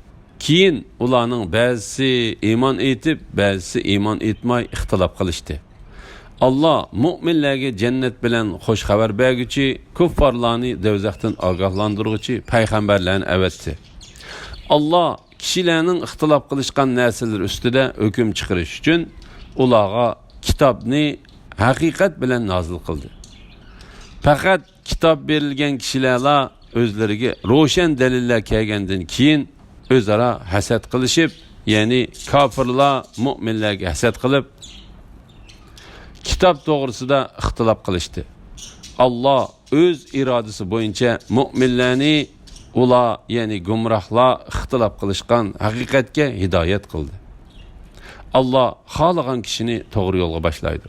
كېيىن ئۇلارنىڭ بەزىسى ئىمان ئېيتىپ، بەزىسى ئىمان ئېيتماي ئىختىلاپ قىلىشتى. ئاللا مۆمىنلەرگە جەننەت بىلەن خۇش خەۋەر بەرگۈچى، كۇففارلارنى دوزاختىن ئاگاھلاندۇرغۇچى پەيغەمبەرلەرنى ئەۋەتتى. ئاللا كىشىلەرنىڭ ئىختىلاپ قىلىشقان نەرسىلىرى ئۈستىدە ھۆكۈم چىقىرىش ئۈچۈن ئۇلارغا كىتابنى ھەقىقەت بىلەن نازىل قىلدى. پەقەت كىتاب بېرىلگەن كىشىلەرلا ئۆزلىرىگە روشەن دەلىللەر كەلگەندىن كېيىن ئۆزئارا ھەسەت قىلىشىپ، يەنى كاپىرلار مۆمىنلەرگە ھەسەت قىلىپ، كىتاب توغرىسىدا ئىختىلاپ قىلىشتى. ئاللا ئۆز ئىرادىسى بويىچە مۆمىنلەرنى ئۇلار، يەنى گۇمراھلار ئىختىلاپ قىلىشقان ھەقىقەتكە ھىدايەت قىلدى. ئاللا خالىغان كىشىنى توغرا يولغا باشلايدۇ.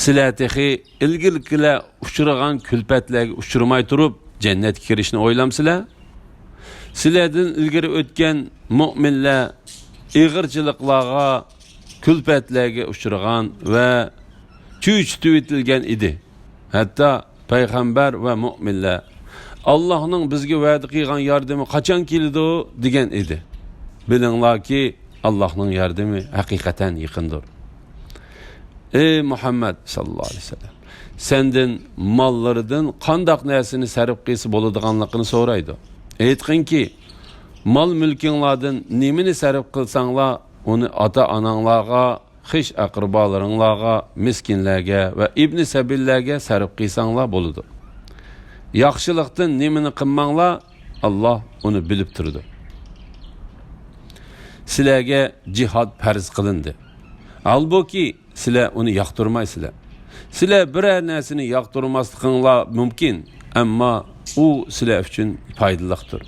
سىلەر تېخى ئىلگىرىكىلەر ئۇچرىغان كۈلپەتلەرگە ئۇچرىماي تۇرۇپ، جەننەتكە كىرىشنى ئويلامسىلەر؟ سىلەردىن ئىلگىرى ئۆتكەن مۆمىنلەر ئېغىرچىلىقلارغا، كۈلپەتلەرگە ئۇچرىغان ۋە چۆچۈتۈۋېتىلگەن ئىدى. ھەتتا پەيغەمبەر ۋە مۆمىنلەر، «ئاللاھنىڭ بىزگە ۋەدە قىلغان ياردىمى قاچان كېلىدۇ؟» دېگەن ئىدى. بىلىڭلاركى، ئاللاھنىڭ ياردىمى ھەقىقەتەن يېقىندۇر. ئەي مۇھەممەد ساللاللاھۇ ئەلەيھى ۋەسەللەم، سەندىن ماللىرىدىن قانداق نەرسىنى سەرپ قىلسا بولىدىغانلىقىنى سورايدۇ. ئېيتقىنكى، مال-مۈلكۈڭلاردىن نېمىنى سەرپ قىلساڭلار، ئۇنى ئاتا-ئاناڭلارغا، خىش-ئەقرىبالىرىڭلارغا، مىسكىنلەرگە ۋە ئىبنى سەبىللەرگە سەرپ قىلساڭلار بولىدۇ. ياخشىلىقتىن نېمىنى قىلماڭلار، ئاللاھ ئۇنى بىلىپ تۇرىدۇ. سىلەرگە جىھاد پەرز قىلىندى. ھالبۇكى، سىلەر ئۇنى ياقتۇرمايسىلەر. سىلەر بىرەر نەرسىنى ياقتۇرماسلىقىڭلار مۇمكىن، ئەمما ئۇ سىلەر ئۈچۈن پايدىلىقتۇر.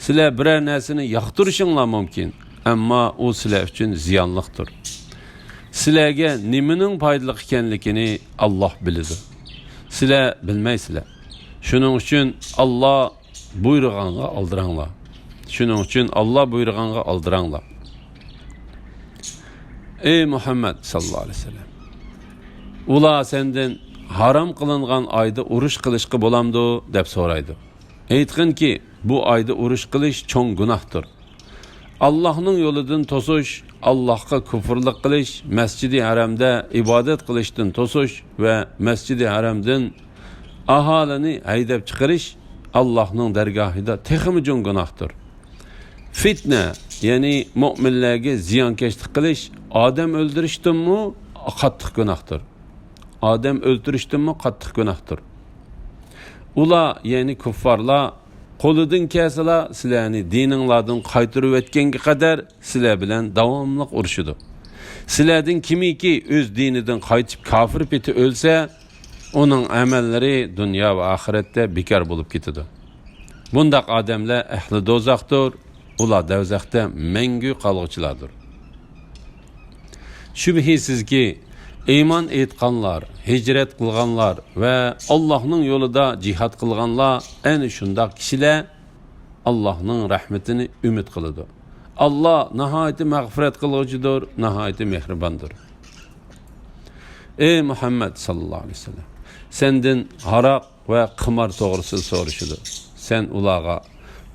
سىلەر بىرەر نەرسىنى ياقتۇرۇشۇڭلار مۇمكىن، ئەمما ئۇ سىلەر ئۈچۈن زىيانلىقتۇر. سىلەرگە نېمىنىڭ پايدىلىق ئىكەنلىكىنى ئاللاھ بىلىدۇ. سىلەر بىلمەيسىلەر. شۇنىڭ ئۈچۈن ئاللاھ بۇيرۇغانغا ئالدىراڭلار. شۇنىڭ ئۈچۈن ئاللاھ بۇيرۇغانغا ئالدىراڭلار. ئەي مۇھەممەد ساللاللاھۇ ئەلەيھى ۋەسەللەم، ئۇلار سەندىن ھارام قىلىنغان ئايدا ئۇرۇش قىلىشقا بولامدۇ دەپ سورايدۇ. ئېيتقىنكى، بۇ ئايدا ئۇرۇش قىلىش چوڭ گۇناھتۇر. ئاللاھنىڭ يولىدىن توسۇش، ئاللاھقا كۇفرلۇق قىلىش، مەسجىدى ھەرەمدە ئىبادەت قىلىشتىن توسۇش ۋە مەسجىدى ھەرەمدىن ئاھالىنى ھەيدەپ چىقىرىش ئاللاھنىڭ دەرگاھىدا تېخىمۇ چوڭ گۇناھتۇر. فىتنە، يەنى مۆمىنلەرگە زىيانكەشلىك قىلىش ئادەم ئۆلتۈرۈشتىنمۇ قاتتىق گۇناھتۇر. ئادەم ئۆلتۈرۈشتىنمۇ قاتتىق گۇناھتۇر. ئۇلار، يەنى كۇففارلار، قولىدىن كەلسىلا سىلەرنى دىنىڭلاردىن قايتۇرۇۋەتكەنگە قەدەر سىلەر بىلەن داۋاملىق ئۇرۇشىدۇ. سىلەردىن كىمكى ئۆز دىنىدىن قايتىپ كاپىر پېتى ئۆلسە، ئۇنىڭ ئەمەللىرى دۇنيا ۋە ئاخىرەتتە بىكار بولۇپ كېتىدۇ. بۇنداق ئادەملەر ئەھلى دوزاختۇر، ئۇلار دەۋزەختە مەڭگۈ قالغۇچىلاردۇر. شۈبھىسىزكى، ئىمان ئېيتقانلار، ھىجرەت قىلغانلار ۋە ئاللاھنىڭ يولىدا جىھاد قىلغانلار ئەنە شۇنداق كىشىلەر ئاللاھنىڭ رەھمىتىنى ئۈمىد قىلىدۇ. ئاللاھ ناھايىتى مەغپىرەت قىلغۇچىدۇر، ناھايىتى مېھرىباندۇر. ئەي مۇھەممەد ساللاللاھۇ ئەلەيھى ۋەسەللەم، سەندىن ھاراق ۋە قىمار توغرىسىدا سورىشىدۇ. سەن ئۇلارغا،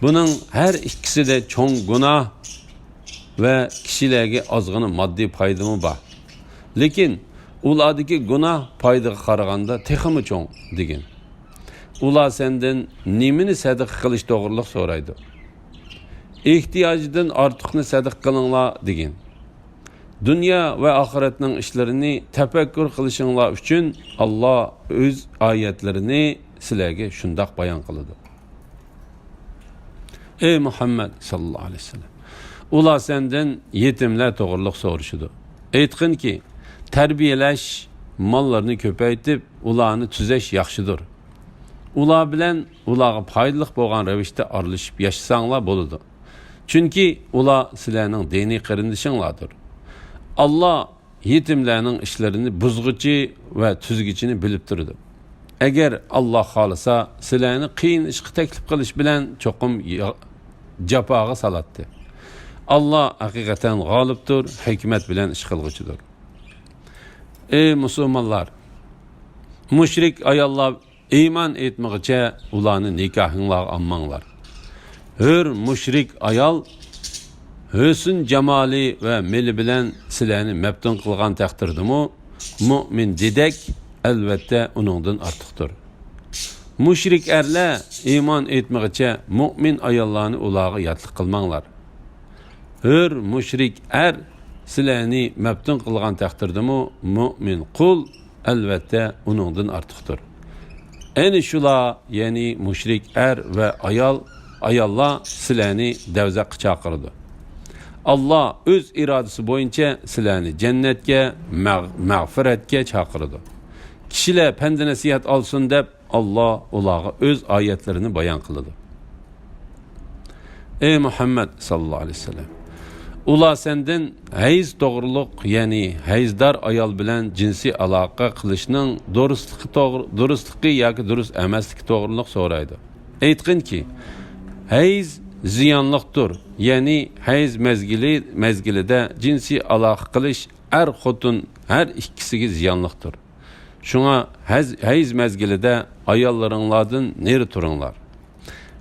بۇنىڭ ھەر ئىككىسىدە چوڭ گۇناھ ۋە كىشىلەرگە ئازغىنا ماددىي پايدىمۇ بار. لېكىن ئۇلاردىكى گۇناھ پايدىغا قارىغاندا تېخىمۇ چوڭ، دېگىن. ئۇلار سەندىن نېمىنى سەدىقە قىلىش توغرىلىق سورايدۇ. ئېھتىياجىدىن ئارتۇقنى سەدىقە قىلىڭلار، دېگىن. دۇنيا ۋە ئاخىرەتنىڭ ئىشلىرىنى تەپەككۇر قىلىشىڭلار ئۈچۈن ئاللاھ ئۆز ئايەتلىرىنى سىلەرگە شۇنداق بايان قىلىدۇ. ئەي مۇھەممەد ساللاللاھۇ ئەلەيھى ۋەسەللەم، ئۇلار سەندىن يېتىملەر توغرىلىق سورىشىدۇ. ئېيتقىنكى، تەربىيەلەش، ماللىرىنى كۆپەيتىپ، ئۇلارنى تۈزەش ياخشىدۇر. ئۇلار بىلەن ئۇلارغا پايدىلىق بولغان رەۋىشتە ئارىلىشىپ ياشىساڭلار بولىدۇ. چۈنكى ئۇلار سىلەرنىڭ دىنىي قېرىندىشىڭلاردۇر. ئاللاھ يېتىملەرنىڭ ئىشلىرىنى بۇزغۇچى ۋە تۈزگۈچىنى بىلىپ تۇرىدۇ. ئەگەر ئاللاھ خالىسا، سىلەرنى قىيىن ئىشقا تەكلىپ قىلىش بىلەن چوقۇم يا-، جاپاغا سالاتتى. ئاللاھ ھەقىقەتەن غالىبتۇر، ھېكمەت بىلەن ئىش قىلغۇچىدۇر. ئەي مۇسۇلمانلار! مۇشرىك ئاياللار ئىمان ئېيتمىغىچە ئۇلارنى نىكاھىڭلارغا ئالماڭلار. ھۆر مۇشرىك ئايال ھۆسن-جامالى ۋە مېلى بىلەن سىلەرنى مەپتۇن قىلغان تەقدىردىمۇ، مۆمىن دېدەك، ئەلۋەتتە، ئۇنىڭدىن ئارتۇقتۇر. مۇشرىك ئەرلەر ئىمان ئېيتمىغىچە مۆمىن ئاياللارنى ئۇلارغا ياتلىق قىلماڭلار. ھۆر مۇشرىك ئەر سىلەرنى مەپتۇن قىلغان تەقدىردىمۇ، مۆمىن قۇل ئەلۋەتتە ئۇنىڭدىن ئارتۇقتۇر. ئەنە شۇلار، يەنى مۇشرىك ئەر ۋە ئايال، ئاياللار سىلەرنى دەۋزەخكە چاقىرىدۇ. ئاللاھ ئۆز ئىرادىسى بويىچە سىلەرنى جەننەتكە، مەغ-، مەغپىرەتكە چاقىرىدۇ. كىشىلەر پەند-نەسىھەت ئالسۇن دەپ، ئاللاھ ئۇلارغا ئۆز ئايەتلىرىنى بايان قىلىدۇ. ئەي مۇھەممەد ساللاللاھۇ ئەلەيھى ۋەسەللەم! ئۇلار سەندىن ھەيز توغرۇلۇق، يەنى ھەيزدار ئايال بىلەن جىنسىي ئالاقە قىلىشنىڭ دۇرۇسلۇقى توغرۇ-، دۇرۇسلۇقى ياكى دۇرۇس ئەمەسلىكى توغرۇلۇق سورايدۇ. ئېيتقىنكى، ھەيز زىيانلىقتۇر. يەنى ھەيز مەزگىلى، مەزگىلىدە جىنسىي ئالاقە قىلىش ئەر-خوتۇن ھەر ئىككىسىگە زىيانلىقتۇر. شۇڭا ھەز-، ھەيز مەزگىلىدە ئاياللىرىڭلاردىن نېرى تۇرۇڭلار.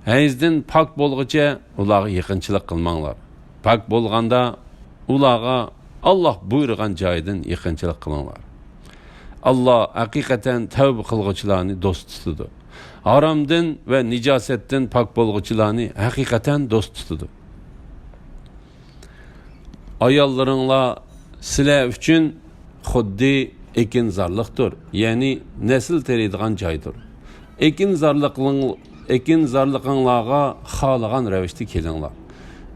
ھەيزدىن پاك بولغۇچە ئۇلارغا يېقىنچىلىق قىلماڭلار. پاك بولغاندا ئۇلارغا ئاللاھ بۇيرۇغان جايىدىن يېقىنچىلىق قىلىڭلار. ئاللاھ ھەقىقەتەن تەۋبە قىلغۇچىلارنى دوست تۇتىدۇ. ھارامدىن ۋە نىجاسەتتىن پاك بولغۇچىلارنى ھەقىقەتەن دوست تۇتىدۇ. ئاياللىرىڭلار سىلەر ئۈچۈن خۇددى ئېكىنزارلىقتۇر، يەنى نەسىل تېرىيدىغان جايدۇر. ئېكىنزارلىقىڭ-، ئېكىنزارلىقىڭلارغا خالىغان رەۋىشتە كېلىڭلار.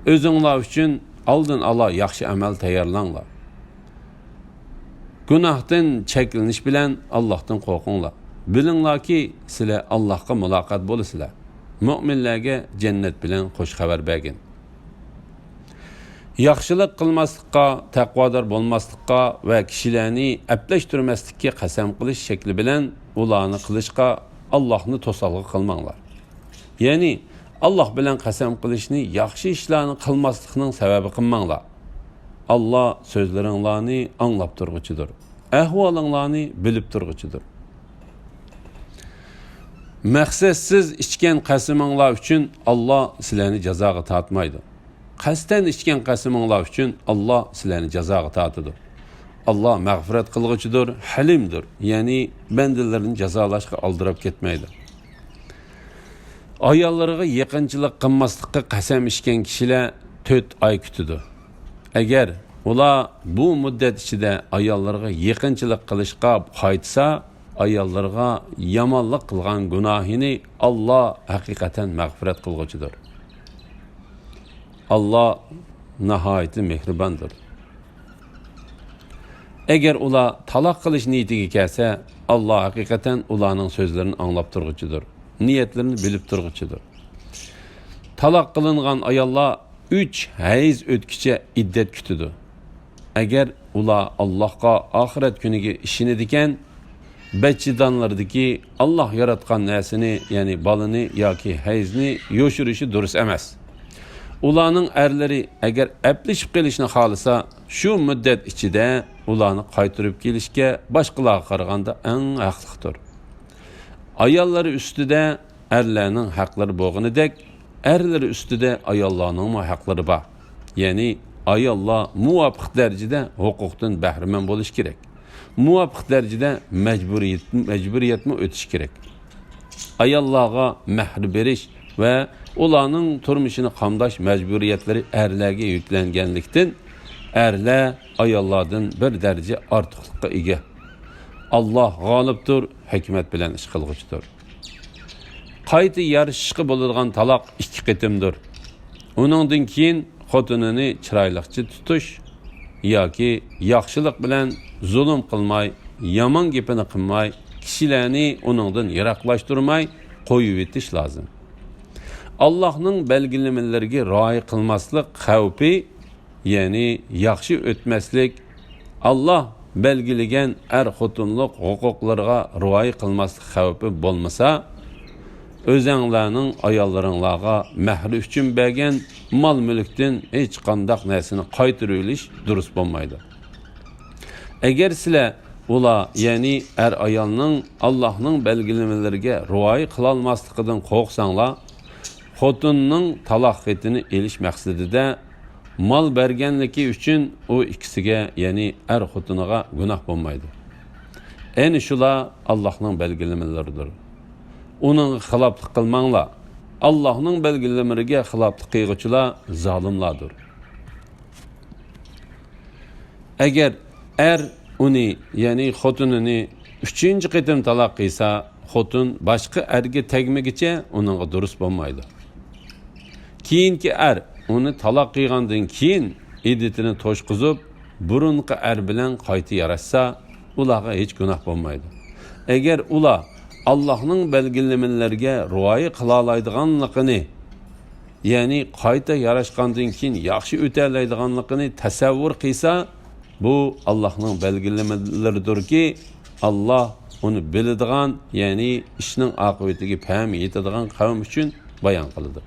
ئۆزۈڭلار ئۈچۈن ئالدىن ئالا ياخشى ئەمەل تەييارلاڭلار. گۇناھتىن چەكلىنىش بىلەن ئاللاھتىن قورقۇڭلار. بىلىڭلاركى، سىلەر ئاللاھقا مۇلاقات بولىسىلەر. مۆمىنلەرگە جەننەت بىلەن خۇش خەۋەر بەرگىن. ياخشىلىق قىلماسلىققا، تەقۋادار بولماسلىققا ۋە كىشىلەرنى ئەپلەشتۈرمەسلىككە قەسەم قىلىش شەكلى بىلەن ئۇلارنى قىلىشقا ئاللاھنى توسالغۇ قىلماڭلار. يەنى، ئاللاھ بىلەن قەسەم قىلىشنى ياخشى ئىشلارنى قىلماسلىقنىڭ سەۋەبى قىلماڭلار. ئاللاھ سۆزلىرىڭلارنى ئاڭلاپ تۇرغۇچىدۇر. ئەھۋالىڭلارنى بىلىپ تۇرغۇچىدۇر. مەقسەتسىز ئىچكەن قەسىمىڭلار ئۈچۈن ئاللاھ سىلەرنى جازاغا تارتمايدۇ. قەستەن ئىچكەن قەسىمىڭلار ئۈچۈن ئاللاھ سىلەرنى جازاغا تارتىدۇ. ئاللاھ مەغپىرەت قىلغۇچىدۇر، ھەلىمدۇر، يەنى بەندىلىرىنى جازالاشقا ئالدىراپ كەتمەيدۇ. ئاياللىرىغا يېقىنچىلىق قىلماسلىققا قەسەم ئىچكەن كىشىلەر تۆت ئاي كۈتىدۇ. ئەگەر ئۇلار بۇ مۇددەت ئىچىدە ئاياللىرىغا يېقىنچىلىق قىلىشقا قايتسا، ئاياللىرىغا يامانلىق قىلغان گۇناھىنى ئاللاھ ھەقىقەتەن مەغپىرەت قىلغۇچىدۇر. ئاللاھ ناھايىتى مېھرىباندۇر. ئەگەر ئۇلار تالاق قىلىش نىيىتىگە كەلسە، ئاللاھ ھەقىقەتەن ئۇلارنىڭ سۆزلىرىنى ئاڭلاپ تۇرغۇچىدۇر، نىيەتلىرىنى بىلىپ تۇرغۇچىدۇر. تالاق قىلىنغان ئاياللار ئۈچ ھەيز ئۆتكۈچە ئىددەت كۈتىدۇ. ئەگەر ئۇلار ئاللاھقا، ئاخىرەت كۈنىگە ئىشىنىدىكەن، بەچچىدانلىرىدىكى ئاللاھ ياراتقان نەرسىنى، يەنى بالىنى ياكى ھەيزنى يوشۇرۇشى دۇرۇس ئەمەس. ئۇلارنىڭ ئەرلىرى ئەگەر ئەپلىشىپ قېلىشنى خالىسا، شۇ مۇددەت ئىچىدە ئۇلارنى قايتۇرۇپ كېلىشكە باشقىلارغا قارىغاندا ئەڭ ھەقلىقتۇر. ئاياللىرى ئۈستىدە ئەرلەرنىڭ ھەقلىرى بولغىنىدەك، ئەرلىرى ئۈستىدە ئاياللارنىڭمۇ ھەقلىرى بار. يەنى ئاياللار مۇۋاپىق دەرىجىدە ھوقۇقتىن بەھرىمەن بولۇشى كېرەك. مۇۋاپىق دەرىجىدە مەجبۇرىيەت، مەجبۇرىيەتمۇ ئۆتۈشى كېرەك. ئاياللارغا مەھىر بېرىش ۋە ئۇلارنىڭ تۇرمۇشىنى قامداش مەجبۇرىيەتلىرى ئەرلەرگە يۈكلەنگەنلىكتىن، ئەرلەر ئاياللاردىن بىر دەرىجە ئارتۇقلۇققا ئىگە. ئاللاھ غالىبتۇر، ھېكمەت بىلەن ئىش قىلغۇچىدۇر. قايتا يارىشىشقا بولىدىغان تالاق ئىككى قېتىمدۇر. ئۇنىڭدىن كېيىن خوتۇنىنى چىرايلىقچە تۇتۇش ياكى ياخشىلىق بىلەن زۇلۇم قىلماي، يامان گېپىنى قىلماي، كىشىلەرنى ئۇنىڭدىن يىراقلاشتۇرماي قويۇۋېتىش لازىم. ئاللاھنىڭ بەلگىلىمىلىرىگە رىئايە قىلماسلىق خەۋپى، يەنى ياخشى ئۆتمەسلىك، ئاللاھ بەلگىلىگەن ئەر-خوتۇنلۇق ھوقۇقلىرىغا رىئايە قىلماسلىق خەۋپى بولمىسا، ئۆزەڭلارنىڭ ئاياللىرىڭلارغا مەھرى ئۈچۈن بەرگەن مال-مۈلۈكتىن ھېچقانداق نەرسىنى قايتۇرۇۋېلىش دۇرۇس بولمايدۇ. ئەگەر سىلەر ئۇلار، يەنى ئەر-ئايالنىڭ ئاللاھنىڭ بەلگىلىمىلىرىگە رىئايە قىلالماسلىقىدىن قورقساڭلار، خوتۇننىڭ تالاق خېتىنى ئېلىش مەقسىتىدە مال بەرگەنلىكى ئۈچۈن ئۇ ئىككىسىگە، يەنى ئەر خوتۇنىغا گۇناھ بولمايدۇ. ئەنە شۇلار ئاللاھنىڭ بەلگىلىمىلىرىدۇر. ئۇنىڭغا خىلاپلىق قىلماڭلار. ئاللاھنىڭ بەلگىلىمىلىرىگە خىلاپلىق قىلغۇچىلار زالىملاردۇر. ئەگەر ئەر ئۇنى، يەنى خوتۇنىنى ئۈچىنچى قېتىم تالاق قىلسا، خوتۇن باشقا ئەرگە تەگمىگىچە ئۇنىڭغا دۇرۇس بولمايدۇ. كېيىنكى ئەر ئۇنى تالاق قىلغاندىن كېيىن ئىددىتىنى توشقۇزۇپ، بۇرۇنقى ئەر بىلەن قايتا ياراشسا، ئۇلارغا ھېچ گۇناھ بولمايدۇ. ئەگەر ئۇلار ئاللاھنىڭ بەلگىلىمىلىرىگە رىئايە قىلالايدىغانلىقىنى، يەنى قايتا ياراشقاندىن كېيىن ياخشى ئۆتەلەيدىغانلىقىنى تەسەۋۋۇر قىلسا، بۇ ئاللاھنىڭ بەلگىلىمىلىرىدۇركى، ئاللاھ ئۇنى بىلىدىغان، يەنى ئىشنىڭ ئاقىۋىتىگە پەھمى يېتىدىغان قەۋم ئۈچۈن بايان قىلىدۇ.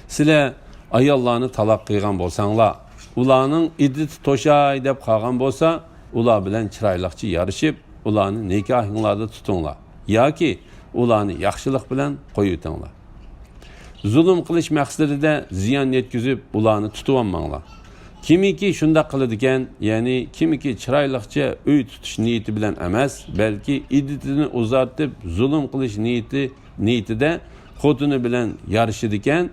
سىلەر ئاياللارنى تالاق قىلغان بولساڭلار، ئۇلارنىڭ ئىددىتى توشاي دەپ قالغان بولسا، ئۇلار بىلەن چىرايلىقچە يارىشىپ، ئۇلارنى نىكاھىڭلاردا تۇتۇڭلار ياكى ئۇلارنى ياخشىلىق بىلەن قويۇۋېتىڭلار. زۇلۇم قىلىش مەقسىتىدە زىيان يەتكۈزۈپ، ئۇلارنى تۇتۇۋالماڭلار. كىمكى شۇنداق قىلىدىكەن، يەنى كىمكى چىرايلىقچە ئۆي تۇتۇش نىيىتى بىلەن ئەمەس، بەلكى ئىددىتىنى ئۇزارتىپ، زۇلۇم قىلىش نىيىتى، نىيىتىدە خوتۇنى بىلەن يارىشىدىكەن،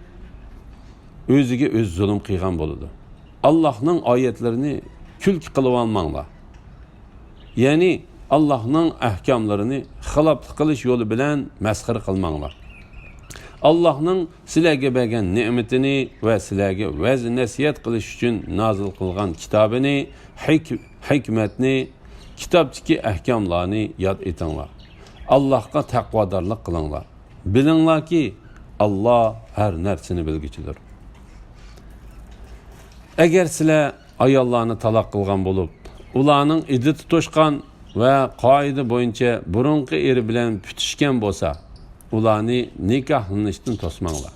ئۆزىگە ئۆزى زۇلۇم قىلغان بولىدۇ. ئاللاھنىڭ ئايەتلىرىنى كۈلكە قىلىۋالماڭلار. يەنى ئاللاھنىڭ ئەھكاملىرىنى خىلاپلىق قىلىش يولى بىلەن مەسخىرە قىلماڭلار. ئاللاھنىڭ سىلەرگە بەرگەن نېمىتىنى ۋە سىلەرگە ۋەز-نەسىھەت قىلىش ئۈچۈن نازىل قىلغان كىتابىنى، ھېك-، ھېكمەتنى، كىتابتىكى ئەھكاملارنى ياد ئېتىڭلار. ئاللاھقا تەقۋادارلىق قىلىڭلار. بىلىڭلاركى، ئاللاھ ھەر نەرسىنى بىلگۈچىدۇر. ئەگەر سىلەر ئاياللارنى تالاق قىلغان بولۇپ، ئۇلارنىڭ ئىددىتى توشقان ۋە قائىدە بويىچە بۇرۇنقى ئېرى بىلەن پۈتۈشكەن بولسا، ئۇلارنى نىكاھلىنىشتىن توسماڭلار.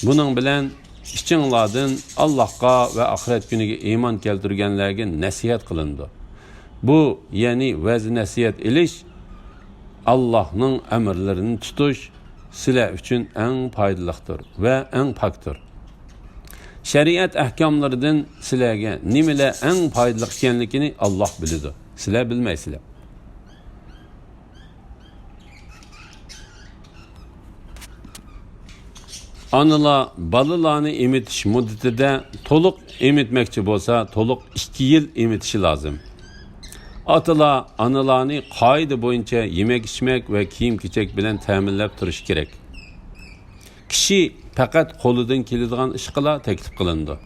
بۇنىڭ بىلەن ئىچىڭلاردىن ئاللاھقا ۋە ئاخىرەت كۈنىگە ئىمان كەلتۈرگەنلەرگە نەسىھەت قىلىنىدۇ. بۇ، يەنى ۋەز-نەسىھەت ئېلىش، ئاللاھنىڭ ئەمىرلىرىنى تۇتۇش سىلەر ئۈچۈن ئەڭ پايدىلىقتۇر ۋە ئەڭ پاكتۇر. شەرىئەت ئەھكاملىرىدىن سىلەرگە نېمىلەر ئەڭ پايدىلىق ئىكەنلىكىنى ئاللاھ بىلىدۇ، سىلەر بىلمەيسىلەر. ئانىلار بالىلارنى ئېمىتىش مۇددىتىدە تولۇق ئېمىتمەكچى بولسا، تولۇق ئىككى يىل ئېمىتىشى لازىم. ئاتىلار، ئانىلارنى قائىدە بويىچە يېمەك-ئىچمەك ۋە كىيىم-كېچەك بىلەن تەمىنلەپ تۇرۇشى كېرەك. كىشى پەقەت قولىدىن كېلىدىغان ئىشقىلا تەكلىپ قىلىنىدۇ.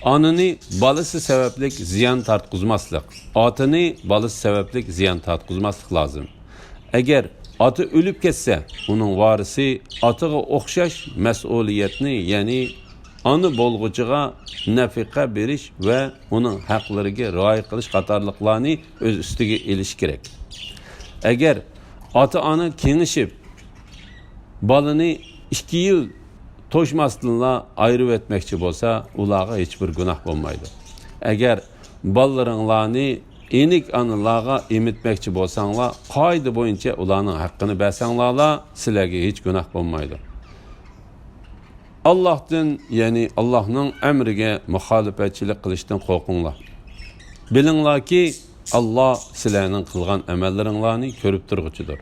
ئانىنى بالىسى سەۋەبلىك زىيان تارتقۇزماسلىق، ئاتىنى بالىسى سەۋەبلىك زىيان تارتقۇزماسلىق لازىم. ئەگەر ئاتا ئۆلۈپ كەتسە، ئۇنىڭ ۋارىسى ئاتىغا ئوخشاش مەسئۇلىيەتنى، يەنى ئانا بولغۇچىغا نەپىقە بېرىش ۋە ئۇنىڭ ھەقلىرىگە رىئايە قىلىش قاتارلىقلارنى ئۆز ئۈستىگە ئېلىشى كېرەك. ئەگەر ئاتا-ئانا كېڭىشىپ، بالىنى ئىككى يىل توشماستىنلا ئايرىۋەتمەكچى بولسا، ئۇلارغا ھېچبىر گۇناھ بولمايدۇ. ئەگەر بالىلىرىڭلارنى ئېنىك ئانىلارغا ئېمىتمەكچى بولساڭلار، قائىدە بويىچە ئۇلارنىڭ ھەققىنى بەرسەڭلارلا، سىلەرگە ھېچ گۇناھ بولمايدۇ. ئاللاھتىن، يەنى ئاللاھنىڭ ئەمرىگە مۇخالىپەتچىلىك قىلىشتىن قورقۇڭلار. بىلىڭلاركى، ئاللاھ سىلەرنىڭ قىلغان ئەمەللىرىڭلارنى كۆرۈپ تۇرغۇچىدۇر.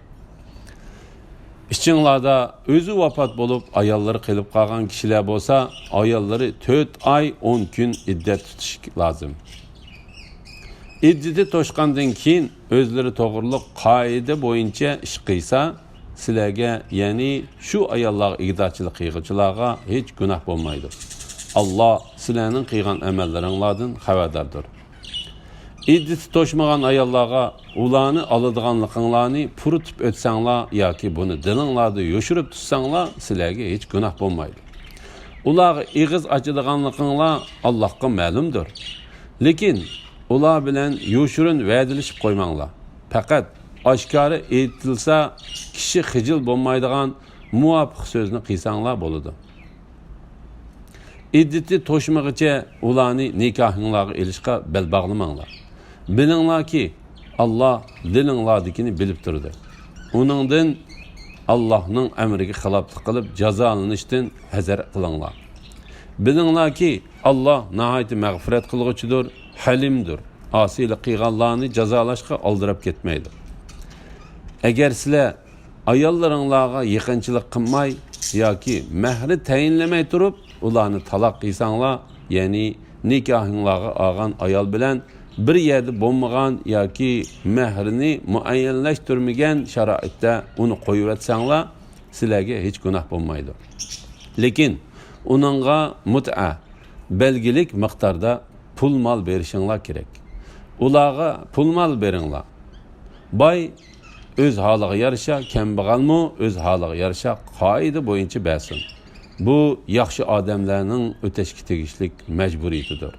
ئىچىڭلاردا ئۆزى ۋاپات بولۇپ، ئاياللىرى قېلىپ قالغان كىشىلەر بولسا، ئاياللىرى تۆت ئاي، ئون كۈن ئىددەت تۇتۇشى لازىم. ئىددىتى توشقاندىن كېيىن ئۆزلىرى توغرۇلۇق قائىدە بويىچە ئىش قىلسا، سىلەرگە، يەنى شۇ ئاياللارغا ئىگىدارچىلىق قىلغۇچىلارغا ھېچ گۇناھ بولمايدۇ. ئاللاھ سىلەرنىڭ قىلغان ئەمەللىرىڭلاردىن خەۋەرداردۇر. ئىددىتى توشمىغان ئاياللارغا ئۇلارنى ئالىدىغانلىقىڭلارنى پۇرىتىپ ئۆتسەڭلار ياكى بۇنى دىلىڭلاردا يوشۇرۇپ تۇتساڭلار، سىلەرگە ھېچ گۇناھ بولمايدۇ. ئۇلارغا ئېغىز ئاچىدىغانلىقىڭلار ئاللاھقا مەلۇمدۇر. لېكىن ئۇلار بىلەن يوشۇرۇن ۋەدىلىشىپ قويماڭلار. پەقەت ئاشكارا ئېيتىلسا، كىشى خىجىل بولمايدىغان مۇۋاپىق سۆزنى قىلساڭلار بولىدۇ. ئىددىتى توشمىغىچە ئۇلارنى نىكاھىڭلارغا ئېلىشقا بەل باغلىماڭلار. بىلىڭلاركى، ئاللاھ دىلىڭلاردىكىنى بىلىپ تۇرىدۇ. ئۇنىڭدىن، ئاللاھنىڭ ئەمرىگە خىلاپلىق قىلىپ جازالىنىشتىن ھەزەر قىلىڭلار. بىلىڭلاركى، ئاللاھ ناھايىتى مەغپىرەت قىلغۇچىدۇر، ھەلىمدۇر. ئاسىيلىق قىلغانلارنى جازالاشقا ئالدىراپ كەتمەيدۇ. ئەگەر سىلەر ئاياللىرىڭلارغا يېقىنچىلىق قىلماي ياكى مەھرى تەيىنلىمەي تۇرۇپ، ئۇلارنى تالاق قىلساڭلار، يەنى نىكاھىڭلارغا ئالغان ئايال بىلەن بىر يەردە بولمىغان ياكى مەھرىنى مۇئەييەنلەشتۈرمىگەن شارائىتتا ئۇنى قويۇۋەتسەڭلار، سىلەرگە ھېچ گۇناھ بولمايدۇ. لېكىن ئۇنىڭغا مۇتئە، بەلگىلىك مىقداردا پۇل مال بېرىشىڭلار كېرەك. ئۇلارغا پۇل مال بېرىڭلار. باي ئۆز ھالىغا يارىشا، كەمبەغەلمۇ ئۆز ھالىغا يارىشا قائىدە بويىچە بەرسۇن. بۇ ياخشى ئادەملەرنىڭ ئۆتەشكە تېگىشلىك مەجبۇرىيىتىدۇر.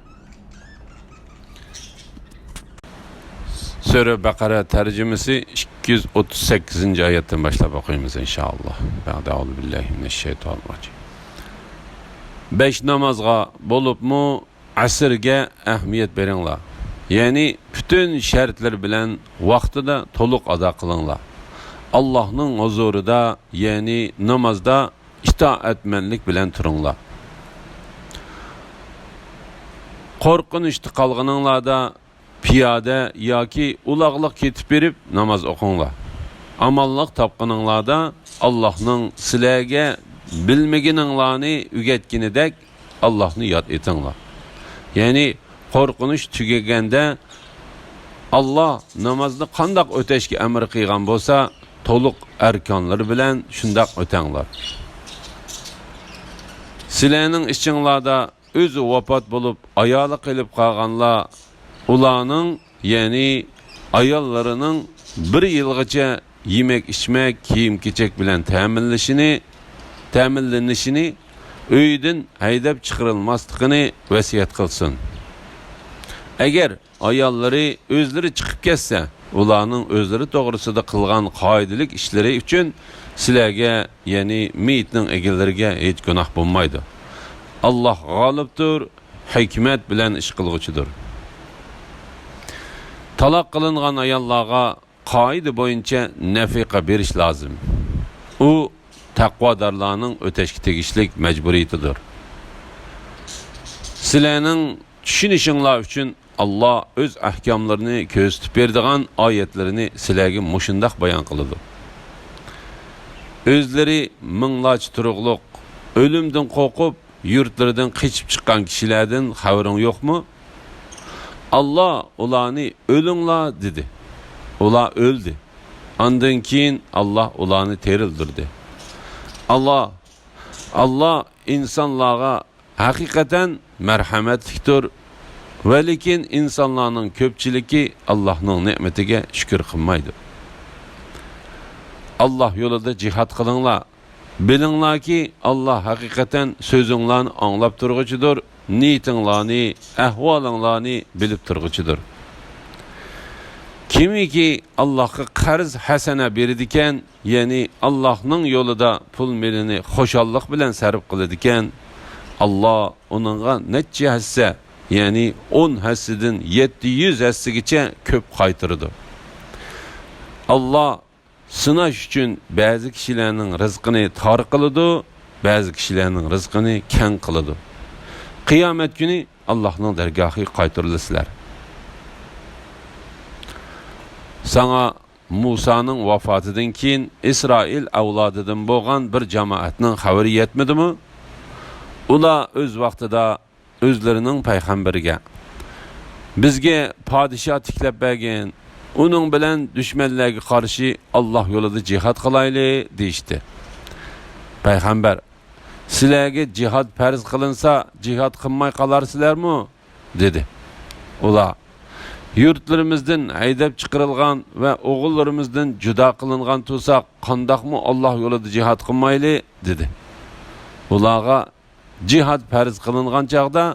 سۈرە بەقەرە تەرجىمىسى ئىككى يۈز ئوتتۇز سەككىزىنچى ئايەتتىن باشلاپ ئوقۇيمىز، ئىنشائاللا. بەئدە، ئەئۇزۇ بىللاھى مىنەششەيتانىر راجىم. بەش نامازغا، بولۇپمۇ ئەسىرگە ئەھمىيەت بېرىڭلار. يەنى پۈتۈن شەرتلىرى بىلەن ۋاقتىدا تولۇق ئادا قىلىڭلار. ئاللاھنىڭ ھۇزۇرىدا، يەنى نامازدا ئىتائەتمەنلىك بىلەن تۇرۇڭلار. قورقۇنچتا قالغىنىڭلاردا پىيادە ياكى ئۇلاغلىق كېتىپ بېرىپ ناماز ئوقۇڭلار. ئامانلىق تاپقىنىڭلاردا ئاللاھنىڭ سىلەرگە بىلمىگىنىڭلارنى ئۆگەتكىنىدەك ئاللاھنى ياد ئېتىڭلار. يەنى قورقۇنچ تۈگىگەندە، ئاللاھ نامازنى قانداق ئۆتەشكە ئەمر قىلغان بولسا، تولۇق ئەركانلىرى بىلەن شۇنداق ئۆتەڭلار. سىلەرنىڭ ئىچىڭلاردا ئۆزى ۋاپات بولۇپ، ئايالى قېلىپ قالغانلار، ئۇلارنىڭ، يەنى ئاياللىرىنىڭ بىر يىلغىچە يېمەك-ئىچمەك، كىيىم-كېچەك بىلەن تەمىنلىشىنى، تەمىنلىنىشىنى ئۆيدىن ھەيدەپ چىقىرىلماسلىقىنى ۋەسىيەت قىلسۇن. ئەگەر ئاياللىرى ئۆزلىرى چىقىپ كەتسە، ئۇلارنىڭ ئۆزلىرى توغرىسىدا قىلغان قائىدىلىك ئىشلىرى ئۈچۈن سىلەرگە، يەنى مېيىتنىڭ ئىگىلىرىگە ھېچ گۇناھ بولمايدۇ. ئاللاھ غالىبتۇر، ھېكمەت بىلەن ئىش قىلغۇچىدۇر. تالاق قىلىنغان ئاياللارغا قائىدە بويىچە نەفىقە بېرىش لازىم. ئۇ تەقۋادارلارنىڭ ئۆتەشكە تېگىشلىك مەجبۇرىيىتىدۇر. سىلەرنىڭ چۈشىنىشىڭلار ئۈچۈن ئاللاھ ئۆز ئەھكاملىرىنى كۆرسىتىپ بېرىدىغان ئايەتلىرىنى سىلەرگە مۇشۇنداق بايان قىلىدۇ. ئۆزلىرى مىڭلارچە تۇرۇقلۇق، ئۆلۈمدىن قورقۇپ، يۇرتلىرىدىن قېچىپ چىققان كىشىلەردىن خەۋىرىڭ يوقمۇ؟ ئاللاھ ئۇلارنى «ئۆلۈڭلار» دېدى. ئۇلار ئۆلدى. ئاندىن كېيىن ئاللاھ ئۇلارنى تىرىلدۈردى. ئاللاھ، ئاللاھ ئىنسانلارغا ھەقىقەتەن مەرھەمەتلىكتۇر، ۋەلىكىن ئىنسانلارنىڭ كۆپچىلىكى ئاللاھنىڭ نېمىتىگە شۈكۈر قىلمايدۇ. ئاللاھ يولىدا جىھاد قىلىڭلار. بىلىڭلاركى، ئاللاھ ھەقىقەتەن سۆزۈڭلارنى ئاڭلاپ تۇرغۇچىدۇر، نىيىتىڭلارنى، ئەھۋالىڭلارنى بىلىپ تۇرغۇچىدۇر. كىمكى ئاللاھقا قەرز ھەسەنە بېرىدىكەن، يەنى ئاللاھنىڭ يولىدا پۇل مېلىنى خۇشاللىق بىلەن سەرپ قىلىدىكەن، ئاللاھ ئۇنىڭغا نەچچە ھەسسە، يەنى ئون ھەسسىدىن يەتتە يۈز ھەسسىگىچە كۆپ قايتۇرىدۇ. ئاللاھ سىناش ئۈچۈن بەزى كىشىلەرنىڭ رىزقىنى تار قىلىدۇ، بەزى كىشىلەرنىڭ رىزقىنى كەڭ قىلىدۇ. قىيامەت كۈنى ئاللاھنىڭ دەرگاھىغا قايتۇرۇلىسىلەر. ساڭا مۇسانىڭ ۋاپاتىدىن كېيىن ئىسرائىل ئەۋلادىدىن بولغان بىر جامائەتنىڭ خەۋىرى يەتمىدىمۇ؟ ئۇلار ئۆز ۋاقتىدا ئۆزلىرىنىڭ پەيغەمبىرىگە، «بىزگە پادىشاھ تىكلەپ بەرگىن، ئۇنىڭ بىلەن دۈشمەنلەرگە قارشى ئاللاھ يولىدا جىھاد قىلايلى» دېيىشتى. پەيغەمبەر، «سىلەرگە جىھاد پەرز قىلىنسا، جىھاد قىلماي قالارسىلەرمۇ؟» دېدى. ئۇلار، «يۇرتلىرىمىزدىن ھەيدەپ چىقىرىلغان ۋە ئوغۇللىرىمىزدىن جۇدا قىلىنغان تۇرساق، قانداقمۇ ئاللاھ يولىدا جىھاد قىلمايلى؟» دېدى. ئۇلارغا، جىھاد پەرز قىلىنغان چاغدا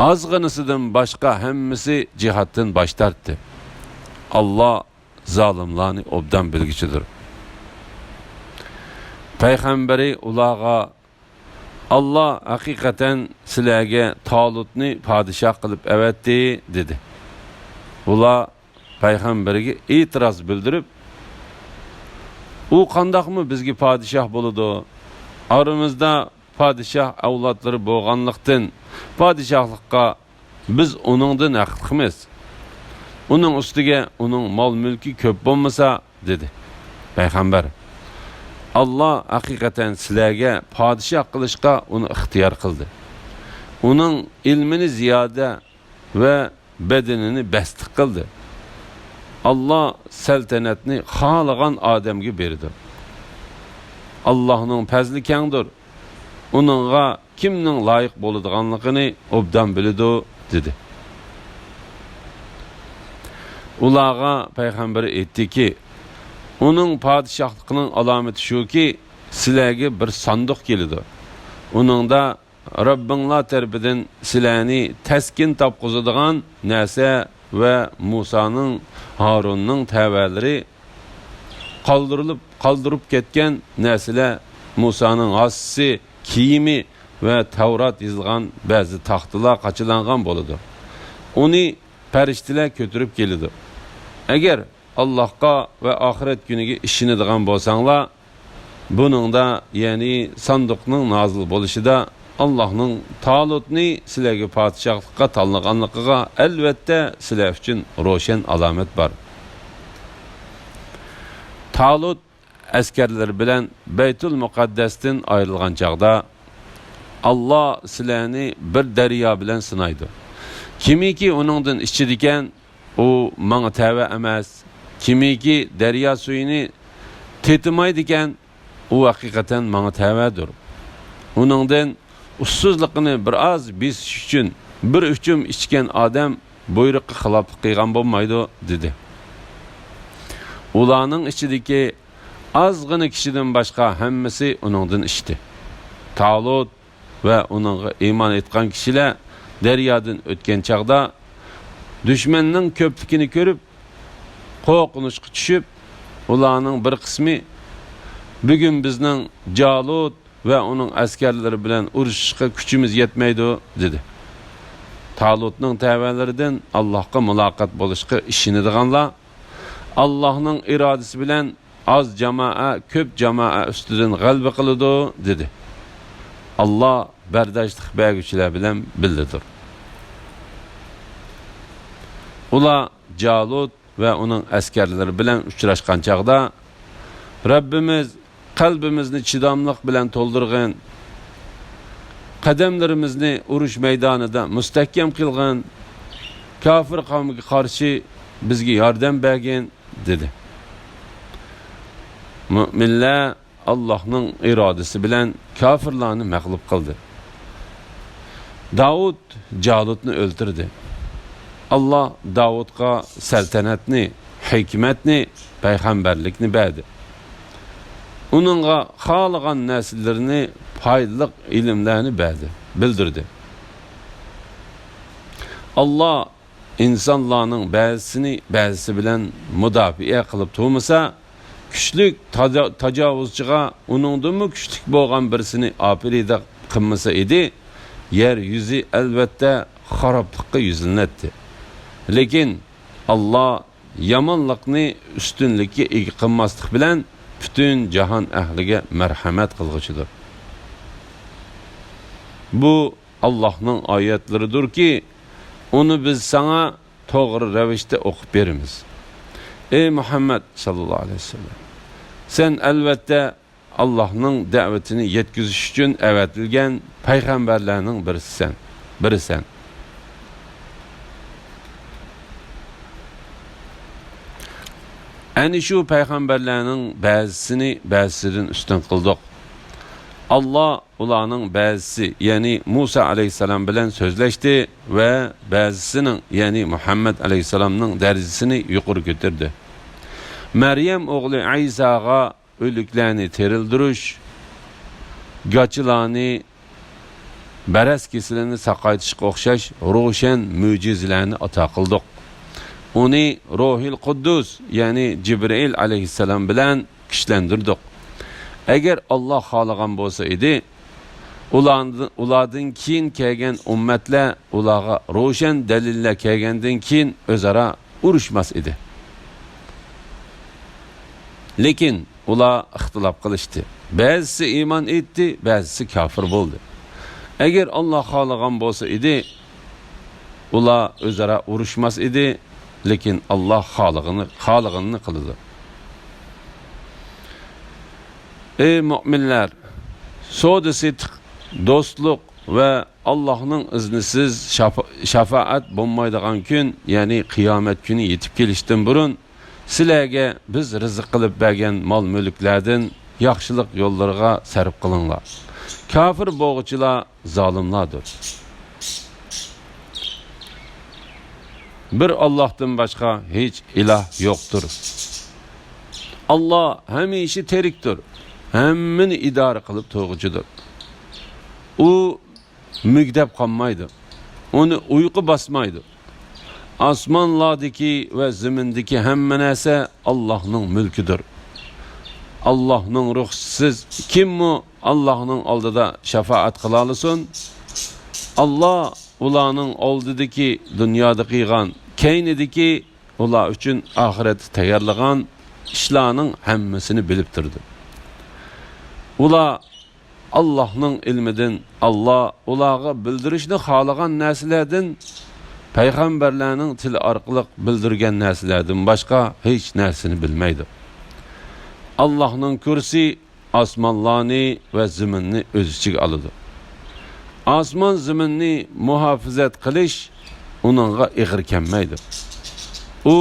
ئازغىنىسىدىن باشقا ھەممىسى جىھادتىن باش تارتتى. ئاللاھ زالىملارنى ئوبدان بىلگۈچىدۇر. پەيغەمبىرى ئۇلارغا، «ئاللاھ ھەقىقەتەن سىلەرگە تالۇتنى پادىشاھ قىلىپ ئەۋەتتى» دېدى. ئۇلار پەيغەمبىرگە ئېتىراز بىلدۈرۈپ، «ئۇ قانداقمۇ بىزگە پادىشاھ بولىدۇ؟ ئارىمىزدا پادىشاھ ئەۋلادلىرى بولغانلىقتىن، پادىشاھلىققا بىز ئۇنىڭدىن ھەقلىقمىز. ئۇنىڭ ئۈستىگە ئۇنىڭ مال-مۈلكى كۆپ بولمىسا» دېدى. پەيغەمبەر، «ئاللاھ ھەقىقەتەن سىلەرگە پادىشاھ قىلىشقا ئۇنى ئىختىيار قىلدى. ئۇنىڭ ئىلمىنى زىيادە ۋە بەدىنىنى بەستلىك قىلدى. ئاللاھ سەلتەنەتنى خالىغان ئادەمگە بېرىدۇ. ئاللاھنىڭ پەزلى كەڭدۇر. ئۇنىڭغا كىمنىڭ لايىق بولىدىغانلىقىنى ئوبدان بىلىدۇ» دېدى. ئۇلارغا پەيغەمبەر ئېيتتىكى، «ئۇنىڭ پادىشاھلىقىنىڭ ئالامىتى شۇكى، سىلەرگە بىر ساندۇق كېلىدۇ. ئۇنىڭدا رەببىڭلار تەرىپىدىن سىلەرنى تەسكىن تاپقۇزىدىغان نەرسە ۋە مۇسانىڭ، ھارۇننىڭ تەۋەلىرى قالدۇرۇلۇپ، قالدۇرۇپ كەتكەن نەرسىلەر، مۇسانىڭ ھاسىسى، كىيىمى، ۋە تەۋرات يېزىلغان بەزى تاختىلار قاچىلانغان بولىدۇ. ئۇنى پەرىشتىلەر كۆتۈرۈپ كېلىدۇ. ئەگەر ئاللاھقا ۋە ئاخىرەت كۈنىگە ئىشىنىدىغان بولساڭلار، بۇنىڭدا، يەنى ساندۇقنىڭ نازىل بولۇشىدا، ئاللاھنىڭ تالۇتنى سىلەرگە پادىشاھلىققا تاللىغانلىقىغا ئەلۋەتتە سىلەر ئۈچۈن روشەن ئالامەت بار. تالۇت ئەسكەرلىرى بىلەن بەيتۇل مۇقەددەستىن ئايرىلغان چاغدا، ئاللا سىلەرنى بىر دەريا بىلەن سىنايدۇ. كىمكى ئۇنىڭدىن ئىچىدىكەن، ئۇ ماڭا تەۋە ئەمەس. كىمكى دەريا سۈيىنى تېتىمايدىكەن، ئۇ ھەقىقەتەن ماڭا تەۋەدۇر. ئۇنىڭدىن ئۇسسۇزلۇقىنى بىر ئاز بېسىش ئۈچۈن بىر ئۈچۈم ئىچكەن ئادەم بۇيرۇققا خىلاپلىق قىلغان بولمايدۇ، دېدى. ئۇلارنىڭ ئىچىدىكى ئازغىنە كىشىدىن باشقا ھەممىسى ئۇنىڭدىن ئىچتى. تالۇت ۋە ئۇنىڭغا ئىمان ئېيتقان كىشىلەر دەريادىن ئۆتكەن چاغدا، دۈشمەننىڭ كۆپلۈكىنى كۆرۈپ، قورقۇنچقا چۈشۈپ، ئۇلارنىڭ بىر قىسمى، «بۈگۈن بىزنىڭ جالۇت ۋە ئۇنىڭ ئەسكەرلىرى بىلەن ئۇرۇشۇشقا كۈچىمىز يەتمەيدۇ» دېدى. تالۇتنىڭ تەۋەلىرىدىن ئاللاھقا مۇلاقات بولۇشقا ئىشىنىدىغانلار، ئاللاھنىڭ ئىرادىسى بىلەن ئاز جامائە كۆپ جامائە ئۈستىدىن غەلىبە قىلىدۇ، دېدى. ئاللا بەرداشلىق بەرگۈچىلەر بىلەن بىللىدۇر. ئۇلار جالۇت ۋە ئۇنىڭ ئەسكەرلىرى بىلەن ئۇچراشقان چاغدا، «رەببىمىز، قەلبىمىزنى چىداملىق بىلەن تولدۇرغىن، قەدەملىرىمىزنى ئۇرۇش مەيدانىدا مۇستەھكەم قىلغىن، كاپىر قەۋمگە قارشى بىزگە ياردەم بەرگىن» دېدى. مۆمىنلەر ئاللاھنىڭ ئىرادىسى بىلەن كاپىرلارنى مەغلۇپ قىلدى. داۋۇت جالۇتنى ئۆلتۈردى. ئاللا داۋۇتقا سەلتەنەتنى، ھېكمەتنى، پەيغەمبەرلىكنى بەردى. ئۇنىڭغا خالىغان نەرسىلىرىنى، پايدىلىق ئىلىملەرنى بەردى، بىلدۈردى. ئاللا ئىنسانلارنىڭ بەزىسىنى بەزىسى بىلەن مۇداپىئە قىلىپ تۇرمىسا، كۈچلۈك تاجا-، تاجاۋۇزچىغا ئۇنىڭدىنمۇ كۈچلۈك بولغان بىرسىنى ئاپىرىدە قىلمىسا ئىدى، يەر يۈزى ئەلۋەتتە خارابلىققا يۈزلىنەتتى. لېكىن ئاللا يامانلىقنى ئۈستۈنلۈككە ئىگە قىلماسلىق بىلەن پۈتۈن جاھان ئەھلىگە مەرھەمەت قىلغۇچىدۇر. بۇ ئاللاھنىڭ ئايەتلىرىدۇركى، ئۇنى بىز ساڭا توغرا رەۋىشتە ئوقۇپ بېرىمىز. ئەي مۇھەممەد ساللاللاھۇ ئەلەيھى ۋەسەللەم، سەن ئەلۋەتتە ئاللاھنىڭ دەۋىتىنى يەتكۈزۈش ئۈچۈن ئەۋەتىلگەن پەيغەمبەرلەرنىڭ بىرسىسەن، بىرىسەن. ئەنە شۇ پەيغەمبەرلەرنىڭ بەزىسىنى بەزىسىدىن ئۈستۈن قىلدۇق. ئاللا ئۇلارنىڭ بەزىسى، يەنى مۇسا ئەلەيھىسسالام بىلەن سۆزلەشتى ۋە بەزىسىنىڭ، يەنى مۇھەممەد ئەلەيھىسسالامنىڭ دەرىجىسىنى يۇقىرى كۆتۈردى. مەريەم ئوغلى ئەيساغا ئۆلۈكلەرنى تىرىلدۈرۈش، گاچىلارنى بەرەس كېسىلىنى ساقايتىشقا ئوخشاش روشەن مۆجىزىلەرنى ئاتا قىلدۇق. ئۇنى روھىل قۇددۇس، يەنى جىبرىئىل ئەلەيھىسسالام بىلەن كۈچلەندۈردۇق. ئەگەر ئاللا خالىغان بولسا ئىدى، ئۇلاردىن، ئۇلاردىن كېيىن كەلگەن ئۈممەتلەر ئۇلارغا روشەن دەلىللەر كەلگەندىن كېيىن ئۆزئارا ئۇرۇشماس ئىدى. لېكىن ئۇلار ئىختىلاپ قىلىشتى. بەزىسى ئىمان ئېيتتى، بەزىسى كاپىر بولدى. ئەگەر ئاللا خالىغان بولسا ئىدى، ئۇلار ئۆزئارا ئۇرۇشماس ئىدى، لېكىن ئاللا خالىغىنى، خالىغىنىنى قىلىدۇ. ئەي مۆمىنلەر، سودا-سېتىق، دوستلۇق ۋە ئاللاھنىڭ ئىزنىسىز شاپا-، شاپائەت بولمايدىغان كۈن، يەنى قىيامەت كۈنى يېتىپ كېلىشتىن بۇرۇن، سىلەرگە بىز رىزىق قىلىپ بەرگەن مال-مۈلۈكلەردىن ياخشىلىق يوللىرىغا سەرپ قىلىڭلار. كاپىر بولغۇچىلار زالىملاردۇر. بىر ئاللاھتىن باشقا ھېچ ئىلاھ يوقتۇر. ئاللا ھەمىشە تىرىكتۇر، ھەممىنى ئىدارە قىلىپ تۇرغۇچىدۇر. ئۇ مۈگدەپ قالمايدۇ. ئۇنى ئۇيقۇ باسمايدۇ. ئاسمانلاردىكى ۋە زېمىندىكى ھەممە نەرسە ئاللاھنىڭ مۈلكىدۇر. ئاللاھنىڭ رۇخسىتىسىز كىممۇ ئاللاھنىڭ ئالدىدا شاپائەت قىلالىسۇن؟ ئاللا ئۇلارنىڭ ئالدىدىكى دۇنيادا قىلغان، كەينىدىكى ئۇلار ئۈچۈن ئاخىرەتتە تەييارلىغان ئىشلارنىڭ ھەممىسىنى بىلىپ تۇرىدۇ. ئۇلار ئاللاھنىڭ ئىلمىدىن، ئاللا ئۇلارغا بىلدۈرۈشنى خالىغان نەرسىلەردىن، پەيغەمبەرلەرنىڭ تىلى ئارقىلىق بىلدۈرگەن نەرسىلەردىن باشقا ھېچ نەرسىنى بىلمەيدۇ. ئاللاھنىڭ كۇرسى ئاسمانلارنى ۋە زېمىننى ئۆز ئىچىگە ئالىدۇ. ئاسمان زېمىننى مۇھاپىزەت قىلىش ئۇنىڭغا ئېغىر كەلمەيدۇ. ئۇ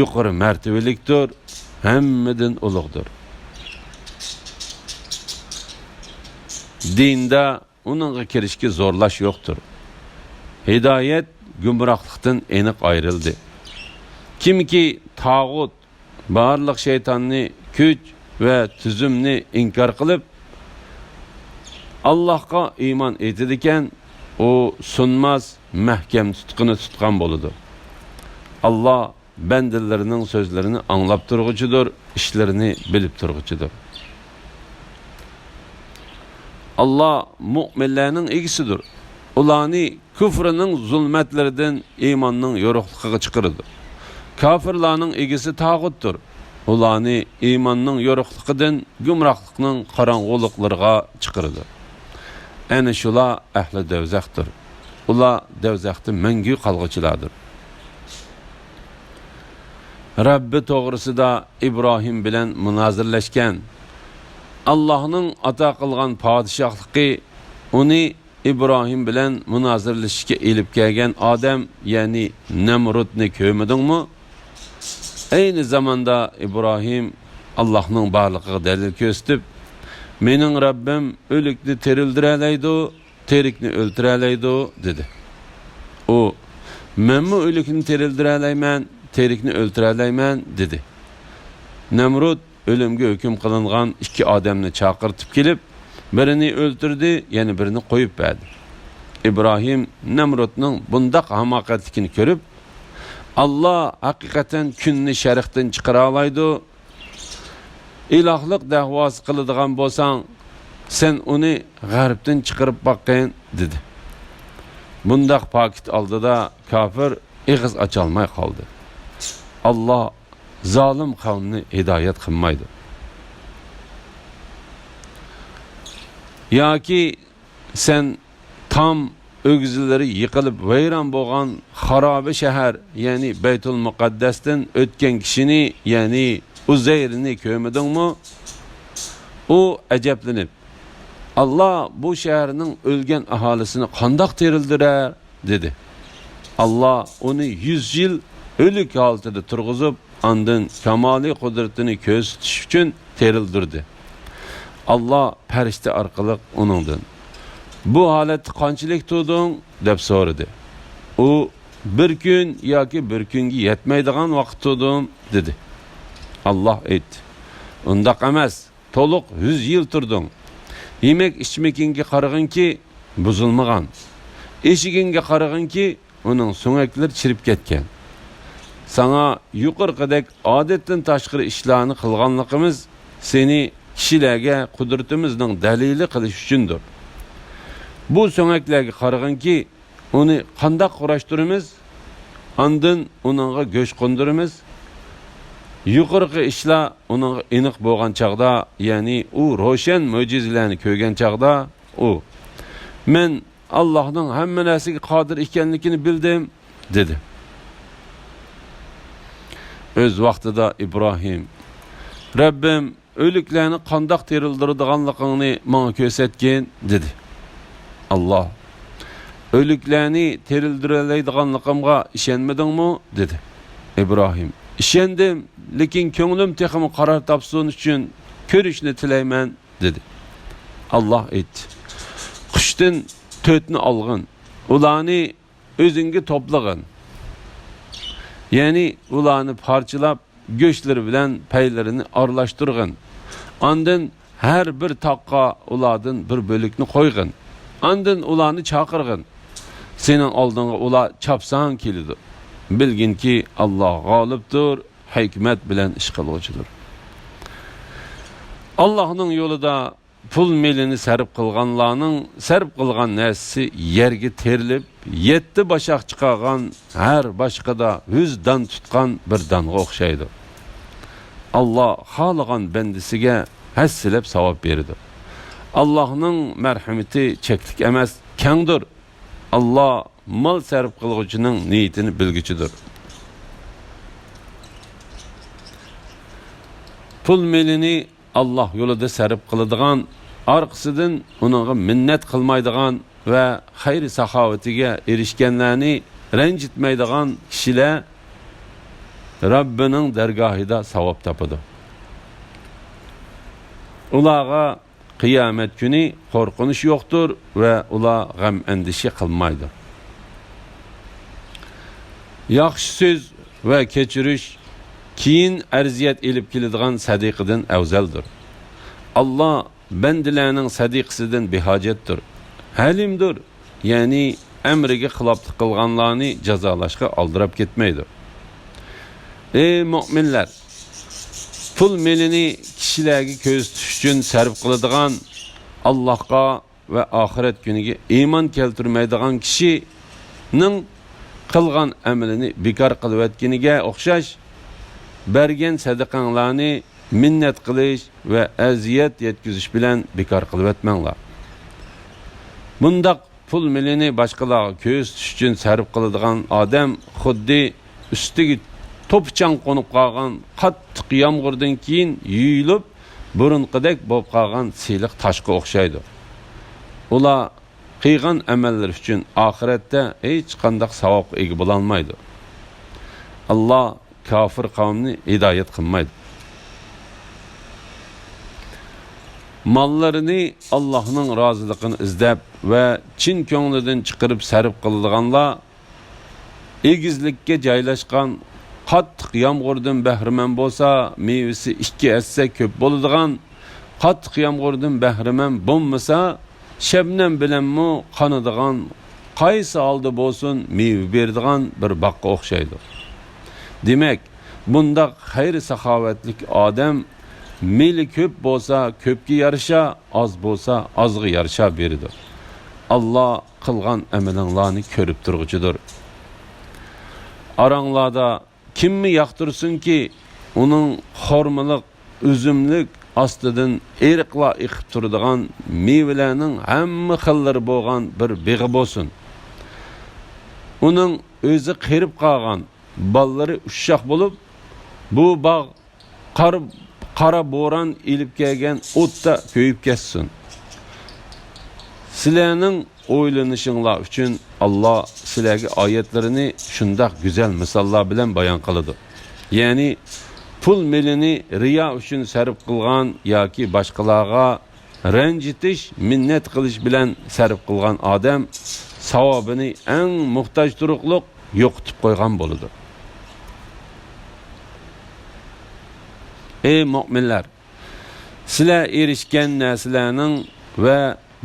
يۇقىرى مەرتىۋىلىكتۇر، ھەممىدىن ئۇلۇغدۇر. دىندا ئۇنىڭغا كىرىشكە زورلاش يوقتۇر. ھىدايەت گۇمراھلىقتىن ئېنىق ئايرىلدى. كىمكى تاغۇت، بارلىق شەيتاننى، كۈچ ۋە تۈزۈمنى ئىنكار قىلىپ، ئاللاھقا ئىمان ئېيتىدىكەن، ئۇ سۇنماس، مەھكەم تۇتقىنى تۇتقان بولىدۇ. ئاللا بەندىلىرىنىڭ سۆزلىرىنى ئاڭلاپ تۇرغۇچىدۇر، ئىشلىرىنى بىلىپ تۇرغۇچىدۇر. ئاللا مۆمىنلەرنىڭ ئىگىسىدۇر. ئۇلارنى كۇفرىنىڭ زۇلمەتلىرىدىن ئىماننىڭ يورۇقلۇقىغا چىقىرىدۇ. كاپىرلارنىڭ ئىگىسى تاغۇتتۇر. ئۇلارنى ئىماننىڭ يورۇقلۇقىدىن گۇمراھلىقنىڭ قاراڭغۇلۇقلىرىغا چىقىرىدۇ. ئەنە شۇلار ئەھلى دەۋزەختۇر. ئۇلار دەۋزەختە مەڭگۈ قالغۇچىلاردۇر. رەببى توغرىسىدا ئىبراھىم بىلەن مۇنازىرىلەشكەن. ئاللاھنىڭ ئاتا قىلغان پادىشاھلىقى ئۇنى ئىبراھىم بىلەن مۇنازىرىلىشىشكە ئېلىپ كەلگەن ئادەم، يەنى نەمرۇدنى كۆرمىدىڭمۇ؟ ئەينى زاماندا ئىبراھىم ئاللاھنىڭ بارلىقىغا دەلىل كۆرسىتىپ، مېنىڭ رەببىم ئۆلۈكنى تىرىلدۈرەلەيدۇ، تىرىكنى ئۆلتۈرەلەيدۇ، دېدى. ئۇ، مەنمۇ ئۆلۈكنى تىرىلدۈرەلەيمەن، تىرىكنى ئۆلتۈرەلەيمەن، دېدى. نەمرۇد ئۆلۈمگە ھۆكۈم قىلىنغان ئىككى ئادەمنى چاقىرتىپ كېلىپ، بىرىنى ئۆلتۈردى، يەنە بىرىنى قويۇپ بەردى. ئىبراھىم نەمرۇدنىڭ بۇنداق ھاماقەتلىكىنى كۆرۈپ، ئاللا ھەقىقەتەن كۈننى شەرقتىن چىقىرالايدۇ، ئىلاھلىق دەۋاسى قىلىدىغان بولساڭ، سەن ئۇنى غەربتىن چىقىرىپ باققىن، دېدى. بۇنداق پاكىت ئالدىدا كاپىر ئېغىز ئاچالماي قالدى. ئاللا زالىم قەۋمنى ھىدايەت قىلمايدۇ. ياكى سەن تام ئۆگزىلىرى يىقىلىپ ۋەيران بولغان خارابە شەھەر، يەنى بەيتۇل مۇقەددەستىن ئۆتكەن كىشىنى، يەنى ئۇزەيرنى كۆرمىدىڭمۇ؟ ئۇ ئەجەبلىنىپ، ئاللا بۇ شەھەرنىڭ ئۆلگەن ئاھالىسىنى قانداق تىرىلدۈرەر؟ دېدى. ئاللا ئۇنى يۈز يىل ئۆلۈك ھالىتىدە تۇرغۇزۇپ، ئاندىن كامالىي قۇدرىتىنى كۆرسىتىش ئۈچۈن تىرىلدۈردى. ئاللا پەرىشتە ئارقىلىق ئۇنىڭدىن، «بۇ ھالەتتە قانچىلىك تۇردۇڭ؟» دەپ سورىدى. ئۇ، «بىر كۈن ياكى بىر كۈنگە يەتمەيدىغان ۋاقىت تۇردۇم» دېدى. ئاللا ئېيتتى، «ئۇنداق ئەمەس، تولۇق يۈز يىل تۇردۇڭ. يېمەك ئىچمىكىڭگە قارىغىنكى، بۇزۇلمىغان. ئېشىكىڭگە قارىغىنكى، ئۇنىڭ سۆڭەكلىرى چىرىپ كەتكەن. ساڭا يۇقىرىقىدەك ئادەتتىن تاشقىرى ئىشلارنى قىلغانلىقىمىز سېنى كىشىلەرگە قۇدرىتىمىزنىڭ دەلىلى قىلىش ئۈچۈندۇر. بۇ سۆڭەكلەرگە قارىغىنكى، ئۇنى قانداق قۇراشتۇرىمىز؟ ئاندىن ئۇنىڭغا گۆش قوندۇرىمىز. يۇقىرىقى ئىشلار ئۇنىڭغا ئېنىق بولغان چاغدا، يەنى ئۇ روشەن مۆجىزىلەرنى كۆرگەن چاغدا، ئۇ، مەن ئاللاھنىڭ ھەممە نەرسىگە قادىر ئىكەنلىكىنى بىلدىم» دېدى. ئۆز ۋاقتىدا ئىبراھىم، «رەببىم، ئۆلۈكلەرنى قانداق تىرىلدۈرىدىغانلىقىڭنى ماڭا كۆرسەتكىن» دېدى. ئاللا، «ئۆلۈكلەرنى تىرىلدۈرەلەيدىغانلىقىمغا ئىشەنمىدىڭمۇ؟» دېدى. ئىبراھىم، «ئىشەندىم، لېكىن كۆڭلۈم تېخىمۇ قارار تاپسۇن ئۈچۈن كۆرۈشنى تىلەيمەن» دېدى. ئاللا ئېيتتى، «قۇشتىن تۆتنى ئالغىن، ئۇلارنى ئۆزۈڭگە توپلىغىن، يەنى ئۇلارنى پارچىلاپ، گۆشلىرى بىلەن پەيلىرىنى ئارىلاشتۇرغىن. ئاندىن ھەر بىر تاغقا ئۇلاردىن بىر بۆلەكنى قويغىن. ئاندىن ئۇلارنى چاقىرغىن. سېنىڭ ئالدىڭغا ئۇلار چاپسان كېلىدۇ. بىلگىنكى، ئاللا غالىبتۇر، ھېكمەت بىلەن ئىش قىلغۇچىدۇر.» ئاللاھنىڭ يولىدا پۇل مېلىنى سەرپ قىلغانلارنىڭ سەرپ قىلغان نەرسىسى يەرگە تېرىلىپ، يەتتە باشاق چىقارغان ھەر باشقىدا يۈز دان تۇتقان بىر دانغا ئوخشايدۇ. ئاللا خالىغان بەندىسىگە ھەسسىلەپ ساۋاب بېرىدۇ. ئاللاھنىڭ مەرھىمىتى چەكلىك ئەمەس، كەڭدۇر. ئاللا مال سەرپ قىلغۇچىنىڭ نىيىتىنى بىلگۈچىدۇر. پۇل مېلىنى ئاللاھ يولىدا سەرپ قىلىدىغان، ئارقىسىدىن ئۇنىڭغا مىننەت قىلمايدىغان ۋە خەير-ساخاۋىتىگە ئېرىشكەنلەرنى رەنجىتمەيدىغان كىشىلەر رەببىنىڭ دەرگاھىدا ساۋاب تاپىدۇ. ئۇلارغا قىيامەت كۈنى قورقۇنچ يوقتۇر ۋە ئۇلار غەم-ئەندىشە قىلمايدۇ. ياخشى سۆز ۋە كەچۈرۈش كېيىن ئەزىيەت ئېلىپ كېلىدىغان سەدىقىدىن ئەۋزەلدۇر. ئاللا بەندىلەرنىڭ سەدىقىسىدىن بىھاجەتتۇر. ھەلىمدۇر، يەنى ئەمرىگە خىلاپلىق قىلغانلارنى جازالاشقا ئالدىراپ كەتمەيدۇ. ئەي مۆمىنلەر! پۇل مېلىنى كىشىلەرگە كۆرسىتىش ئۈچۈن سەرپ قىلىدىغان، ئاللاھقا ۋە ئاخىرەت كۈنىگە ئىمان كەلتۈرمەيدىغان كىشىنىڭ قىلغان ئەمىلىنى بىكار قىلىۋەتكىنىگە ئوخشاش، بەرگەن سەدىقەڭلارنى مىننەت قىلىش ۋە ئەزىيەت يەتكۈزۈش بىلەن بىكار قىلىۋەتمەڭلار. بۇنداق پۇل مېلىنى باشقىلارغا كۆرسىتىش ئۈچۈن سەرپ قىلىدىغان ئادەم خۇددى ئۈستىگە توپا-چاڭ قونۇپ قالغان قاتتىق يامغۇردىن كېيىن يۇيۇلۇپ، بۇرۇنقىدەك بولۇپ قالغان سىلىق تاشقا ئوخشايدۇ. ئۇلار قىلغان ئەمەللىرى ئۈچۈن ئاخىرەتتە ھېچقانداق ساۋابقا ئىگە بولالمايدۇ. ئاللا كاپىر قەۋمنى ھىدايەت قىلمايدۇ. ماللىرىنى ئاللاھنىڭ رازىلىقىنى ئىزدەپ ۋە چىن كۆڭلىدىن چىقىرىپ سەرپ قىلىدىغانلار، ئېگىزلىككە جايلاشقان، قاتتىق يامغۇردىن بەھرىمەن بولسا، مېۋىسى ئىككى ھەسسە كۆپ بولىدىغان، قاتتىق يامغۇردىن بەھرىمەن بولمىسا، شەبنەم بىلەنمۇ قانىدىغان، قايسى ھالدا بولسۇن مېۋە بېرىدىغان بىر باغقا ئوخشايدۇ. دېمەك، بۇنداق خەير-ساخاۋەتلىك ئادەم مېلى كۆپ بولسا كۆپكە يارىشا، ئاز بولسا ئازغا يارىشا بېرىدۇ. ئاللا قىلغان ئەمىلىڭلارنى كۆرۈپ تۇرغۇچىدۇر. ئاراڭلاردا كىممۇ ياقتۇرسۇنكى، ئۇنىڭ خورمىلىق، ئۈزۈملۈك، ئاستىدىن ئېرىقلار ئېقىپ تۇرىدىغان مېۋىلەرنىڭ ھەممە خىللىرى بولغان بىر بېغى بولسۇن. ئۇنىڭ ئۆزى قېرىپ قالغان، بالىلىرى ئۇششاق بولۇپ، بۇ باغ قار، قارا بوران ئېلىپ كەلگەن ئوتتا كۆيۈپ كەتسۇن. سىلەرنىڭ ئويلىنىشىڭلار ئۈچۈن ئاللا سىلەرگە ئايەتلىرىنى شۇنداق گۈزەل مىساللار بىلەن بايان قىلىدۇ. يەنى پۇل مېلىنى رىيا ئۈچۈن سەرپ قىلغان ياكى باشقىلارغا رەنجىتىش، مىننەت قىلىش بىلەن سەرپ قىلغان ئادەم ساۋابىنى ئەڭ موھتاج تۇرۇقلۇق يوقىتىپ قويغان بولىدۇ. ئەي مۆمىنلەر! سىلەر ئېرىشكەن نەرسىلەرنىڭ ۋە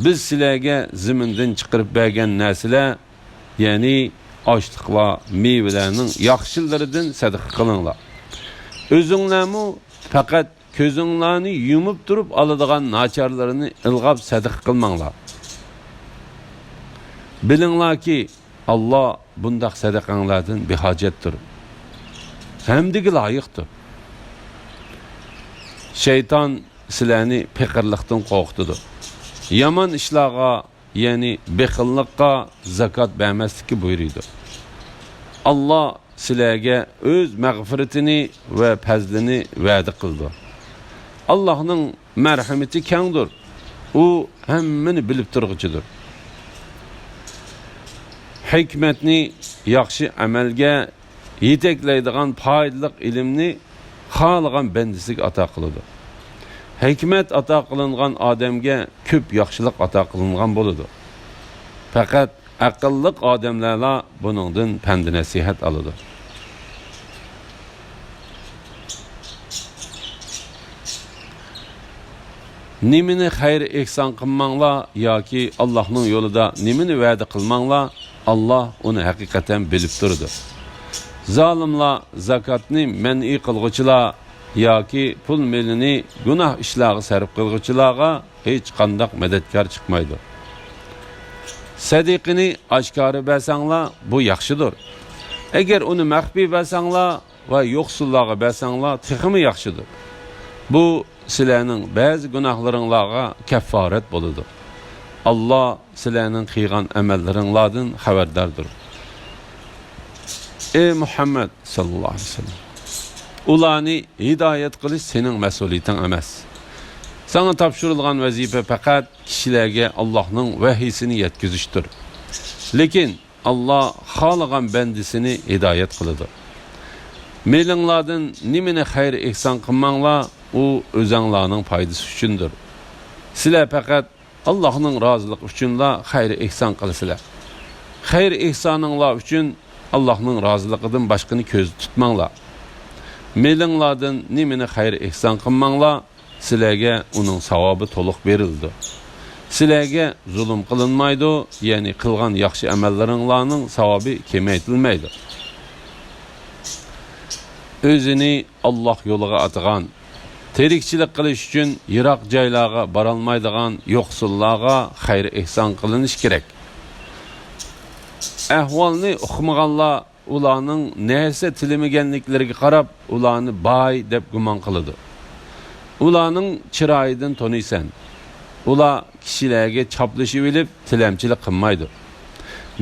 بىز سىلەرگە زېمىندىن چىقىرىپ بەرگەن نەرسىلەر، يەنى ئاشلىقلار، مېۋىلەرنىڭ ياخشىلىرىدىن سەدىقە قىلىڭلار. ئۆزۈڭلارمۇ پەقەت كۆزۈڭلارنى يۇمۇپ تۇرۇپ ئالىدىغان ناچارلىرىنى ئىلغاپ سەدىقە قىلماڭلار. بىلىڭلاركى، ئاللا بۇنداق سەدىقەڭلاردىن بىھاجەتتۇر، ھەمدىگە لايىقتۇر. شەيتان سىلەرنى پېقىرلىقتىن قورقۇتىدۇ. يامان ئىشلارغا، يەنى بېخىللىققا زاكات بەرمەسلىككە بۇيرۇيدۇ. ئاللا سىلەرگە ئۆز مەغپىرىتىنى ۋە پەزلىنى ۋەدە قىلىدۇ. ئاللانىڭ مەرھىمىتى كەڭدۇر. ئۇ ھەممىنى بىلىپ تۇرغۇچىدۇر. ھېكمەتنى ياخشى ئەمەلگە يېتەكلەيدىغان پايدىلىق ئىلىمنى خالىغان بەندىسىگە ئاتا قىلىدۇ. ھېكمەت ئاتا قىلىنغان ئادەمگە كۆپ ياخشىلىق ئاتا قىلىنغان بولىدۇ. پەقەت ئەقىللىق ئادەملەرلا بۇنىڭدىن پەند-نەسىھەت ئالىدۇ. نېمىنى خەير-ئېھسان قىلماڭلار ياكى ئاللانىڭ يولىدا نېمىنى ۋەدە قىلماڭلار، ئاللا ئۇنى ھەقىقەتەن بىلىپ تۇرىدۇ. زالىملار، زاكاتنى مەنئى قىلغۇچىلار، ياكى پۇل مېلىنى گۇناھ ئىشلارغا سەرپ قىلغۇچىلارغا ھېچقانداق مەدەتكار چىقمايدۇ. سەدىقىنى ئاشكارا بەرسەڭلار، بۇ ياخشىدۇر. ئەگەر ئۇنى مەخپىي بەرسەڭلار ۋە يوقسۇللارغا بەرسەڭلار، تېخىمۇ ياخشىدۇر. بۇ سىلەرنىڭ بەزى گۇناھلىرىڭلارغا كەففارەت بولىدۇ. ئاللا سىلەرنىڭ قىلغان ئەمەللىرىڭلاردىن خەۋەرداردۇر. ئەي مۇھەممەد ساللاللاھۇ ئەلەيھى ۋەسەللەم، ئۇلارنى ھىدايەت قىلىش سېنىڭ مەسئۇلىيىتىڭ ئەمەس. ساڭا تاپشۇرۇلغان ۋەزىپە پەقەت كىشىلەرگە ئاللاھنىڭ ۋەھىيسىنى يەتكۈزۈشتۇر. لېكىن ئاللا خالىغان بەندىسىنى ھىدايەت قىلىدۇ. مېلىڭلاردىن نېمىنى خەير ئېھسان قىلماڭلار، ئۇ ئۆزەڭلارنىڭ پايدىسى ئۈچۈندۇر. سىلەر پەقەت ئاللاھنىڭ رازىلىقى ئۈچۈنلا خەير ئېھسان قىلىسىلەر. خەير ئېھسانىڭلار ئۈچۈن ئاللاھنىڭ رازىلىقىدىن باشقىنى كۆزدە تۇتماڭلار. مېلىڭلاردىن نېمىنى خەير ئېھسان قىلماڭلار، سىلەرگە ئۇنىڭ ساۋابى تولۇق بېرىلىدۇ. سىلەرگە زۇلۇم قىلىنمايدۇ، يەنى قىلغان ياخشى ئەمەللىرىڭلارنىڭ ساۋابى كېمەيتىلمەيدۇ. ئۆزىنى ئاللاھ يولىغا ئاتىغان، تىرىكچىلىك قىلىش ئۈچۈن يىراق جايلارغا بارالمايدىغان يوقسۇللارغا خەير ئېھسان قىلىنىشى كېرەك. ئەھۋالنى ئۇقمىغانلار ئۇلارنىڭ نەرسە تىلىمىگەنلىكلىرىگە قاراپ، ئۇلارنى باي دەپ گۇمان قىلىدۇ. ئۇلارنىڭ چىرايىدىن تونۇيسەن. ئۇلار كىشىلەرگە چاپلىشىۋېلىپ، تىلەمچىلىك قىلمايدۇ.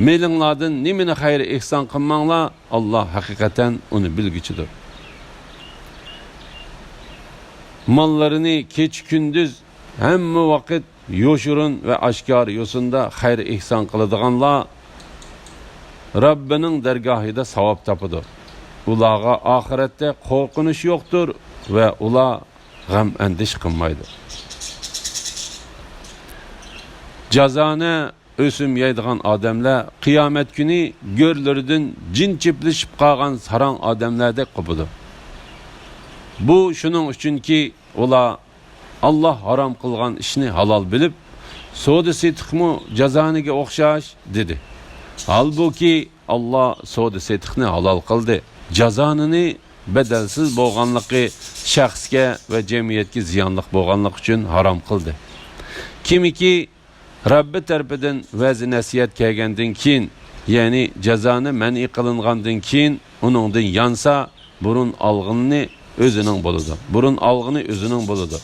مېلىڭلاردىن نېمىنى خەير ئېھسان قىلماڭلار، ئاللا ھەقىقەتەن ئۇنى بىلگۈچىدۇر. ماللىرىنى كېچە-كۈندۈز ھەممە ۋاقىت يوشۇرۇن ۋە ئاشكارا يوسۇندا خەير ئېھسان قىلىدىغانلار رەببىنىڭ دەرگاھىدا ساۋاب تاپىدۇ. ئۇلارغا ئاخىرەتتە قورقۇنچ يوقتۇر ۋە ئۇلار غەم-ئەندىشە قىلمايدۇ. جازانە ئۆسۈم يەيدىغان ئادەملەر قىيامەت كۈنى گۆرلىرىدىن جىن چىپلىشىپ قالغان ساراڭ ئادەملەردەك قوپىدۇ. بۇ شۇنىڭ ئۈچۈنكى، ئۇلار ئاللا ھارام قىلغان ئىشنى ھالال بىلىپ، سودا-سېتىقمۇ جازانىگە ئوخشاش، دېدى. ھالبۇكى، ئاللا سودا-سېتىقنى ھالال قىلدى، جازانىنى بەدەلسىز بولغانلىقى، شەخسكە ۋە جەمئىيەتكە زىيانلىق بولغانلىقى ئۈچۈن ھارام قىلدى. كىمكى رەببى تەرىپىدىن ۋەز-نەسىھەت كەلگەندىن كېيىن، يەنى جازانى مەنئى قىلىنغاندىن كېيىن ئۇنىڭدىن يانسا، بۇرۇن ئالغىنى ئۆزىنىڭ بولىدۇ. بۇرۇن ئالغىنى ئۆزىنىڭ بولىدۇ.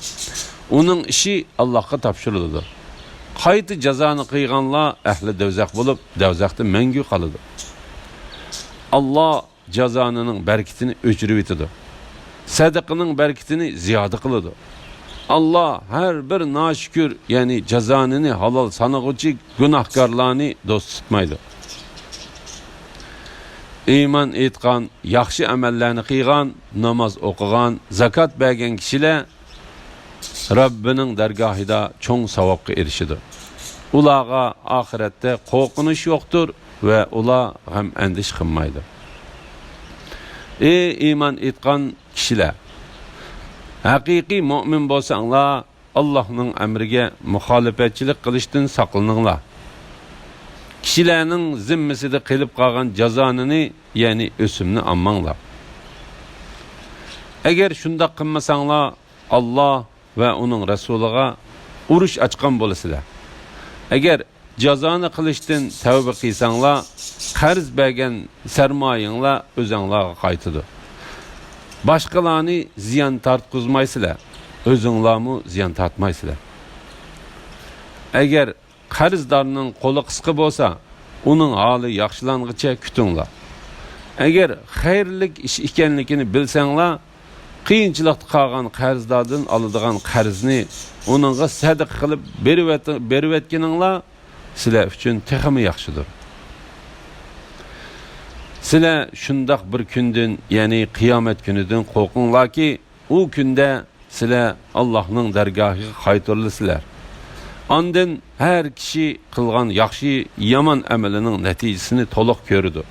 ئۇنىڭ ئىشى ئاللاھقا تاپشۇرۇلىدۇ. قايتا جازانى قىلغانلار ئەھلى دوزاخ بولۇپ، دوزاختا مەڭگۈ قالىدۇ. ئاللا جازانىنىڭ بەرىكىتىنى ئۆچۈرۈۋېتىدۇ. سەدىقىنىڭ بەرىكىتىنى زىيادە قىلىدۇ. ئاللا ھەر بىر ناشۈكۈر، يەنى جازانىنى ھالال سانىغۇچى گۇناھكارلارنى دوست تۇتمايدۇ. ئىمان ئېيتقان، ياخشى ئەمەللەرنى قىلغان، ناماز ئوقۇغان، زاكات بەرگەن كىشىلەر رەببىنىڭ دەرگاھىدا چوڭ ساۋابقا ئېرىشىدۇ. ئۇلارغا ئاخىرەتتە قورقۇنچ يوقتۇر ۋە ئۇلار غەم-ئەندىشە قىلمايدۇ. ئەي ئىمان ئېيتقان كىشىلەر! ھەقىقىي مۆمىن بولساڭلار، ئاللاھنىڭ ئەمرىگە مۇخالىپەتچىلىك قىلىشتىن ساقلىنىڭلار. كىشىلەرنىڭ زىممىسىدە قېلىپ قالغان جازانىنى، يەنى ئۆسۈمنى ئالماڭلار. ئەگەر شۇنداق قىلمىساڭلار، ئاللا ۋە ئۇنىڭ رەسۇلىغا ئۇرۇش ئاچقان بولىسىلەر. ئەگەر جازانى قىلىشتىن تەۋبە قىلساڭلار، قەرز بەرگەن سەرمايەڭلار ئۆزەڭلارغا قايتىدۇ. باشقىلارنى زىيان تارتقۇزمايسىلەر، ئۆزۈڭلارمۇ زىيان تارتمايسىلەر. ئەگەر قەرزدارنىڭ قولى قىسقا بولسا، ئۇنىڭ ھالى ياخشىلانغىچە كۈتۈڭلار. ئەگەر خەيرلىك ئىش ئىكەنلىكىنى بىلسەڭلار، قىيىنچىلىقتا قالغان قەرزداردىن ئالىدىغان قەرزنى ئۇنىڭغا سەدىقە قىلىپ بېرىۋەت-، بېرىۋەتكىنىڭلار سىلەر ئۈچۈن تېخىمۇ ياخشىدۇر. سىلەر شۇنداق بىر كۈندىن، يەنى قىيامەت كۈنىدىن قورقۇڭلاركى، ئۇ كۈندە سىلەر ئاللاھنىڭ دەرگاھىغا قايتۇرۇلىسىلەر. ئاندىن ھەر كىشى قىلغان ياخشى، يامان ئەمىلىنىڭ نەتىجىسىنى تولۇق كۆرىدۇ.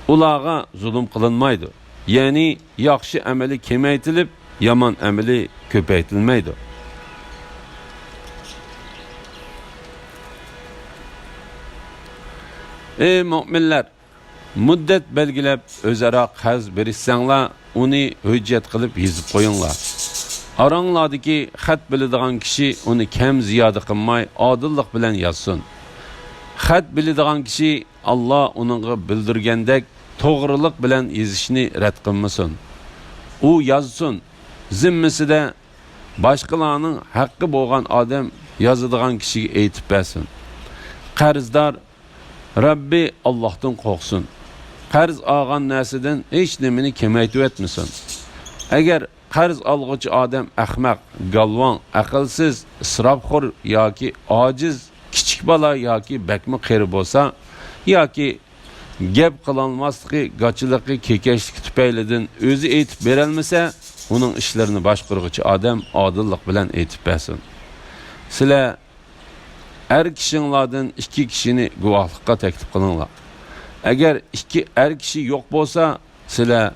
ئۇلارغا زۇلۇم قىلىنمايدۇ. يەنى ياخشى ئەمىلى كېمەيتىلىپ، يامان ئەمىلى كۆپەيتىلمەيدۇ. ئەي مۆمىنلەر! مۇددەت بەلگىلەپ ئۆزئارا قەرز بېرىشسەڭلار، ئۇنى ھۆججەت قىلىپ يېزىپ قويۇڭلار. ئاراڭلاردىكى خەت بىلىدىغان كىشى ئۇنى كەم زىيادە قىلماي، ئادىللىق بىلەن يازسۇن. خەت بىلىدىغان كىشى ئاللا ئۇنىڭغا بىلدۈرگەندەك توغرىلىق بىلەن يېزىشنى رەت قىلمىسۇن. ئۇ يازسۇن، زىممىسىدە باشقىلارنىڭ ھەققى بولغان ئادەم يازىدىغان كىشىگە ئېيتىپ بەرسۇن. قەرزدار رەببى ئاللاھتىن قورقسۇن. قەرز ئالغان نەرسىدىن ھېچ نېمىنى كېمەيتىۋەتمىسۇن. ئەگەر قەرز ئالغۇچى ئادەم ئەخمەق، گالۋاڭ، ئەقىلسىز، ئىسراپخور ياكى ئاجىز، كىچىك بالا ياكى بەكمۇ قېرى بولسا، ياكى گەپ قىلالماسلىقى، گاچىلىقى، كېكەچلىكى تۈپەيلىدىن ئۆزى ئېيتىپ بېرەلمىسە، ئۇنىڭ ئىشلىرىنى باشقۇرغۇچى ئادەم ئادىللىق بىلەن ئېيتىپ بەرسۇن. سىلەر ئەر كىشىڭلاردىن ئىككى كىشىنى گۇۋاھلىققا تەكلىپ قىلىڭلار. ئەگەر ئىككى ئەر كىشى يوق بولسا، سىلەر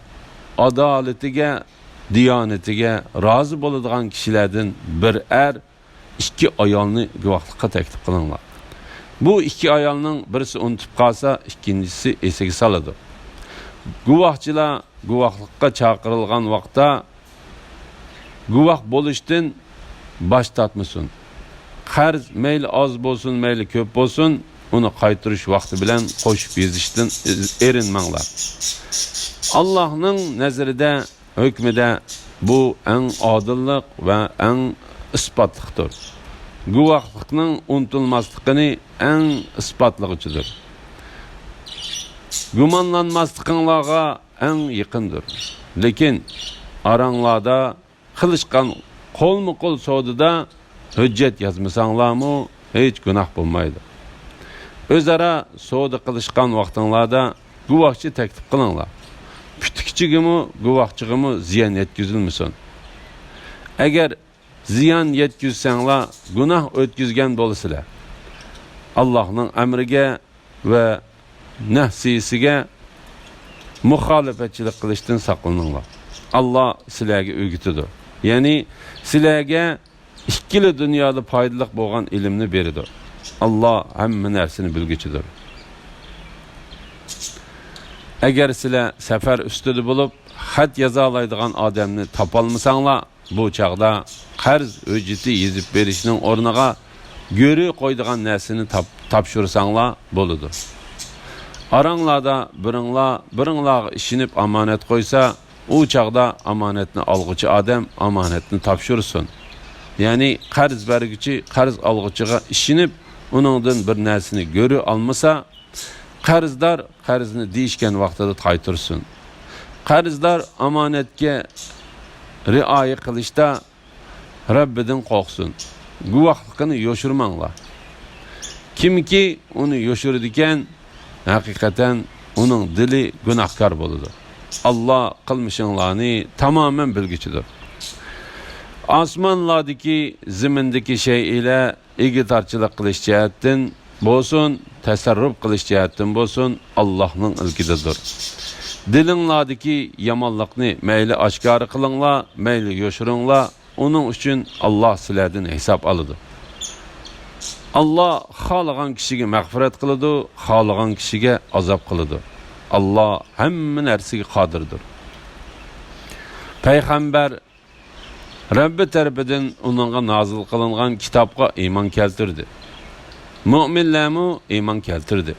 ئادالىتىگە، دىيانىتىگە رازى بولىدىغان كىشىلەردىن بىر ئەر، ئىككى ئايالنى گۇۋاھلىققا تەكلىپ قىلىڭلار. بۇ ئىككى ئايالنىڭ بىرسى ئۇنتۇپ قالسا، ئىككىنچىسى ئېسىگە سالىدۇ. گۇۋاھچىلار گۇۋاھلىققا چاقىرىلغان ۋاقىتتا گۇۋاھ بولۇشتىن باش تارتمىسۇن. قەرز مەيلى ئاز بولسۇن، مەيلى كۆپ بولسۇن، ئۇنى قايتۇرۇش ۋاقتى بىلەن قوشۇپ يېزىشتىن ئېرىنمەڭلار. ئاللاھنىڭ نەزىرىدە، ھۆكمىدە بۇ ئەڭ ئادىللىق ۋە ئەڭ ئىسپاتلىقتۇر. گۇۋاھلىقنىڭ ئۇنتۇلماسلىقىنى ئەڭ ئىسپاتلىغۇچىدۇر. گۇمانلانماسلىقىڭلارغا ئەڭ يېقىندۇر. لېكىن ئاراڭلاردا قىلىشقان قولمۇ قول سودىدا ھۆججەت يازمىساڭلارمۇ ھېچ گۇناھ بولمايدۇ. ئۆزئارا سودا قىلىشقان ۋاقتىڭلاردا گۇۋاھچى تەكلىپ قىلىڭلار. پۈتۈكچىگىمۇ، گۇۋاھچىغىمۇ زىيان يەتكۈزۈلمىسۇن. ئەگەر زىيان يەتكۈزسەڭلار، گۇناھ ئۆتكۈزگەن بولىسىلەر. ئاللاھنىڭ ئەمرىگە ۋە نەھسىسىگە مۇخالىپەتچىلىك قىلىشتىن ساقلىنىڭلار. ئاللا سىلەرگە ئۆگىتىدۇ. يەنى سىلەرگە ئىككىلا دۇنيادا پايدىلىق بولغان ئىلىمنى بېرىدۇ. ئاللا ھەممە نەرسىنى بىلگۈچىدۇر. ئەگەر سىلەر سەپەر ئۈستىدە بولۇپ، خەت يازالايدىغان ئادەمنى تاپالمىساڭلار، بۇ چاغدا قەرز ھۆججىتى يېزىپ بېرىشنىڭ ئورنىغا گۆرۈ قويىدىغان نەرسىنى تاپ-، تاپشۇرساڭلار بولىدۇ. ئاراڭلاردا بىرىڭلار بىرىڭلارغا ئىشىنىپ ئامانەت قويسا، ئۇ چاغدا ئامانەتنى ئالغۇچى ئادەم ئامانەتنى تاپشۇرسۇن. يەنى قەرز بەرگۈچى قەرز ئالغۇچىغا ئىشىنىپ، ئۇنىڭدىن بىر نەرسىنى گۆرۈ ئالمىسا، قەرزدار قەرزنى دېيىشكەن ۋاقتىدا قايتۇرسۇن. قەرزدار ئامانەتكە رىئايە قىلىشتا رەببىدىن قورقسۇن. گۇۋاھلىقىنى يوشۇرماڭلار. كىمكى ئۇنى يوشۇرىدىكەن، ھەقىقەتەن ئۇنىڭ دىلى گۇناھكار بولىدۇ. ئاللا قىلمىشىڭلارنى تامامەن بىلگۈچىدۇر. ئاسمانلاردىكى، زېمىندىكى شەيئىلەر ئىگىدارچىلىق قىلىش جەھەتتىن بولسۇن، تەسەررۇپ قىلىش جەھەتتىن بولسۇن، ئاللاھنىڭ ئىلكىدىدۇر. دىلىڭلاردىكى يامانلىقنى مەيلى ئاشكارا قىلىڭلار، مەيلى يوشۇرۇڭلار، ئۇنىڭ ئۈچۈن ئاللا سىلەردىن ھېساب ئالىدۇ. ئاللا خالىغان كىشىگە مەغپىرەت قىلىدۇ، خالىغان كىشىگە ئازاب قىلىدۇ. ئاللا ھەممە نەرسىگە قادىردۇر. پەيغەمبەر رەببى تەرىپىدىن ئۇنىڭغا نازىل قىلىنغان كىتابقا ئىمان كەلتۈردى. مۆمىنلەرمۇ ئىمان كەلتۈردى.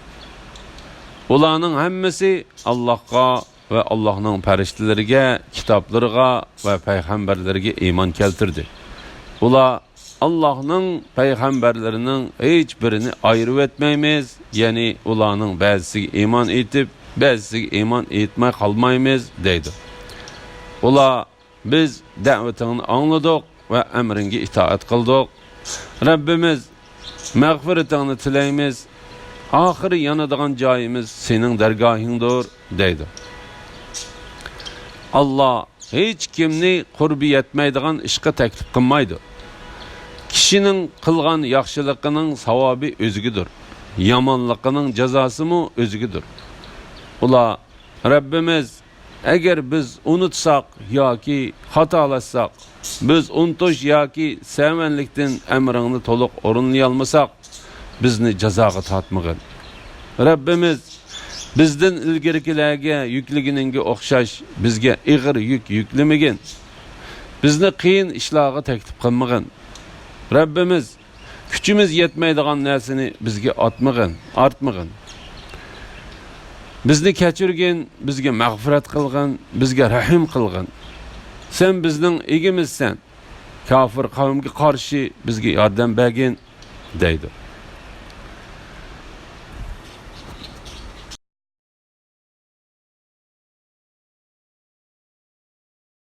ئۇلارنىڭ ھەممىسى ئاللاھقا ۋە ئاللاھنىڭ پەرىشتىلىرىگە، كىتابلىرىغا ۋە پەيغەمبەرلىرىگە ئىمان كەلتۈردى. ئۇلار ئاللاھنىڭ پەيغەمبەرلىرىنىڭ ھېچ بىرىنى ئايرىۋەتمەيمىز، يەنى ئۇلارنىڭ بەزىسىگە ئىمان ئېيتىپ، بەزىسىگە ئىمان ئېيتماي قالمايمىز، دەيدۇ. ئۇلار بىز دەۋىتىڭنى ئاڭلىدۇق ۋە ئەمرىڭگە ئىتائەت قىلدۇق. رەببىمىز، مەغپىرىتىڭنى تىلەيمىز. ئاخىرى يانىدىغان جايىمىز سېنىڭ دەرگاھىڭدۇر، دەيدۇ. ئاللا ھېچكىمنى قۇربى يەتمەيدىغان ئىشقا تەكلىپ قىلمايدۇ. كىشىنىڭ قىلغان ياخشىلىقىنىڭ ساۋابى ئۆزىگىدۇر. يامانلىقىنىڭ جازاسىمۇ ئۆزىگىدۇر. ئۇلار، رەببىمىز، ئەگەر بىز ئۇنتۇساق ياكى خاتالاشساق، بىز ئۇنتۇش ياكى سەۋەنلىكتىن ئەمرىڭنى تولۇق ئورۇنلىيالمىساق، بىزنى جازاغا تارتمىغىن. رەببىمىز، بىزدىن ئىلگىرىكىلەرگە يۈكلىگىنىڭگە ئوخشاش بىزگە ئېغىر يۈك يۈكلىمىگىن. بىزنى قىيىن ئىشلارغا تەكلىپ قىلمىغىن. رەببىمىز، كۈچىمىز يەتمەيدىغان نەرسىنى بىزگە ئاتمىغىن، ئارتمىغىن. بىزنى كەچۈرگىن، بىزگە مەغپىرەت قىلغىن، بىزگە رەھىم قىلغىن. سەن بىزنىڭ ئىگىمىزسەن. كاپىر قەۋمگە قارشى بىزگە ياردەم بەرگىن، دەيدۇ.